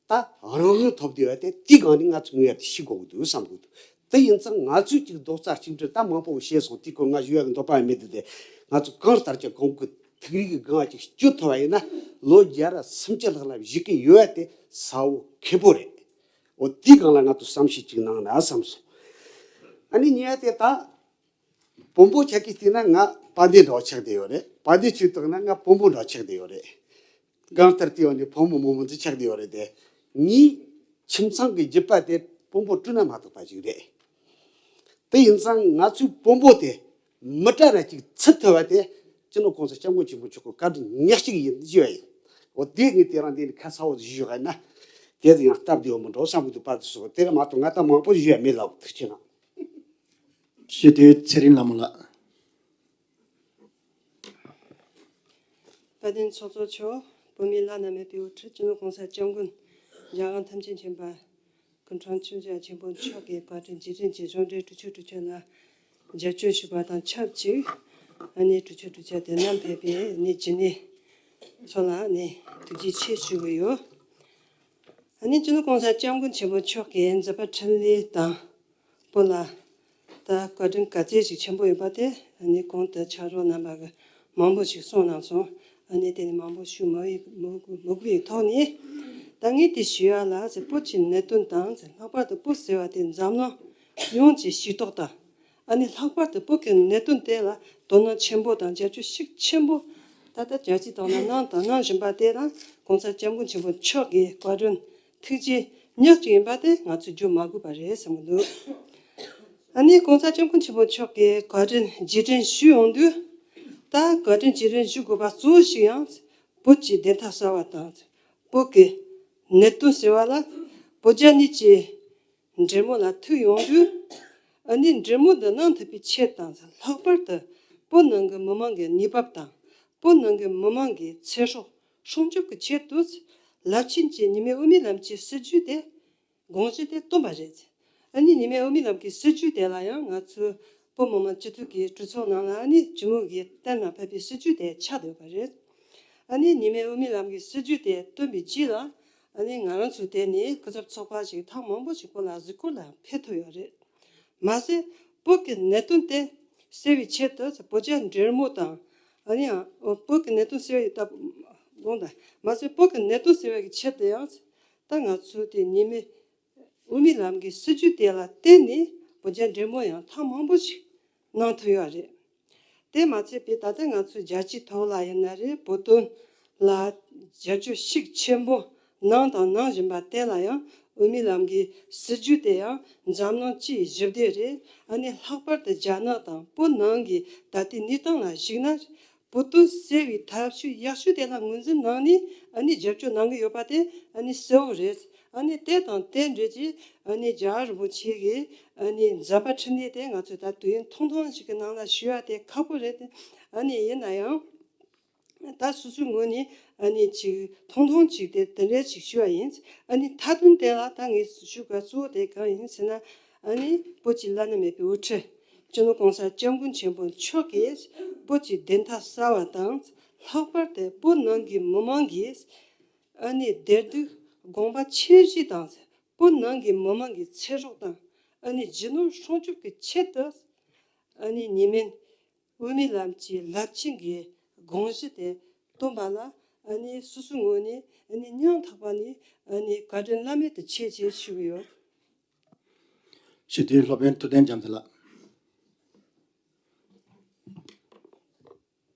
ད་རང་དབང་ཐོབ་བསྡད་ཡོད་དེ། དེའི་སྒང་ནས་ང་ཚོ་ངོས་ཡ་དེ་ཤེས་དགོས་ཀྱི་འདུག་བསམ་གྱི་འདུག་དེ་ཡིན་ཙང་ང་ཚོས་ཅིག་རྡོག་རྩ་གཅིག་སྒྲིལ། ད་མང་པོ་བཤད་སོང་། དེའི་སྐོར་ང་ཞུ་ཡ་གི་འདོད་པ་ཡང་མི་འདུག་སྟེ། ང་ཚོ་གང་ལྟར་ཀྱང་ཁོང་གི་ཐུགས་རིག་གི་སྒང་ཅིག་སྐྱོད་ཐུབ་པ་ཡིན་ན། ལོ་བརྒྱ་ར་སུམ་ཅུ་ལྷག་ལ་བཞུགས་ཀྱི་ཡོད་དེ་གསལ་བོ་ཁེ་པོ་རེད། འོ་དེའི་སྒང་ལ་ང་ཚོ་བསམ་ཤེས་ཅིག་གནང་ན་བསམ་སོང་། ཨ་ནི་ཉེ་དེ་ད། བོན་པོ་ཆགས་ཀྱི་བལྟས་ན་ང་དཔལ་ལྡན་འདྲ་བོ་ཆགས་བསྡད་ཡོད་རེད། དཔལ་ལྡན་ཆགས་བཏང་ན་ང་བོན་པོ་འདྲ་བོ་ཆགས་བསྡད་ཡོད་རེད། གང་ལྟར་བལྟས་པ་ནི་བོན་པོ་མང་པོ་ཅིག་ཆགས་བསྡད་ཡོད་རེད་དེ། ངའི་ཁྱིམ་ཚང་གི་རྒྱུད་པ་དེ་བོན་པོ་བཀྲུས་ན་མ་གཏོགས་པ་ཅིག་རེད། དེ་ཡིན་ཙང་ང་ཚོའི་བོན་པོ་དེ་མི་གྲལ་ལ་ཅིག་ཚུད་ཐུབ་པ་དེ་སྤྱི་ནོར་གོང་ས་སྐྱབས་མགོན་ཆེན་པོ་མཆོག་གི་བཀའ་དྲིན་ཉག་གཅིག་ཡིན་ཞུ་བ་ཡིན། འོ་དེ་ངས་དེ་རིང་འདི་ནས་ཁ་གསལ་བོ་ཞུས་ཡོད་ན། དེ་ཡང་སྟབས་བདེ་བོ་མི་འགྲོ་བསམ་གྱི་འདུག་པར་དུ་སོགས་དེ་ལ་མ་གཏོགས་ང་ད་མང་པོ་ཞུ་ཡ་མེད་ལགས། ཐུགས་རྗེ་གནང་། ཞུ་དོན་ཚེ་རིང་ལྷ་མོ་ལགས། དཔལ་ལྡན་ཚོགས་གཙོ་མཆོག་བོད་མིའི་བླ་ན་མེད་པའི་དབུ་ཁྲིད་སྤྱི་ནོར་༸གོང་ས་༸སྐྱབས་མགོན་རྒྱལ་དབང་ཐམས་ཅད་མཁྱེན་པ་སྐུ་ཕྲེང་བཅུ་བཞི་ཆེན་པོ་མཆོག་གི་བཀའ་དྲིན་རྗེས་དྲན་གྱི་གཞུང་འབྲེལ་གྲོས་ཆོད་གྲོས་ཆོད་ལ་རྒྱབ་སྐྱོར་ཞུས་པ་དང་ཆབས་ཅིག་ཨ་ནི་གྲོས་ཆོད་གྲོས་ཆོད་དེ་རྣམས་ཕེབས་པའི་ཨ་ནི་རྒྱུན་ལས་ཚོ་ལ་ཨ་ནི་ཐུགས་རྗེ་ཆེ་ཞུ་གི་ཡོད། ཨ་ནི་སྤྱི་ནོར་༸གོང་ས་༸སྐྱབས་མགོན་ཆེན་པོ་མཆོག་གིས་མཛད་པ་འཕྲིན་ལས་དང་པོ་ལ་ད་བཀའ་དྲིན་ག་ཚད་ཞིག་ཆེན་པོ་ཡོད་པ་དེ་ཨ་ནི་གོང་དུ་ཕྱག་རོགས་རྣམ་པ་གིས་མང་པོ་ཞིག་གསུངས་གནང་སོང་། ཨ་ནི་དེ་ནི་མང་པོ་ཞུ་མ་ཡི་མི་དགོས་མི་དགོས་པའི་ཐོག་ནས་ད་ངས་དེ་ཞུ་ཡ་ལ་ཟེར། བོད་ཀྱི་གནད་དོན་དང་ཟེར་ལྷག་པར་དུ་བོད་ཟེར་བ་དེ་འཛམ་གླིང་ཡོངས་ཀྱི་ཤེས་རྟོགས་དང་། ཨ་ནི་ལྷག་པར་དུ་བོད་ཀྱི་གནད་དོན་དེ་ལ་དོ་སྣང་ཆེན་པོ་དང་རྒྱབ་སྐྱོར་ཤུགས་ཆེན་པོ་ད་ལྟ་རྒྱལ་སྤྱིའི་ཐོག་ལ་གནང་དང་གནང་བཞིན་པ་དེ་ལ་༸གོང་ས་༸སྐྱབས་མགོན་ཆེན་པོ་མཆོག་གི་བཀའ་དྲིན་ཐུགས་རྗེ་ཉག་གཅིག་ཡིན་པ་དེ་ང་ཚོས་བརྗོད་མ་དགོས་པ་རེད་བསམ་གྱི་འདུག་ཨ་ནི་༸གོང་ས་༸སྐྱབས་མགོན་ཆེན་པོ་མཆོག་གི་བཀའ་དྲིན་རྗེས་དྲན་ཞུ་ཡོང་དུས། ད་བཀའ་དྲིན་རྗེས་དྲན་ཞུ་དགོས་པ་གཙོ་བོ་ཞིག་ཡང་བོད་ཀྱི་བདེན་མཐའ་གསལ་བ་དང་། བོད་ཀྱི་གནད་དོན་ཟེར་བ་ལ་བོད་རྒྱ་གཉིས་ཀྱི་འབྲེལ་མོལ་ལ་ཐུག་ཡོང་དུས། ཨ་ནི་འབྲེལ་མོལ་འདི་གནང་ཐུབ་པའི་ཆེད་དང་། ལྷག་པར་དུ་བོད་ནང་གི་མི་མང་གི་གནས་བབ་དང་། བོད་ནང་གི་མི་མང་གི་ཚེ་སྲོག་སྲུང་སྐྱོབ་ཀྱི་ཆེད་དུ། རླབས་ཆེན་གྱི་ཉི་མའི་དབུ་མའི་ལམ་གྱི་སྲིད་བྱུས་དེ། དགོངས་གཞི་དེ་བཏོན་པ་རེད། ཨ་ནི་ཉི་མའི་དབུ་མའི་ལམ་གྱི་སྲིད་བྱུས་དེ་ལ་ཡང་ང་ཚོའི་བོད་མི་མང་སྤྱི་འཐུས་ཀྱི་གྲོས་ཚོགས་ནང་ལ་ཨ་ནི་སྤྱི་མོས་ཀྱིས་གཏན་ལ་ཕབ་པའི་སྲིད་བྱུས་དེ་ཆགས་བསྡད་པ་རེད། ཨ་ནི་ཉི་མའི་དབུ་མའི་ལམ་གྱི་སྲིད་བྱུས་དེ་བཏོན་པའི་རྗེས་ལ་ཨ་ནི་ང་རང་ཚོ་དེ་ནས་སྐུ་ཚབ་ཚོགས་པ་ཞིག་ཐེངས་མང་པོ་ཞིག་བོད་ལ་གཟིགས་སྐོར་ལ་ཕེབས་ཐུབ་ཡོད་རེད། མ་ཟད་བོད་ཀྱི་གནད་དོན་དེ་སེལ་བའི་ཆེད་དུ་བོད་རྒྱ་འབྲེལ་མོལ་དང་། ཨ་ནི་ཡང་བོད་ཀྱི་གནད་དོན་སེལ་བའི་སྟབས་དགོངས་དང་། མ་ཟད་བོད་ཀྱི་གནད་དོན་སེལ་བའི་ཆེད་དུ་ཡང་ད་ང་ཚོ་དེ་ཉི་མའི་དབུ་མའི་ལམ་གྱི་སྲིད་བྱུས་དེ་ལ་བརྟེན་ནས་བོད་རྒྱ་འབྲེལ་མོལ་ཡང་ཐེངས་མང་པོ་ཞིག་གནང་ཐུབ་ཡོད་རེད། དེ་མ་ཚད་པའི་ད་ལྟ་ང་ཚོའི་རྒྱལ་སྤྱིའི་ཐོག་ལ་ཡིན་ན་རེད། བོད་དོན་ལ་རྒྱབ་སྐྱོར་ཤུགས་ཆེན་པོ་གནང་དང་གནང་བཞིན་པ་དེ་ལ་ཡང་དབུ་མའི་ལམ་གྱི་སྲིད་བྱུས་དེ་ཡང་འཛམ་གླིང་སྤྱིའི་ཞི་བདེ་རེད། ཨ་ནི་ལྷག་པར་དུ་རྒྱ་ནག་དང་བོད་ནང་གི་ད་ལྟའི་གནས་སྟངས་ལ་གཞིགས་ན། བོད་དོན་སེལ་བའི་ཐབས་ཤེས་ཡག་ཤོས་དེ་ལ་ངོས་འཛིན་གནང་ནས་ཨ་ནི་རྒྱབ་སྐྱོར་གནང་གི་ཡོད་པ་དེ་ཨ་ནི་གསལ་བོ་རེད། ཨ་ནི་དེ་དང་དེ་འབྲེལ་གྱི་ཨ་ནི་རྒྱལ་བ་རིན་པོ་ཆེ་གི་ཨ་ནི་མཛད་པ་འཕྲིན་ལས་དེ་ང་ཚོས་ད་དུས་ཡུན་ཐུང་ཐུང་ཞིག་གི་ནང་ལ་ཞུ་ཡ་དེ་ཁག་པོ་རེད། ཨ་ནི་ཡིན་ན་ཡང་ད་སོ་སོའི་ངོས་ནས་ཨ་ནི་ཅིག་ཐུང་ཐུང་ཅིག་དེ་དེ་འདྲ་ཞིག་ཞུ་བ་ཡིན། ཨ་ནི་མཐའ་དོན་དེ་ལ་ད་ངས་ཞུ་དགོས་གཙོ་བོ་དེ་གང་ཡིན་ཟེར་ན། ཨ་ནི་བོད་ཀྱི་བླ་ན་མེད་པའི་དབུ་ཁྲིད་སྤྱི་ནོར་༸གོང་ས་༸སྐྱབས་མགོན་ཆེན་པོ་མཆོག་གིས་བོད་ཀྱི་བདེན་མཐའ་གསལ་བ་དང་། ལྷག་པར་དུ་བོད་ནང་གི་མི་མང་གིས་ཨ་ནི་བདེ་སྡུག་དགོངས་པ་ཆེ་བཞེས་དང་། བོད་ནང་གི་མི་མང་གི་ཚེ་སྲོག་དང་ཨ་ནི་རྒྱུ་ནོར་སྲུང་སྐྱོབ་ཀྱི་ཆེད་དུ། ཨ་ནི་ཉི་མའི་དབུ་མའི་ལམ་གྱི་རླབས་ཆེན་གྱི་དགོངས་གཞི་དེ་བཏོན་པ་ལ་ཨ་ནི་སོ་སོའི་ངོས་ནས་ཨ་ནི་སྙིང་ཐག་པ་ནས་ཨ་ནི་བཀའ་དྲིན་བླ་མེད་དུ་ཆེ་ཞེས་ཞུ་གི་ཡོད། ཞུ་དོན་སློབ་དཔོན་ཐུབ་བསྟན་རྒྱ་མཚོ་ལགས།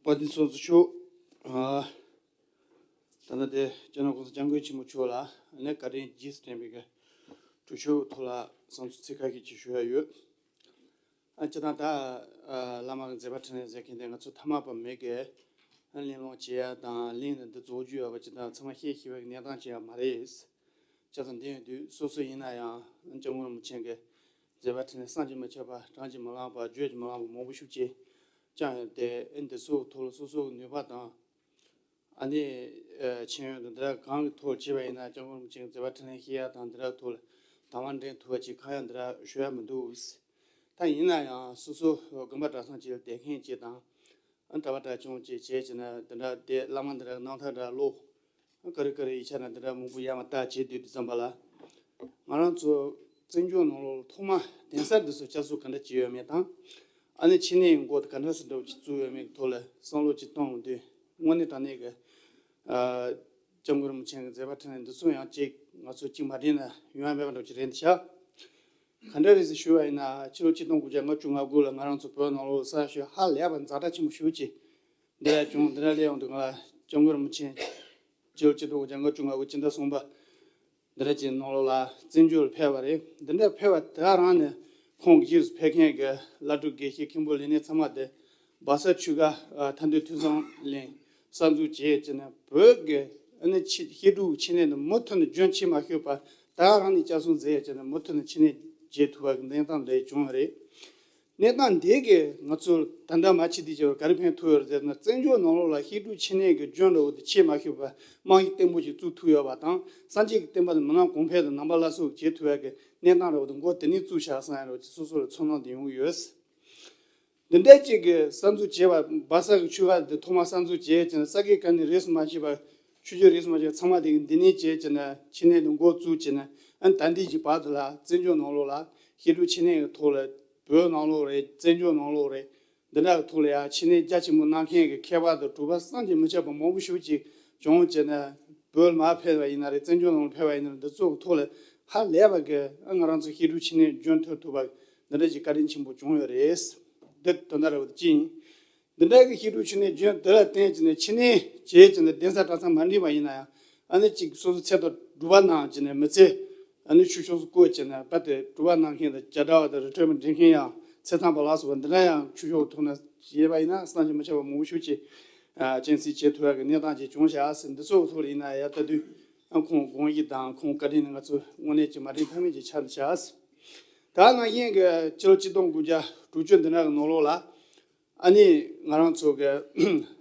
དཔལ་ལྡན་ཚོགས་གཙོ་མཆོག་ཨ། ད་ལྟ་དེ་སྤྱི་ནོར་༸གོང་ས་༸སྐྱབས་མགོན་ཆེན་པོ་མཆོག་ལ་ནས་བཀའ་དྲིན་རྗེས་སུ་དྲན་པའི་གི་གྲོས་ཆོད་ཐོག་ལ་བསམ་ཚུལ་ཚིག་ཁ་ཤས་ཅིག་ཞུ་ཡ་ཡོད། ཨ། སྤྱིར་བཏང་ད་ཨ་བླ་མ་གི་མཛད་པ་འཕྲིན་ལས་མཛད་མཁན་དེ་ང་ཚོ་ཐ་མལ་པ་མི་གི་ཨ་གླེང་སློང་བྱེད་ཡ་དང་གླེང་ནས་འདི་རྫོགས་རྒྱུ་ཡོད་པ་ཅིག་དང་ཚང་མ་ཤེས་ཤེས་པའི་གནས་སྟངས་ཅིག་ཡང་མ་རེད། བྱས་ཙང་འདི་ཡིན་དུས་སོ་སོ་ཡིན་ན་ཡང་སྐྱབས་མགོན་རིན་པོ་ཆེ་གི་མཛད་པ་འཕྲིན་ལས་བསམ་གྱིས་མི་ཁྱབ་པ་བགྲང་གིས་མི་ལང་བ་བརྗོད་ཀྱིས་མི་ལང་བ་མང་པོ་ཤུགས་ཆེ་བསྐྱངས་ཡོད་དེ། ཨ་འདི་ཚོའི་ཐོག་ལ་སོ་སོའི་ནུས་པ་དང་། ཨ་ནི་ཨ་མཁྱེན་ཡོན་དང་འདི་འདྲ་གང་གི་ཐོག་བྱས་པ་ཡིན་ན་སྐྱབས་མགོན་རིན་པོ་ཆེ་གི་མཛད་པ་འཕྲིན་ལས་ཤེས་ཡ་དང་འདི་འདྲ་ཐོག་ལ་དང་བ་འདྲེན་ཐུབ་པ་ཅིག་གང་ཡང་འདི་འདྲ་ཞུ་ཡ་མི་འདུག་ད་ཡིན་ན་ཡང་སོ་སོ་དགོན་པ་གྲྭ་ཚང་ཅིག་ལ་བསྡད་མཁན་ཅིག་དང་། ཨ་གྲྭ་པ་གྲྭ་ཆུང་ཅིག་བྱས་ཅིག་ན་འདི་འདྲ་དེ་བླ་མ་འདི་འདྲ་རྣམ་ཐར་འདྲ་ཀློག་ཨ་ཀ་རི་ཀ་རི་ཡིག་ཆ་ན་འདི་འདྲ་མང་པོ་ཡར་མར་བལྟ་བྱེད་སྡོད་དུས་ཙམ་པ་ལ། ང་རང་ཚོ་བཙན་བྱོལ་ནང་ལོགས་ཐོག་མ་གདན་ས་འདི་ཚོ་བསྐྱར་གསོ་ག་འདྲ་བྱས་ཡོད་མེད་དང་། ཨ་ནི་ཕྱི་ནས་འགོ་ག་འདྲ་སེ་འདྲ་བོ་ཅིག་བཙུགས་ཡོད་མེད་ཀྱི་ཐོག་ལ་བསམ་བློ་ཅིག་གཏོང་དུས་དངོས་གནས་དྲང་གནས་ཀྱི་ཨ་སྐྱབས་མགོན་རིན་པོ་ཆེ་གི་མཛད་པ་འཕྲིན་ལས་འདི་ཚོ་ཡང་ཅིག་ང་ཚོ་ཅིག་མ་དྲན་ན་ཡོང་ཡ་མེད་པ་འདྲ་བོ་ཅིག་རེད་འདི་ཤག་ག་འདྲ་རེད་ཟེར་ཞུ་བ་ཡིན་ན་ཕྱི་ལོ་ཆིག་སྟོང་དགུ་བརྒྱ་ལྔ་བཅུ་ང་དགུ་ལ་ང་རང་ཚོ་བོད་ནང་ལོགས་ས་ཞོད་ཧ་ལས་པ་ཛ་དྲག་ཆེན་པོ་ཞེ་པོ་ཅིག་འདི་འདྲ་བྱུང་། འདི་འདྲ་སླེབས་ཡོང་དུས་ང་ལ་སྐྱབས་མགོན་རིན་པོ་ཆེ་ཕྱི་ལོ་ཆིག་སྟོང་དགུ་བརྒྱ་ལྔ་བཅུ་ང་དགུ་སྤྱི་ཟླ་གསུམ་པ་འདི་འདྲ་ཅིག་ནང་ལོགས་ལ་བཙན་བྱོལ་ལ་ཕེབས་པ་རེད། འདི་འདྲ་ཕེབས་པ་དེ་རང་ནས་ཁོང་གི་རྗེས་སུ་ཕེབས་མཁན་གྱི་བླ་སྤྲུལ་དགེ་བཤེས་མཁན་པོ་ལས་སྣེ་ཚང་མ་དེ་སྦག་ས་ཆུ་ཁ་ཨ་མཐའ་འདུལ་ཐོས་བསམ་གླིང་གསར་འཛུགས་བྱས་བྱས་ནས་བོད་ཀྱི་ ཨ་ནི་ཆེ་བཤད་སྒྲུབ་ཆེད་གནས་དེ་མུ་མཐུད་ནས་རྒྱུན་ཆད་མ་ཞུགས་པར་ད་རང་ནས་བསྐྱར་གསོ་མཛད་ཡ་བྱས་ནས་མུ་མཐུད་ནས་ཆེད་གནས་བྱེད་ཐུབ་པ་གི་གནས་སྟངས་འདྲ་བྱུང་བ་རེད། གནས་སྟངས་འདི་གིས་ང་ཚོར་ད་ལྟ་མ་ཕྱི་དུས་ཀྱི་ག་རེ་ཕན་ཐོགས་ཡོད་རེད་ཟེར་ན། བཙན་བྱོལ་ནང་ལོགས་ལ་བཤད་སྒྲུབ་ཆེད་གནས་ཀྱི་རྒྱུན་འདྲ་བོ་དེ་ཆད་མ་ཞུགས་པར་རྨང་གཞི་བརྟན་པོ་ཞིག་བཙུགས་ཐུབ་ཡོད་པ་དང་། སངས་རྒྱས་ཀྱི་བསྟན་པ་དེ་མི་རྣམས་གོང་འཕེལ་དང་ནང་པ་སླར་གསོ་བྱེད་ཐུབ་ཡ་གི་གནས་སྟངས་འདྲ་བོ་དེ་འགོ་དེ་ནས་བཙུགས་བཞག་བསམ་ཡ་འདྲ་བོ་ཅིག་སོ་སོ་ལ་ཚོར་སྣང་དེ་ཡོང་གི་ཡོད། འདི་འདྲ་ཅིག་གི་གསར་འཛུགས་བྱས་པ། སྦ་ས་གི་ཆོས་ཁ་དེ་ཐོག་མ་གསར་འཛུགས་བྱས་ཀྱང་ས་དགེ་བཀའ་རྙིང་རིས་སུ་མ་ཆད་པ། ཆོས་བརྒྱུད་རིས་སུ་མ་ཆད་པ་ཚང་མ་དེ་གི་འདི་ནས་བྱས་ཀྱང་ཆེད་གནས་དེ་འགོ་བཙུགས་ཀྱང་། ཨ་ནི་ད་ལྟའི་གི་བར་དུ་ལ་བཙན་བྱོལ་ནང་ལོགས་ལ་བཤད་སྒྲུབ་ཆེད་གནས་ཀྱི་ཐོག་ལ་བོད་ནང་ལོགས་རེད། བཙན་བྱོལ་ནང་ལོགས་རེད། འདི་འདྲ་གི་ཐོག་ལ་ཡང་ཆེད་གནས་རྒྱ་ཆེན་པོ་གནང་མཁན་གྱི་མཁས་པ་དང་གྲུབ་པ་བསམ་གྱིས་མི་ཁྱབ་པ་མང་པོ་ཞིག་ཅིག་བྱུང་བྱས་ནས། བོད་ལ་མར་ཕེབས་པ་ཡིན་ན་རེད། བཙན་བྱོལ་ནང་ལ་ཕེབས་པ་ཡིན་ན་རེད། འདི་ཚོ་གི་ཐོག་ལ་ཧ་ལས་པ་གི་ཨ་ང་རང་ཚོ་བཤད་སྒྲུབ་ཆེད་གནས་རྒྱུན་མཐུད་ཐུབ་པ་འདི་འདྲ་ཅིག་བཀའ་དྲིན་ཆེན་པོ་བྱུང་ཡོད་རེད། འདི་དོན་དག་རེད་པ། དེ་གཅིག་ཡིན། འདི་འདྲ་གི་བཤད་སྒྲུབ་ཆེད་གནས་རྒྱུན་འདི་ལ་བརྟེན་བྱས་ནས་ཆེད་གནས་བྱས་བྱས་ནས་གདན་ས་གྲྭ་ཚང་མ་འགྲིག་པ་ཡིན་ན་ཡང་། ཨ་ནི་གཅིག་སོ་སོ་ཚེ་ཐར་སྒྲུབ་པ་གནང་བྱས་ནས་མི་ཚེ་ཨ་ནི་ཆོས་ཕྱོགས་སུ་བཀོད་བྱས་ནས། རྦད་དེ་སྒྲུབ་པ་གནང་མཁན་དང་རྒྱ་གྲྭ་བ་དང་རི་ཁྲོད་མི་འདྲེན་མཁན་ཡང་ཚེ་ཐར་པ་ལ་སོགས་པ་འདི་འདྲ་ཡང་ཆོས་ཕྱོགས་ཐོག་ནས་བྱས་པ་ཡིན་ན་བསམ་གྱིས་མི་ཁྱབ་པ་མང་པོ་ཞིག་ཅིག་ཨ་སྤྱན་གཟིགས་བྱེད་ཐུབ་ཡག་གི་གནས་སྟངས་ཅིག་བྱུང་བཞག་ཟེར། འདི་ཚོ་ཐོག་ལ་ཡིན་ན་ཡང་ད་དུང་ཨ་ཁོང་དགོངས་ཡིད་དང་ཁོང་བཀའ་དྲིན་ནི་ང་ཚོ་དངོས་གནས་ཀྱི་མ་དྲན་ཐབས་མེད་ཅིག་ཆགས་འདུག་བཞག། ད་ནང་བཞིན་གྱི་ཕྱི་ལོ་ཆིག་སྟོང་དགུ་བརྒྱ་དྲུག་ཅུ་འདི་འདྲ་གི་ནང་ལོགས་ལ། ཨ་ནི་ང་རང་ཚོ་གི་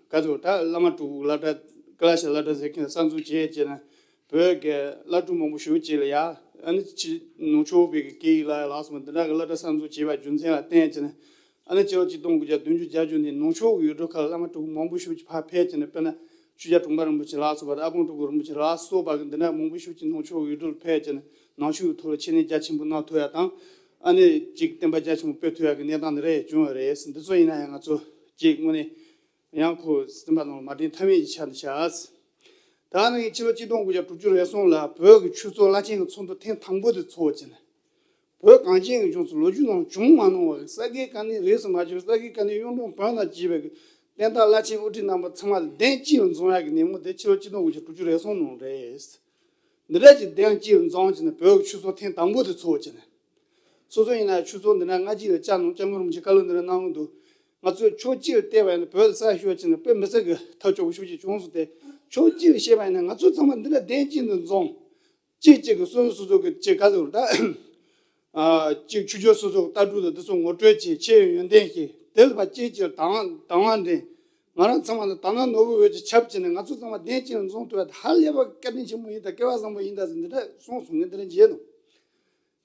ག་ཚོད་ད་བླ་མ་སྤྲུལ་སྐུ་སློབ་གྲྭ། ཀ་ལ་ཤ་སློབ་གྲྭ་ཟེར་མཁན་གསར་འཛུགས་བྱས་བྱས་ནས། བོད་ཀྱི་བླ་སྤྲུལ་མང་པོ་ཞིག་བྱས་ལ་ཡ། ཨ་ནི་ཕྱི་ནུབ་ཕྱོགས་པའི་གི་སྐད་ཡིག་ལ་ཡ་ལ་སོགས་པ་འདི་འདྲ་གི་སློབ་གྲྭ་གསར་འཛུགས་བྱས་པ་རྒྱུ་མཚན་ལ་བརྟེན་བྱས་ནས། ཨ་ནི་ཕྱི་ལོ་ཆིག་སྟོང་དགུ་བརྒྱ་བདུན་ཅུ་གྱ་བརྒྱད་ནས་ནུབ་ཕྱོགས་ཀྱི་ཡུལ་གྲུ་ཁག་ལ་བླ་མ་སྤྲུལ་སྐུ་མང་པོ་ཞིག་ཕར་ཕེབས་བྱས་ནས། དཔེར་ན་ཆོས་རྒྱལ་གྲུབ་དབང་རིན་པོ་ཆེ་ལ་སོགས་པ་དང་། ཨ་ཁུ་སྤྲུལ་སྐུ་རིན་པོ་ཆེ་ལ་སོགས་པ་གི་འདི་འདྲ་མང་པོ་ཞིག་ནུབ་ཕྱོགས་ཀྱི་ཡུལ་གྲུ་ལ་ཕེབས་བྱས་ནས་ནང་ཆོས་ཀྱི་ཐོག་ལ་ཆེད་གནས་རྒྱ་ཆེན་པོ་གནང་ཐུབ་ཡ་དང་། ཨ་ནི་གཅིག་བསྟན་པ་རྒྱ་ཆེན་པོ་སྤེལ་ཐུབ་ཡ་གི་གནས་སྟངས་འདི་རེད་བྱུང་བ་རེད། འདི་ཚོ་ཡིན་ན་ཡང་ང་ཚོ་གཅིག་དངོས་གནས་ཡང་ཁོ་སེམས་པ་ནང་ལ་མ་དྲན་ཐབས་མེད་ཅིག་ཆགས་འདུག་བཞག། ད་ནི་ཕྱི་ལོ་ཆིག་སྟོང་དགུ་བརྒྱ་དྲུག་ཅུ་རེ་གསུམ་ལ་བོད་ཀྱི་ཆོས་ཚོགས་བླ་ཆེན་གྱི་ཚོགས་འདུ་ཐེངས་དང་པོ་དེ་ཚོགས་བྱས་ནས། བོད་གངས་ཅན་གྱི་ལྗོངས་སུ་ལོ་རྒྱུས་ནང་བྱུང་མ་མྱོང་བ་གི་ས་དགེ་བཀའ་རྙིང་རིས་སུ་མ་ཆད་པ། ས་དགེ་བཀའ་རྙིང་གཡུང་དྲུང་བོན་དང་བཅས་པའི་གི་བསྟན་བདག་བླ་ཆེན་དབུ་ཁྲིད་རྣམ་པ་ཚང་མ་ལ་གདན་གཅིག་ལ་འཛོམས་ཡག་གི་ཉིན་མོ་དེ་ཕྱི་ལོ་ཆིག་སྟོང་དགུ་བརྒྱ་དྲུག་ཅུ་རེ་གསུམ་ནང་རེད། འདི་འདྲ་ཅིག་གདན་གཅིག་ལ་འཛོམས་བྱས་ནས་བོད་ཀྱི་ཆོས་ཚོགས་ཐེངས་དང་པོ་དེ་ཚོགས་བྱས་ནས། སོ་སོ་ཡིན་ན་ཆོས་ཚོགས་འདི་འདྲ་སྔ་རྗེས་ལ་བཅར་གནང་། སྐྱབས་མགོན་རིན་པོ་ཆེ་བཀའ་སློབ་འདི་འདྲ་གནང་གི་འདུག། ང་ཚོས་ཕྱོགས་གཅིག་ལ་བལྟས་པ་ཡིན་ན་བོད་ས་ཤོར་བྱས་ནས་དཔེ་མི་སྲིད་ཀྱི་ཐབས་སྐྱོ་པོ་ཤུགས་ཆེ་བྱུང་སོང་སྟེ། ཕྱོགས་གཅིག་ལ་བཤད་པ་ཡིན་ན། ང་ཚོ་ཚང་མ་འདི་འདྲ་གདན་གཅིག་ཏུ་འཛོམས། གཅིག་གཅིག་གི་སོ་སོ་སོ་སོ་གི་ཅིག་ག་ཟེར་ད། ཨ་གཅིག་ཆོས་ཕྱོགས་སོ་སོ་གི་ལྟ་གྲུབ་དང་འདི་ཚོ་ངོ་སྤྲོད་བྱས། ཆེས་ཡོན་ཏན་བྱས། དེ་ལ་ཕར་གཅིག་གཅིག་ལ་དང་དང་བ་འདྲེན། ང་རང་ཚང་མ་ལ་དག་སྣང་ནོར་བུའི་འོད་ཀྱིས་ཁྱབ་བྱས་ནས་ང་ཚོ་ཚང་མ་གདན་གཅིག་ལ་འཛོམས་ཐུབ་པ་དེ་ཧ་ལས་པ་བཀའ་དྲིན་ཆེན་པོ་ཡིན་ད། སྐལ་བ་བཟང་པོ་ཡིན་ད་ཟེར་འདི་འདྲ་གསུངས་སོང་། ངས་འདི་འདྲ་མཇལ་ནོ།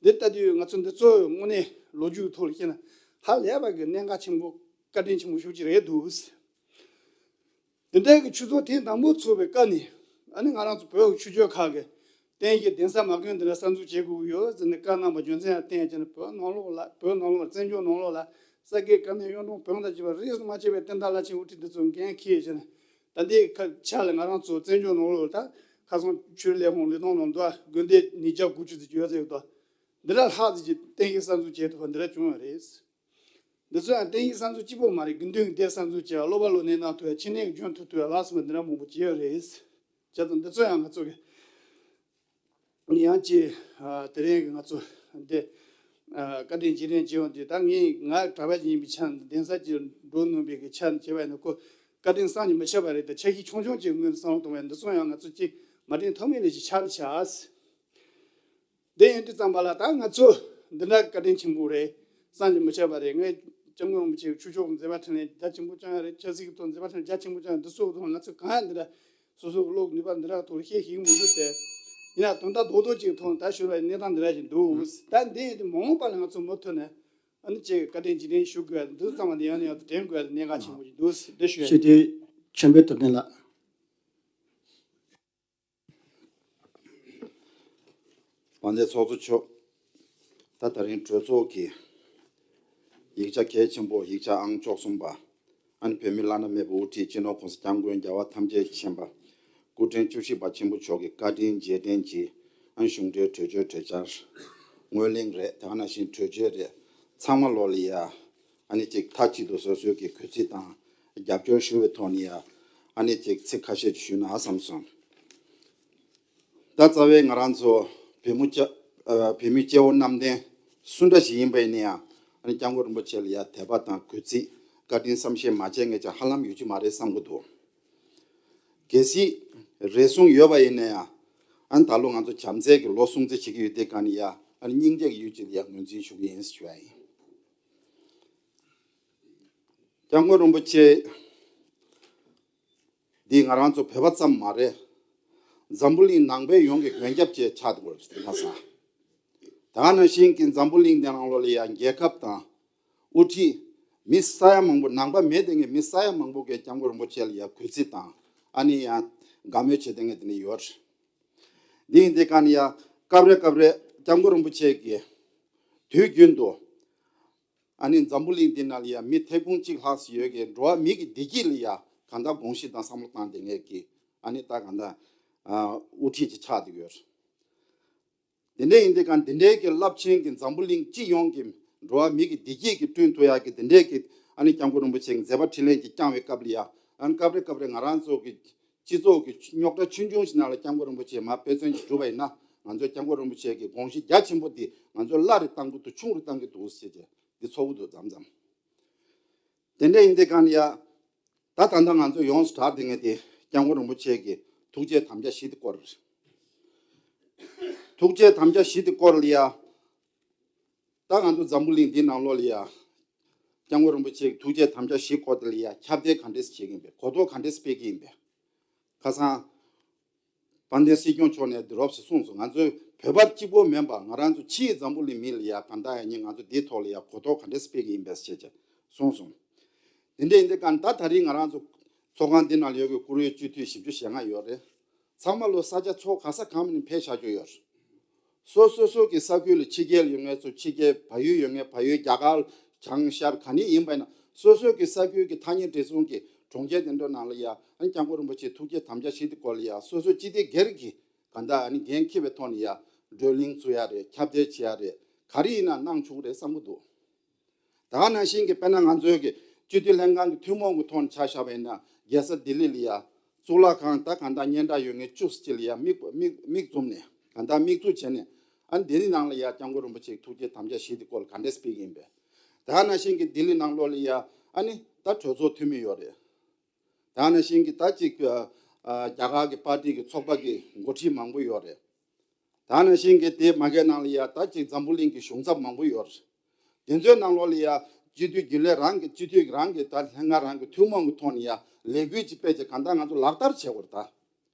འདི་ལྟ་དུས་ང་ཚོ་འདི་ཚོ་དངོས་གནས་ལོ་རྒྱུས་ཐོག་ལ་བཤད་ན་ཧ་ལས་པ་གི་གནད་འགག་ཆེན་པོ་བཀའ་དྲིན་ཆེན་པོ་ཞིག་ཅིག་རེད་འདུག། འདི་འདྲའི་གི་ཆོས་ཚོགས་ཐེངས་དང་པོ་ཚོགས་པའི་སྐབས་ནས། ཨ་ནི་ང་རང་ཚོ་བོད་ཀྱི་ཆོས་བརྒྱུད་ཁག་གི་རྟེན་གཞི་གདན་ས་མ་དཀོན་འདི་འདྲ་གསར་འཛུགས་བྱེད་དགོས་ཀྱི་ཡོད་ཟེར་ནས་བཀའ་གནང་བ་རྒྱུ་མཚན་ལ་བརྟེན་བྱས་ནས། བོད་ནང་ལོགས་ལ། བོད་ནང་ལོགས་ལ། བཙན་བྱོལ་ནང་ལོགས་ལ་ས་དགེ་བཀའ་རྙིང་གཡུང་དྲུང་བོན་དང་བཅས་པ་རིས་སུ་མ་ཆད་པའི་བསྟན་བདག་བླ་ཆེན་དབུ་ཁྲིད་འདི་ཚོ་འགན་འཁྱེར་བྱས་ནས། ད་ལྟའི་ཁ་ཆ་ལ་ང་རང་ཚོ་བཙན་བྱོལ་ནང་ལོགས་ལ་ད་ཁ་སང་ཆོས་ལས་ཁུངས་ལས་དོན་ནང་དུ་དགོན་སྡེ་ཉིས་བརྒྱ་དགུ་བཅུ་ཙམ་ཡོད་ཟེར་གི་འདུག། འདི་འདྲ་ལྷག་ཙམ་ཅིག་རྟེན་གཞི་གསར་འཛུགས་བྱེད་ཐུབ་པ་འདི་འདྲ་བྱུང་བ་རེད། འདི་ཚོ་ཡང་རྟེན་གཞི་གསར་འཛུགས་གཅིག་པོ་མ་རེད། དགེ་འདུན་གྱི་སྡེ་གསར་འཛུགས་བྱས། སློབ་པ་སློབ་གཉེར་གནང་ཐུབ་ཡ། ཆེད་གནས་ཀྱི་རྒྱུན་མཐུད་ཐུབ་ཡ་ལ་སོགས་པ་འདི་འདྲ་མང་པོ་བྱས་ཡོད་རེད། བྱས་ཙང་འདི་ཚོ་ཡང་ང་ཚོ་གི་ཡང་ཅིག་ཨ་དེ་རིང་གི་ང་ཚོ་འདི་ཨ་བཀའ་དྲིན་རྗེས་དྲན་བྱེད་ཡོང་དུས། ད་ངས་ང་གྲྭ་པ་ཅིག་ཡིན་པའི་ཆ་ནས་གདན་ས་ཅིག་འགྲོ་ནུས་པའི་གི་ཆ་ནས་བྱས་པ་ཡིན་ན། ཁོ་བཀའ་དྲིན་བསམ་གྱིས་མི་ཁྱབ་པ་རེད། ད་ཆ་ཤས་ཆུང་ཆུང་ཅིག་ངོས་ནས་བསམ་བློ་གཏོང་བ་ཡིན་ན། འདི་ཚོ་ཡང་ང་ཚོ་ཅིག་མ་དྲན་ཐབས་མེད་ལས་ཅིག་ཆགས་ནས་བཞག། དེ་ཡིན་དུས་ཙམ་པ་ལ་ད་ང་ཚོ་འདི་འདྲ་བཀའ་དྲིན་ཆེན་པོ་རེད། བསམ་གྱིས་མི་ཁྱབ་པ་རེད། ངས་སྐྱབས་མགོན་རིན་པོ་ཆེའི་ཆོས་ཕྱོགས་མཛད་པ་འཕྲིན་ལས་རྒྱ་ཆེན་པོ་བསྐྱངས་ཡ་རེད། ཆབ་སྲིད་ཀྱི་ཐོག་མཛད་པ་འཕྲིན་ལས་རྒྱ་ཆེན་པོ་བསྐྱངས་ཡ། འདི་སོགས་ཐོག་ང་ཚོ་གང་ཡང་འདི་འདྲ་སོ་སོ་གི་བློ་ནུས་པ་འདི་འདྲ་ཐོག་ལ་བཤད་ཤེས་ཀྱི་མི་འདུག་སྟེ། ཡིན་ན་དོན་དག་རྡོག་རྡོག་ཅིག་ཐོག་ད་ཞུ་བའི་གནས་སྟངས་འདི་འདྲ་ཞིག་འདུག། ད་འདི་ཡིན་དུས་མ་འོངས་པ་ལ་ང་ཚོ་མུ་མཐུད་ནས་ཨ་ནི་ཅིག་བཀའ་དྲིན་རྗེས་དྲན་ཞུ་དགོས་ཡ། འདི་ཚང་མ་འདི་ཡང་ནས་ཡང་དུ་དྲན་དགོས་ཡ་གནད་འགག་ཆེན་པོ་ཞིག་འདུག། འདི་ཞུ་ཡ། སྤྱི་འཐུས་ཆོས་འཕེལ་རྡོར་གདན་ལགས། དབང་འདུས་ཚོགས་གཙོ་མཆོག། ད་དེ་རིང་གྲོས་ཚོགས་ཀྱི་ཡིག་ཆ་གལ་ཆེན་པོ། ཡིག་ཆ་ཨང་བཅུ་གསུམ་པ། ཨ་ནི་བོད་མི་བླ་ན་མེད་པའི་དབུ་ཁྲིད་སྤྱི་ནོར་༸གོང་ས་༸སྐྱབས་མགོན་རྒྱལ་བ་ཐམས་ཅད་མཁྱེན་པ། སྐུ་ཕྲེང་བཅུ་བཞི་པ་ཆེན་པོ་མཆོག་གི་བཀའ་དྲིན་རྗེས་དྲན་གྱི་ཨ་ནི་གཞུང་འབྲེལ་གྲོས་ཆོད་གྲོས་འཆར། ངོས་ལེན་རེད། དེ་ག་ནང་བཞིན་གྲོས་ཆོད་རེད། ཚང་མ་ལོ་ལ་ཡ། ཨ་ནི་ཅིག་མཐའ་གཅིག་ཏུ་སོ་སོའི་གི་གུས་བརྩི་དང་རྒྱབ་སྐྱོར་ཞུ་བའི་ཐོག་ནས་ཡ། ཨ་ནི་ཅིག་ཚིག་ཁ་ཤས་ཅིག་ཞུས་ན་བསམ་སོང་། ད་རྩ་བའི་ང་རང་ཚོ་བོད་མི་སྐྱ- ཨ་བོད་མི་སྐྱེ་བོ་གནམ་བསྟན་སུ་འདྲ་ཞིག་ཡིན་པ་ཡིན་ན་ཡང་། ཨ་ནི་སྐྱབས་མགོན་རིན་པོ་ཆེ་ལ་ཡ་དད་པ་དང་གུས་བརྩི། བཀའ་དྲིན་བསམ་ཤེས་མ་བྱས་མཁན་ཅིག་ཧ་ལམ་ཡོད་ཀྱི་མ་རེད་བསམ་གྱི་འདུག། གལ་སྲིད་ རེ་ཟུང་ཡོད་པ་ཡིན་ན་ཡང་། ཨ་ནི་ད་ལོ་ང་ཚོ་བྱམས་བརྩེ་གི་ལོ་སྲུང་བརྩི་བྱེད་ཀྱི་ཡོད་དེ་ག་ནི་ཡ། ཨ་ནི་སྙིང་རྗེ་གི་ཡུལ་ཅིག་ལ་ཡ་ངོས་འཛིན་ཞུ་གི་ཡིན་ཞུ་ཡ་ཡིན། སྐྱབས་མགོན་རིན་པོ་ཆེ་འདི་ང་རང་ཚོ་བོད་པ་ཙམ་མ་རེད། འཛམ་བུ་གླིང་ནང་པའི་ཡོངས་ཀྱི་མགོན་སྐྱབས་ཅེས་ཆགས་འདུག་པ་དེ་ལྷ་ས། ད་ག་ནང་བཞིན་གྱི་འཛམ་བུ་གླིང་འདི་ནང་ལོགས་ལ་ཡང་རྒྱལ་ཁབ་དང་། དབུ་ཁྲིད། མི་ས་ཡ་མང་པོ། ནང་པ་མེད་དེ་ངས་མི་ས་ཡ་མང་པོ་གིས་སྐྱབས་མགོན་རིན་པོ་ཆེ་ལ་ཡང་གུས་བརྩི་དང་། ཨ་ནི་ཡང་དགའ་མོས་བྱེད་དེ་ངས་དེ་ནས་ཡོད། འདི་ཡིན་དེ་ག་ནི་ཡང་སྐབས་རེ་སྐབས་རེ་སྐྱབས་མགོན་རིན་པོ་ཆེ་གིས་དུས་རྒྱུན་དུ། ཨ་ནི་འཛམ་བུ་གླིང་འདི་ནང་ལ་ཡང་མི་ཐེར་འབུམ་གཅིག་ལྷག་ཙམ་ཡོད་ཀྱི་འགྲོ་བ་མི་གི་བདེ་སྐྱིད་ལ་ཡང་གང་ལྟར་དགོངས་གཞི་དང་བསམ་བློ་བཏང་དེ་ངས་ཀྱི། ཨ་ནི་ད་གང་ལྟར་ཨ་དབུ་ཁྲིད་ཅིག་ཆགས་བསྡད་ཡོད། དེ་འདྲ་ཡིན་དུས་གང་དེ་འདྲའི་གི་རླབས་ཆེན་གྱི་འཛམ་བུ་གླིང་སྤྱི་ཡོངས་ཀྱི་འགྲོ་བ་མི་གི་བདེ་སྐྱིད་ཀྱི་བསྐྲུན་ཐུབ་ཡག་གི་དེ་འདྲའི་གི། ཨ་ནི་སྐྱབས་མགོན་རིན་པོ་ཆེ་གི་མཛད་པ་འཕྲིན་ལས་ཀྱི་བསྐྱངས་པའི་སྐབས་ལ་ཡ། ཨ་ནི་སྐབས་རེ་སྐབས་རེ་ང་རང་ཚོ་གི་སྤྱི་ཚོགས་ཀྱི་རྙོག་དྲ་ཆུང་ཆུང་ཞིག་ནང་ལ་སྐྱབས་མགོན་རིན་པོ་ཆེ་མར་དཔེ་མཚོན་ཞིག་བསྒྲུབས་པ་ཡིན་ན། ང་ཚོས་སྐྱབས་མགོན་རིན་པོ་ཆེ་གི་དགོངས་གཞི་རྒྱ་ཆེན་པོ་འདི་ང་ཚོས་སླར་རེ་བཏང་གི་འདུག་ཆུང་རུ་བཏང་གི་འདུག་ཟེར་བྱས་འདི་ཚོར་གི་འདུག་མཚམས་མཚམས། དེ་འདྲ་ཡིན་དུས་གང་ལ་ཡ། ད་ད་ལྟ་ང་ཚོ་ཡོངས་སུ་གྲགས་བསྡད་མཁན་དེ་སྐྱབས་མགོན་རིན་པོ་ཆེ་གི་ཐུགས་བསྐྱེད་དམ་བཅའ་བཞི་དེ་སྐོར་རེད། ཐུགས་བསྐྱེད་དམ་བཅའ་བཞི་དེ་སྐོར་ལ་ཡ། ད་ང་ཚོ་འཛམ་བུ་གླིང་འདིའི་ནང་ལོགས་ལ་ཡ། སྐྱབས་མགོན་རིན་པོ་ཆེ་གི་ཐུགས་བསྐྱེད་དམ་བཅའ་བཞི་སྐོར་དེ་ལ་ཡ་ཁྱབ་གདལ་ག་འདྲས་བྱེད་ཀྱི་ཡིན་པས། གོ་རྟོགས་ག་འདྲས་སྤེལ་གྱི་ཡིན་པས། ཁ་སང་། དཔལ་ལྡན་སྲིད་སྐྱོང་མཆོག་ནས་འདི་རོབ་ཙམ་གསུངས་སོང་། ང་ཚོའི་བོད་པ་གཅིག་པོ་མིན་པ་ང་རང་ཚོ་ཕྱིའི་འཛམ་བུ་གླིང་མི་ལ་ཡ་གང་ལྟར་ཡང་ནི་ང་ཚོ་འདིའི་ཐོག་ལ་ཡ་གོ་རྟོགས་ག་འདྲས་སྤེལ་གྱི་ཡིན་པས་ཞེས་ཀྱང་གསུངས་སོང་། དེ་འདྲ་ཡིན་དུས་གང་ད་ད་རིང་ང་རང་ཚོ་ཚོགས་ཁང་འདི་ནང་ལ་ཡོད་པའི་བཀུར་འོས་སྤྱི་འཐུས་བཞི་བཅུ་ཞེ་ལྔ་ཡོད་རེད། ཚང་མ་ལོ་ས་ཆ་ཕྱོགས་ག་ས་གང་ནས་ཕེབས་བཞག་རྒྱུ་ཡོད་རེད། སོ་སོ་སོ་གི་ས་ཁུལ་ལ་ཕྱི་རྒྱལ་ཡོད་མཁན་ཚོ་ཕྱི་རྒྱལ། བལ་ཡུལ་ཡོད་མཁན་བལ་ཡུལ། རྒྱ་གར་བྱང་ཤར་ག་ནས་ཡིན་པ་ཡིན་ན། སོ་སོ་གི་ས་ཁུལ་གྱི་ཐ་སྙད་བགྲེས་ཚོང་གི་གྲོང་ཁྱེར་དེ་འདྲ་ནང་ལ་ཡ། ཨ་ནི་སྐྱབས་མགོན་རིན་པོ་ཆེའི་ཐུགས་བསྐྱེད་དམ་བཅའ་བཞི་དེ་སྐོར་ལ་ཡ་སོ་སོ་སྤྱི་བདེ་སྒེར་གྱི་གང་ལྟར་ཨ་ནི་འགན་འཁྱེར་བའི་ཐོག་ནས་ཡ་བགྲོ་གླེང་བཙུགས་ཡ་རེད། ཁྱབ་གདལ་བྱེད་ཡ་རེད། ག་རེ་ཡིན་ན་གནང་ཆོག་རེད་བསམ་གྱི་འདུག་ད་ག་ནང་བཞིན་གྱི་དཔེར་ན་ང་ཚོའི་གི་སྤྱི་འཐུས་ལྷན་ཁང་གི་ཐུན་མོང་གི་ཐོག་ནས་ཆ་བཞག་པ་ཡིན་ན། རྒྱལ་ས་ལྡི་ལི་ལ་ཡ་གཙུག་ལག་ཁང་ད་གང་ལྟར་སྙན་གྲགས་ཡོད་མཁན་བཅུ་གཅིག་ལ་ཡ་མིག་མིག་མིག་བཙུམ་ནས་གང་ལྟར་མིག་བཙུམ་བྱས་ནས། ཨ་ནི་ལྡི་ལི་ནང་ལ་ཡ་སྐྱབས་མགོན་རིན་པོ་ཆེའི་ཐུགས་བསྐྱེད་དམ་བཅའ་བཞི་དེ་སྐོར་ལ་ག་འདྲས་སྤེལ་གྱི་ཡིན་པས། ད་ག་ནང་བཞིན་གྱི་ལྡི་ལི་ནང་ལོགས་ལ་ཡ་ཨ་ནི་ད་གྲོས་ཚོགས་འཐུས་མི་ཡོད་རེད། ད་ག་ནང་བཞིན་གྱི་ད་ཅིག་ཨ་ཨ་རྒྱ་གར་གྱི་པར་ཏི་གི་ཚོགས་པ་གི་འགོ་ཁྲིད་མང་པོ་ཡོད་རེད། ད་ག་ནང་བཞིན་གྱི་དེ་མ་གའི་ནང་ལ་ཡ་ད་ཅིག་འཛམ་བུ་གླིང་གི་གཞུང་ཚབ་མང་པོ་ཡོད་རེད། དེ་ཚོའི་ནང་ལོགས་ལ་ཡ་སྤྱི་འཐུས་རྒྱུན་ལས་རང་གི་སྤྱི་འཐུས་རང་གི་ད་ལྷན་ཁང་རང་གི་ཐུན་མོང་གི་ཐོག་ནས་ཡ་ལས་འགུལ་ཅིག་སྤེལ་བྱས་གང་ལྟར་ང་ཚོ་ལག་བསྟར་བྱེད་དགོས་རེད་ད།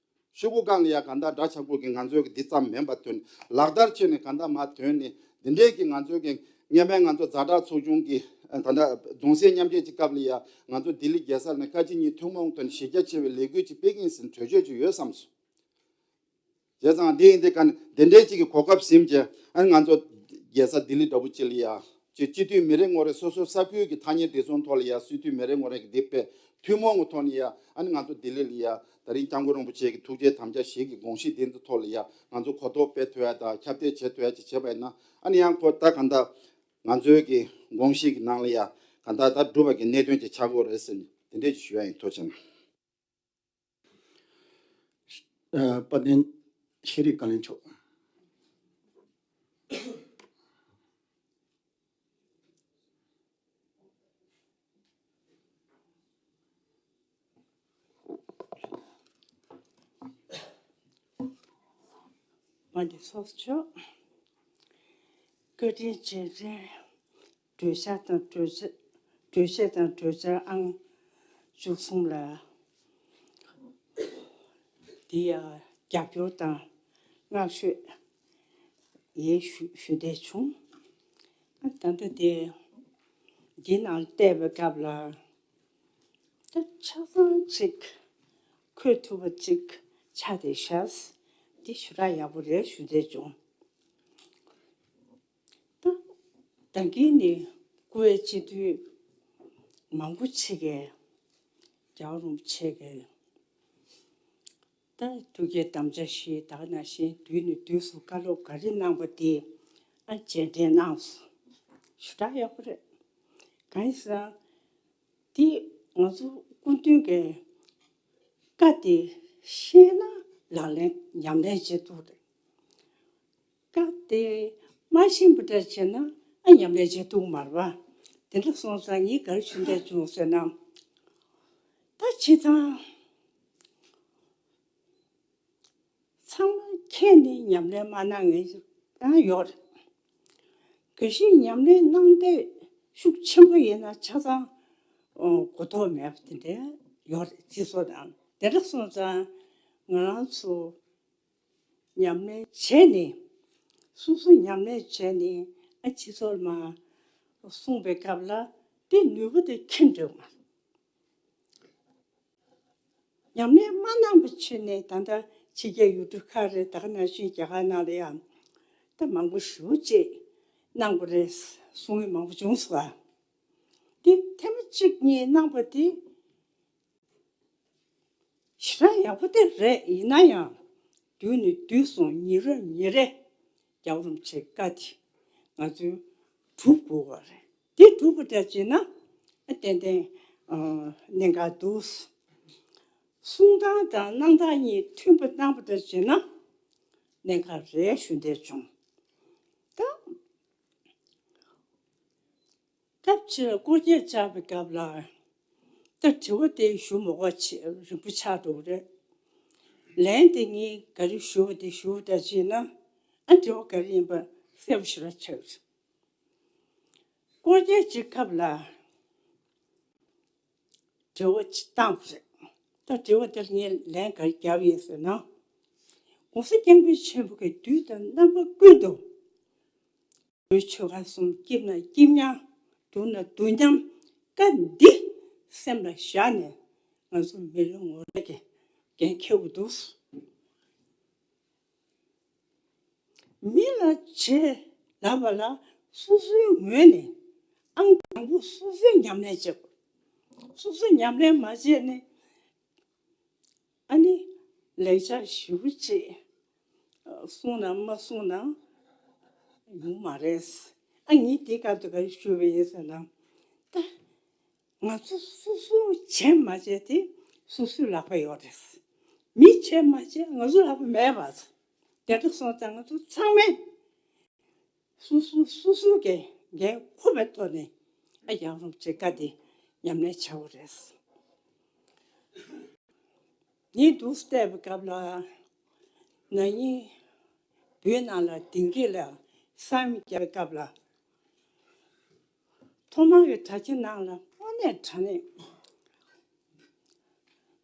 ཤོག་གུ་སྒང་ལ་ཡ་གང་ལྟར་འདྲ་ཆགས་པོ་གི་ང་ཚོའི་གི་འདི་ཙམ་མིན་པ་ཐོན། ལག་བསྟར་བྱས་ནས་གང་ལྟར་མར་ཐོན་ནས་འདི་འདྲའི་གི་ང་ཚོའི་གི་སྔོན་མའི་ང་ཚོ་ཛ་དྲག་ཚོགས་ཆུང་གི་ད་ལྟ་གདུང་སེམས་མཉམ་སྐྱེད་ཀྱི་སྐབས་ལ་ཡ་ང་ཚོ་ལྡི་ལི་རྒྱལ་ས་ནས་བཀའ་སྤྱི་གཉིས་ཐུན་མོང་ཐོག་ནས་གཞི་རྒྱ་ཆེ་བའི་ལས་འགུལ་ཅིག་སྤེལ་གྱི་ཡིན་ཟེར་གྲོས་ཆོད་ཅིག་ཡོད་བསམ་སོང་། བྱས་ཙང་འདི་ཡིན་དེ་ག་ནས་དེ་འདྲའི་ཅིག་གི་གོ་སྐབས་ཟིན་བྱས། ཨ་ནི་ང་ཚོ་རྒྱལ་ས་ལྡི་ལི་འདྲ་པོ་ཅིག་ལ་ཡ་ཅིག་སྤྱི་འཐུས་མི་རེ་ངོ་རེ་སོ་སོའི་ས་ཁུལ་གྱི་ཐ་སྙད་བགྲེས་ཚོང་ཐོག་ལ་ཡ་སྤྱི་འཐུས་མི་རེ་ངོ་རེ་གི་འདི་དཔེ་ཐུན་མོང་གི་ཐོག་ནས་ཡ། ཨ་ནི་ང་ཚོ་ལྡི་ལི་ལ་ཡ་ད་རིང་སྐྱབས་མགོན་རིན་པོ་ཆེ་གི་ཐུགས་བསྐྱེད་དམ་བཅའ་བཞི་གི་དགོངས་གཞི་འདི་ཚོ་ཐོག་ལ་ཡ་ང་ཚོ་གོ་རྟོགས་སྤེལ་ཐུབ་ཡ་དང་ཁྱབ་གདལ་བྱེད་ཐུབ་ཡ་ཅིག་བྱས་པ་ཡིན་ན། ཨ་ནི་ཡང་ཁོ་ད་གང་ལྟར་ང་ཚོའི་གི་དགོངས་གཞི་གི་ནང་ལ་ཡ་གང་ལྟར་ད་འགྲུབ་པ་གི་གནད་དོན་ཅིག་ཆགས་ཀྱི་ཡོད་རེད་ཟེར་ནས་དེ་འདྲས་ཅིག་ཞུ་ཡ་ཡིན། ཐུགས་རྗེ་གནང་། ཨ། དཔལ་ལྡན་ཤེས་རིག་བཀའ་བློན་མཆོག་དཔལ་ལྡན་ཚོགས་གཙོ་མཆོག་བཀའ་དྲིན་རྗེས་དྲན་གྲོས་འཆར་དང་གྲོས་འཆར། གྲོས་ཆོད་དང་གྲོས་འཆར་ཨང་བཅུ་གསུམ་ལ་འདི་ཡང་རྒྱབ་སྐྱོར་དང་བསྔགས་བརྗོད་ཡིན་ཞུ་ཞུ་བདེ་བྱུང་། ཨ་ད་ལྟ་དེ་འདི་ནང་བལྟས་པའི་སྐབས་ལ་ད་ཆ་ཚང་ཅིག་འཁོད་ཐུབ་པ་ཅིག་ཆགས་བསྡད་ཤག་འདི་ཞེ་དྲག་ཡག་པོ་རེད་ཞུ་བདེ་བྱུང་། ད་ད་གིན་ནི་བཀུར་འོས་སྤྱི་འཐུས་མང་པོ་ཅིག་གིས་རྒྱལ་བ་རིན་པོ་ཆེ་གི་ད་ཐུགས་བསྐྱེད་དམ་བཅའ་བཞི་ད་ག་ནང་བཞིན་དུས་ནས་དུས་སུ་བཀའ་སློབ་ག་རེ་གནང་པ་དེ་ཨ་རྗེས་དྲན་གནང་སོང་། ཞེ་དྲག་ཡག་པོ་རེད། གང་ཡིན་ཟེར་ན། དེ་ང་ཚོ་སྐུ་མདུན་གྱི་བཀའ་དེ་ཤེས་ན་ལག་ལེན་ཉམས་ལེན་བྱེད་ཐུབ་རེད། བཀའ་དེ་མ་ཤེས་པ་འདྲ་བྱས་ན་ཨ་ཉམས་ལེན་བྱེད་ཐུབ་མ་རེད་པ། དེ་འདྲ་སོང་ཙང་ངས་ག་རེ་ཞུ་འདོད་བྱུང་ཟེར་ན། ད་བྱས་ཙང་ ཁྱེད་ནི་ཉམས་ལེན་མ་གནང་ངེས་ཀྱང་ཡོད་རེད། གལ་སྲིད་ཉམས་ལེན་གནང་འདོད་ཤུགས་ཆེན་པོ་ཡིན་ན་ཆ་ཚང་གོ་རྟོགས་མེད་པ་དེ་འདྲ་ཡོད་རེད། སྤྱི་ཚོགས་ནང་དེ་འདྲ་སོང་ཙང་ང་རང་ཚོ་ཉམས་ལེན་བྱས་ནས་སོ་སོ་ཉམས་ལེན་བྱས་ནས་ཨ་སྤྱི་ཚོགས་མ་གསུངས་པའི་སྐབས་ལ་དེ་ནུས་པ་དེ་ཁྱེར་འགྲོ་མ། ཉམས་ལེན་མ་གནང་བའི་ཆེད་ནས་ད་ལྟ་ཕྱི་རྒྱལ་ཡུལ་གྲུ་ཁག་རེད། ད་ག་ནང་བཞིན་རྒྱ་གར་ནང་ལ་ཡང་ད་མང་པོ་ཞེ་པོ་ཅིག་གནང་དགོས་རེད་གསུང་མཁན་མང་པོ་བྱུང་སོང་བ། འདི་ཐེངས་མ་གཅིག་གཉིས་གནང་པ་དེ་ཞེ་དྲག་ཡག་པོ་དེ་རེད། ཡིན་ན་ཡང་དུས་ནས་དུས་སུ་ཉིན་རེ་ཉིན་རེ་རྒྱལ་བ་རིན་པོ་ཆེའི་བཀའ་དེ་ང་ཚོས་སྒྲུབ་དགོས་པ་རེད། དེ་སྒྲུབ་པ་འདྲ་བྱས་ན་ཏན་ཏན་གནད་འགག་འདུག་གསུང་སྟངས་དང་གནང་སྟངས་གཉིས་མཐུན་པ་གནང་བ་འདྲ་བྱས་ན་གནད་འགག་རེད་ཞུ་འདོད་བྱུང་། ད་སྐབས་ཕྱི་ལ་སྐོར་སྐྱོད་བཅར་བའི་སྐབས་ལ་ད་དྲི་བ་དེ་ཞུ་མ་དགོས་ཆེ་རིང་པོ་ཆགས་འགྲོ་གི་རེད། ལན་དེ་ངས་ག་རེ་ཞུ་བ་དེ་ཞུ་བ་འདྲ་བྱས་ན་ཨ་དྲི་བ་ག་རེ་ཡིན་པ་གསལ་པོ་ཞེ་དྲག་ཆགས་ཀྱི་རེད། སྐོར་སྐྱོད་ཀྱི་སྐབས་ལ་དྲི་བ་ཅིག་བཏང་བ་རེད། ད་དྲི་བ་དེར་ངས་ལན་ག་རེ་བརྒྱབ་ཡིན་ཟེར་ན། ༸གོང་ས་༸སྐྱབས་མགོན་ཆེན་པོ་གིས་དུས་དང་རྣམ་པ་ཀུན་ཏུ་ལུས་ཆོས་ག་གསུམ་སྐྱིད་ན་སྐྱིད་མཉམ་སྡུག་ན་སྡུག་མཉམ་བཀའ་འདི་སེམས་ལ་བཞག་ནས་ང་ཚོ་མི་ལུས་ངོ་རེ་གི་འགན་འཁྱེར་དགོས་འདུག་མི་ལ་བྱེད་ལབ་པ་ལ་སོ་སོའི་ངོས་ནས་ཨང་དང་པོ་སོ་སོའི་ཉམས་ལེན་བྱེད་དགོས། སོ་སོའི་ཉམས་ལེན་མ་བྱས་ནས་ཨ་ནི་ལེགས་ཆ་ཞེ་པོ་ཅིག་གསུངས་ན་མ་གསུངས་ན་ཡོང་མ་རེད། ཨ་ངས་དེའི་སྐབས་དུ་ག་རེ་ཞུས་པ་ཡིན་ཟེར་ན། ད་ང་ཚོ་སོ་སོ་བྱས་མ་བྱས་དེ་སོ་སོའི་ལག་པ་ཡོད་རེད། མི་བྱས་མ་བྱས་ང་ཚོ་ལག་པ་མེད་པ། དེ་འདྲ་སོང་ཙང་ང་ཚོ་ཚང་མས་སོ་སོ་སོ་སོ་གི་འགན་འཁུར་བའི་ཐོག་ནས་ཨ་རྒྱལ་བ་རིན་པོ་ཆེའི་བཀའ་དེ་ཉམས་ལེན་བྱ་དགོས་རེད། ངས་འདུག་བལྟས་པའི་སྐབས་ལ་ན་ནིང་བོད་ནང་ལ་དིང་རི་ལ་གསར་མ་བརྒྱབ་པའི་སྐབས་ལ་ཐོག་མར་གྱི་དྲ་རྒྱ་ནང་ལ་དངོས་གནས་དྲང་གནས་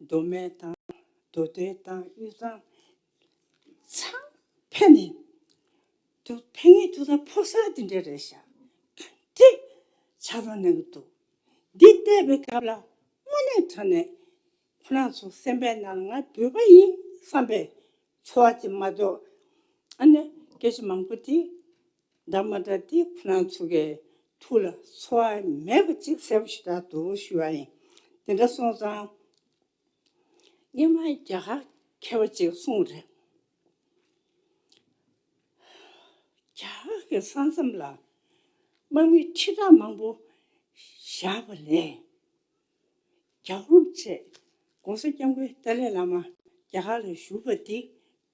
མདོ་སྨད་དང་མདོ་སྟོད་དང་དབུས་གཙང་ཚང་ཕེབས་ནས་དུ་ཕེབས་ངེས་དུ་ད་ཕོ་གསར་དེ་འདྲ་རེད་ཤག་དེ་ཆ་རོགས་གནང་གི་འདུག་འདི་བལྟས་པའི་སྐབས་ལ་དངོས་གནས་དྲང་གནས་ཁོ་རང་ཚོ་སེམས་པའི་ནང་ང་བོད་པ་ཡིན་བསམ་པའི་ཚོར་བ་དེ་མ་གཏོགས་ཨ་ནི་སྐད་ཆ་མང་པོ་དེ་འདྲ་མ་འདྲ་དེ་ཁོ་རང་ཚོ་གི་ཐུགས་ལ་ཚོར་བ་མེད་པ་ཅིག་གསལ་པོ་ཞེ་དྲག་འདུག་ཞུ་བ་ཡིན། དེ་འདྲ་སོང་ཙང་སྔོན་མ་རྒྱ་གར་མཁས་པ་ཅིག་གསུངས་རེད། རྒྱ་གར་གྱི་ས་མཚམས་ལ་དམག་མི་ཁྲི་ཕྲག་མང་པོ་བཞག་པ་ལས་རྒྱལ་བ་རིན་པོ་ཆེ་༸གོང་ས་༸སྐྱབས་མགོན་ཏཱ་ལའི་བླ་མ་རྒྱ་གར་ལ་བཞུགས་པ་དེ་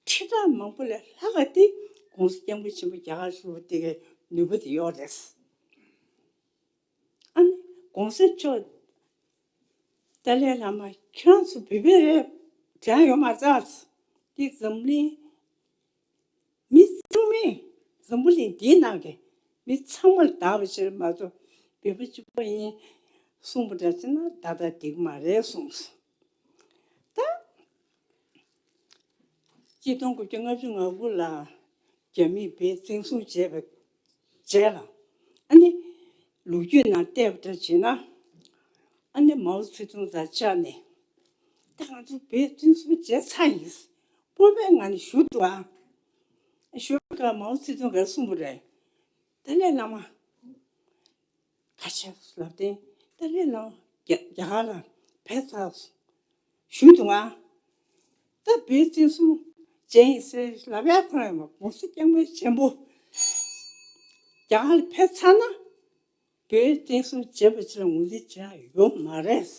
ཁྲི་ཕྲག་མང་པོ་ལས་ལྷག་ག་དེ་༸གོང་ས་༸སྐྱབས་མགོན་ཆེན་པོ་རྒྱ་གར་བཞུགས་པ་དེ་གའི་ནུས་པ་དེ་ཡོད་རེད། ཨ་ནི་༸གོང་ས་མཆོག་ཏཱ་ལའི་བླ་མ་ཁྱེད་རང་ཚོ་བོད་པ་རེད་དྲན་ཡོད་མ་རེད། དེ་འཛམ་གླིང་མི་ཚང་མས་འཛམ་བུ་གླིང་འདིའི་ནང་གི་མི་ཚང་མ་ལ་དག་པ་ཞིག་མ་གཏོགས་བོད་པ་གཅིག་པོ་ཡིན་གསུངས་པ་འདྲ་བྱས་ན་ད་ལྟ་འགྲིག་མ་རེད་གསུངས། ད་གཅིག་སྟོང་དགུ་བརྒྱ་ལྔ་བཅུ་ང་དགུ་ལ་རྒྱ་མིས་བོད་བཙན་བཟུང་བྱས་པའི་རྗེས་ལ་ཨ་ནི་ལོ་རྒྱུས་ནང་བལྟས་པ་འདྲ་བྱས་ན་ཨ་ནི་མའོ་ཙེ་ཏུང་དང་བཅར་ནས་ད་ང་ཚོ་བོད་བཙན་བཟུང་བྱས་ཚར་ཡིན། སྤོབས་པའི་ངང་ནས་ཞུ་འདུག་ཨ། ཞུ་བའི་སྐབས་མའོ་ཙེ་ཏུང་གིས་གསུངས་པ་རེད། ཏཱ་ལའི་བླ་མ་ཁ་ཤས་ལབ་སྟེ་ཏཱ་ལའི་བླ་མ་རྒྱ་རྒྱ་གར་ལ་བས་ཚར་ཞུས་འདུག་ཨ། ད་བོད་བཙན་བཟུང་བྱས་ཡིན་ཟེར་ལབ་ཡ་ཁོ་རང་ཡང་༸གོང་ས་༸སྐྱབས་མགོན་ཆེན་པོ་རྒྱ་གར་ལ་ཕེབས་ཚར་ན་བོད་བཙན་བཟུང་བྱས་པ་ཅིག་ལ་ངོས་འཛིན་བྱ་ཡ་ཡོད་མ་རེད།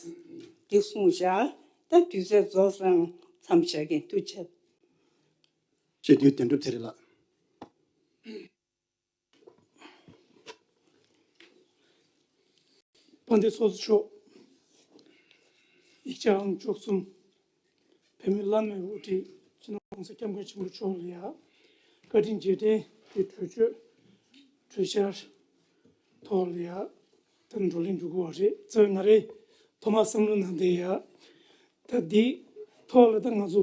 འདི་གསུངས་བཞག་ད་དུས་ཚོད་རྫོགས་སོང་། མཚམས་བཞག་གིན་ཐུགས་རྗེ་ཆེ། སྤྱི་འཐུས་དོན་གྲུབ་ཚེ་རིང་ལགས། དཔལ་ལྡན་ཚོགས་གཙོ་མཆོག་ཡིག་ཆ་ཨང་བཅུ་གསུམ། བོད་མི་བླ་ན་མེད་པའི་དབུ་ཁྲིད་སྤྱི་ནོར་ ༸གོང་ས་༸སྐྱབས་མགོན་ཆེན་པོ་མཆོག་ལ་ཡ་བཀའ་དྲིན་རྗེས་དྲན་གྱི་གྲོས་ཆོད་གྲོས་འཆར་ཐོག་ལ་ཡ་ད་བགྲོ་གླེང་འགྲོ་གི་ཡོད་རེད། རྩ་བའི་ང་རའི་ཐོག་མ་བསམ་བློ་ནང་དེ་ཡ་ད་འདི་ཐོག་ལ་ད་ང་ཚོ་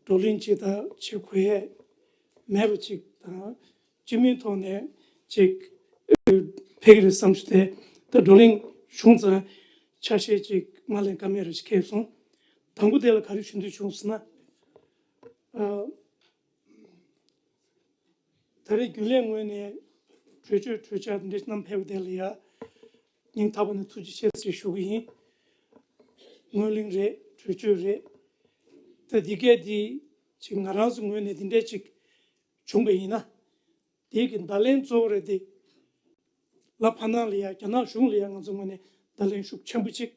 བགྲོ་གླེང་ཅིག་ད་བྱེད་དགོས་ཡས་མེད་པ་ཅིག་དང་། སྤྱི་མོས་ཐོག་ནས་ཅིག་ཕེབས་ཀྱི་རེད་བསམ་ཞུ་དེ། ད་བགྲོ་གླེང་བྱུང་ཙང་ཆ་ཤས་ཅིག་མ་ལེན་ཀ་མེད་རེ་ཞིག་ཁེལ་སོང་། དང་པོ་དེ་ལ་ག་རེ་ཞུ་འདོད་བྱུང་ཟེར་ན། ཨ། ད་རེས་རྒྱུན་ལས་ངོས་ནས་གྲོས་ཆོད་གྲོས་འཆར་འདི་འདྲ་བསྣམས་ཕེབས་པ་དེ་ལ་ཡ་སྙིང་ཐག་པ་ནས་ཐུགས་རྗེ་ཆེ་ཟེར་ཞུ་གི་ཡིན། ངོས་ལེན་རེད། གྲོས་ཆོད་རེད། ད་འདི་གས་འདི་ཅིག་ང་རང་ཚོ་ངོས་ནས་འདི་འདྲ་ཅིག་བྱུང་པ་ཡིན་ན། དེ་གི་བརྡ་ལན་གཙོ་བོ་རེད་དེ། ལ་ཕ་ནང་ལ་ཡ་རྒྱ་ནག་གཞུང་ལ་ཡ་ང་ཚོ་ངོས་ནས་བརྡ་ལན་ཤུགས་ཆེན་པོ་ཅིག་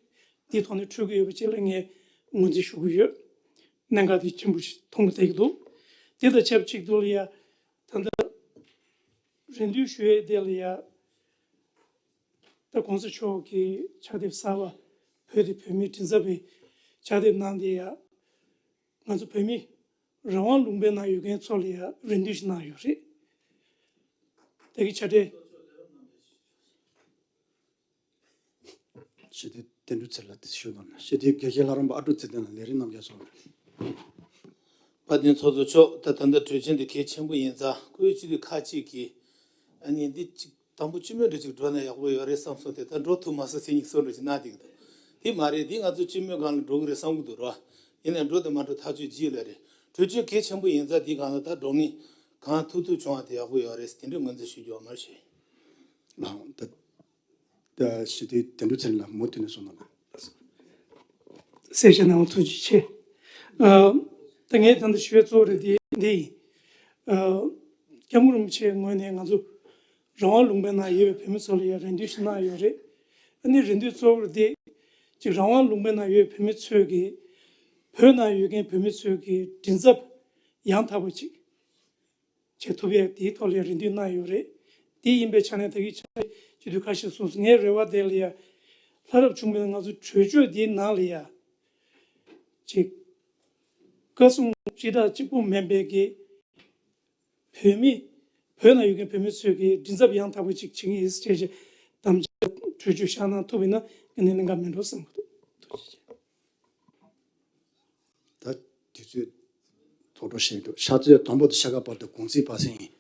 འདིའི་ཐོག་ནས་འཕྲོད་ཀྱི་ཡོད་པ་ཅིག་ལ་ངས་ངོས་འཛིན་ཞུ་གི་ཡོད། གནད་འགག་དེ་ཆེན་པོ་ཞིག་མཐོང་གི་བསྡད་ཀྱི་འདུག་དེ་དང་ཆབས་ཅིག་ཏུ་ལ་ཡ་ད་ལྟ་རེ་འདུན་ཞུ་ཡས་དེ་ལ་ཡ་ད་གོང་ས་མཆོག་གིས་ཕྱག་དེབ་གསར་པ་བོད་དེ་བོད་མིའི་མགྲིན་ཚབ་པའི་ཕྱག་དེབ་གནང་དེ་ཡ་ང་ཚོ་བོད་མི་རང་དབང་ལུང་པའི་ནང་ཡོད་མཁན་ཚོ་ལ་ཡང་རེ་འདུན་ཞིག་གནང་ཡོད་རེད། དེ་གི་ཆ་འཕྲིན། ཞི་བདེ་དོན་གྲུབ་ཚེ་ལ་དེ་ཞུ་དང་། ཞི་བདེ་དགེ་བཤེས་ལྷ་རམས་པ་ཨ་ཀྲུག་ཚེ་བརྟན་ལ་ལས་རིམ་རྣམ་རྒྱལ་སོགས། དཔལ་ལྡན་ཚོགས་གཙོ་མཆོག་ད་ད་ལྟ་གྲོས་ཆོད་འདི་གལ་ཆེན་པོ་ཡིན་ཙང་སྐུའི་སྤྱི་འཐུས་ཁག་ཅིག་གིས་ཨ་ནི་འདི་གཅིག་དང་པོ་སྤྱི་མོས་འདྲ་ཅིག་འགྲོ་ན་ཡག་པོ་ཡོད་རེད་བསམ་སོང་། དེ་ད་འགྲོ་ཐུབ་མ་སོང་ཟེར་སྙིང་གསོ་འདྲ་ཅིག་གནང་བསྡད་ཀྱི་འདུག་དེ་མ་རེད། འདི་ང་ཚོ་སྤྱི་མོས་སྒང་ལ་འགྲོ་གི་རེད་བསམ་གྱི་འདུག་ར། ཡིན་ནའི་འགྲོ་དང་མ་འགྲོ་ཐག་གཅོད་བྱེད་ལ་རེད། གྲོས་ཆོད་གལ་ཆེན་པོ་ཡིན་ཙང་འདི་སྒང་ལ་ད་བགྲོ་གླེང་གང་ཐུབ་ཐུབ་བྱུང་བ་དེ་ཡག་པོ་ཡོད་རེད་ཟེར་དེ་འདྲའི་ངོས་འཛིན་ཞུ་རྒྱུ་ཡོད་མ་རེད་ཞུ། ལགས་ད། ད་ཞི་བདེ་དོན་གྲུབ་ཚེ་རིང་ལགས་མུ་མཐུད་ནས་གསུང་གནང་། གསལ་བཤད་གནང་བ་ཐུགས་རྗེ་ཆེ། ཨ། ད་ངས་ད་ལྟ་ཞུ་བའི་གཙོ་བོ་རེད་དེ་འདི་ཡིན། ཨ། སྐྱབས་མགོན་རིན་པོ་ཆེའི་ངོས་ནས་ང་ཚོ་རང་དབང་ལུང་པའི་ནང་ཡོད་པའི་བོད་མི་ཚོ་ལ་ཡང་རེ་འདུན་ཞིག་གནང་ཡོད་རེད། ཨ་ནི་རེ་འདུན་གཙོ་བོ་རེད་དེ། ཅིག་རང་དབང་ལུང་པའི་ནང་ཡོད་བོད་མི་ཚོས་ཀྱི་བོད་ནང་ཡོད་མཁན་བོད་མི་ཚོས་ཀྱི་མགྲིན་ཚབ་ཡང་དག་པ་ཅིག་བྱེད་ཐུབ་ཡས་དེའི་ཐོག་ལ་རེ་འདུན་གནང་ཡོད་རེད། དེ་ཡིན་པའི་ཆ་ནས་ད་གིན་ཆ་སྤྱི་འཐུས་ཁ་ཤས་གསུངས་སོང་། ངའི་རེ་བ་དེ་ལ་ཡ་ལྷ་རབ་བྱུང་བའི་ང་ཚོ་གྲོས་ཆོད་འདིའི་ནང་ལ་ཡ་ཅིག་བཀའ་གསུང་སྤྱི་བཏང་གཅིག་པུ་མིན་པའི་གི་བོད་མི་བོད་ནང་ཡོད་མཁན་བོད་མི་ཚོས་ཀྱི་མགྲིན་ཚབ་ཡང་དག་པ་ཅིག་བྱེད་ཀྱི་ཡིན་ཟེར་བྱས་བྱས་དམ་བཅའ་གྲོས་ཆོད་བཞག་གནང་ཐུབ་ཡིན་ན་ངས་ནི་གནད་འགག་མིན་འགྲོ་བསམ་གྱི་འདུག་ཐུགས་རྗེ་ཆེ། ད་དུས་ཚོད་ཐོག་འགྲོ་བཞིན་འདུག་ཤར་ཚོད་དང་པོ་དང་ཤར་ཁ་བར་དུ་གུང་ཚིགས་པ་སེང་ཡིན།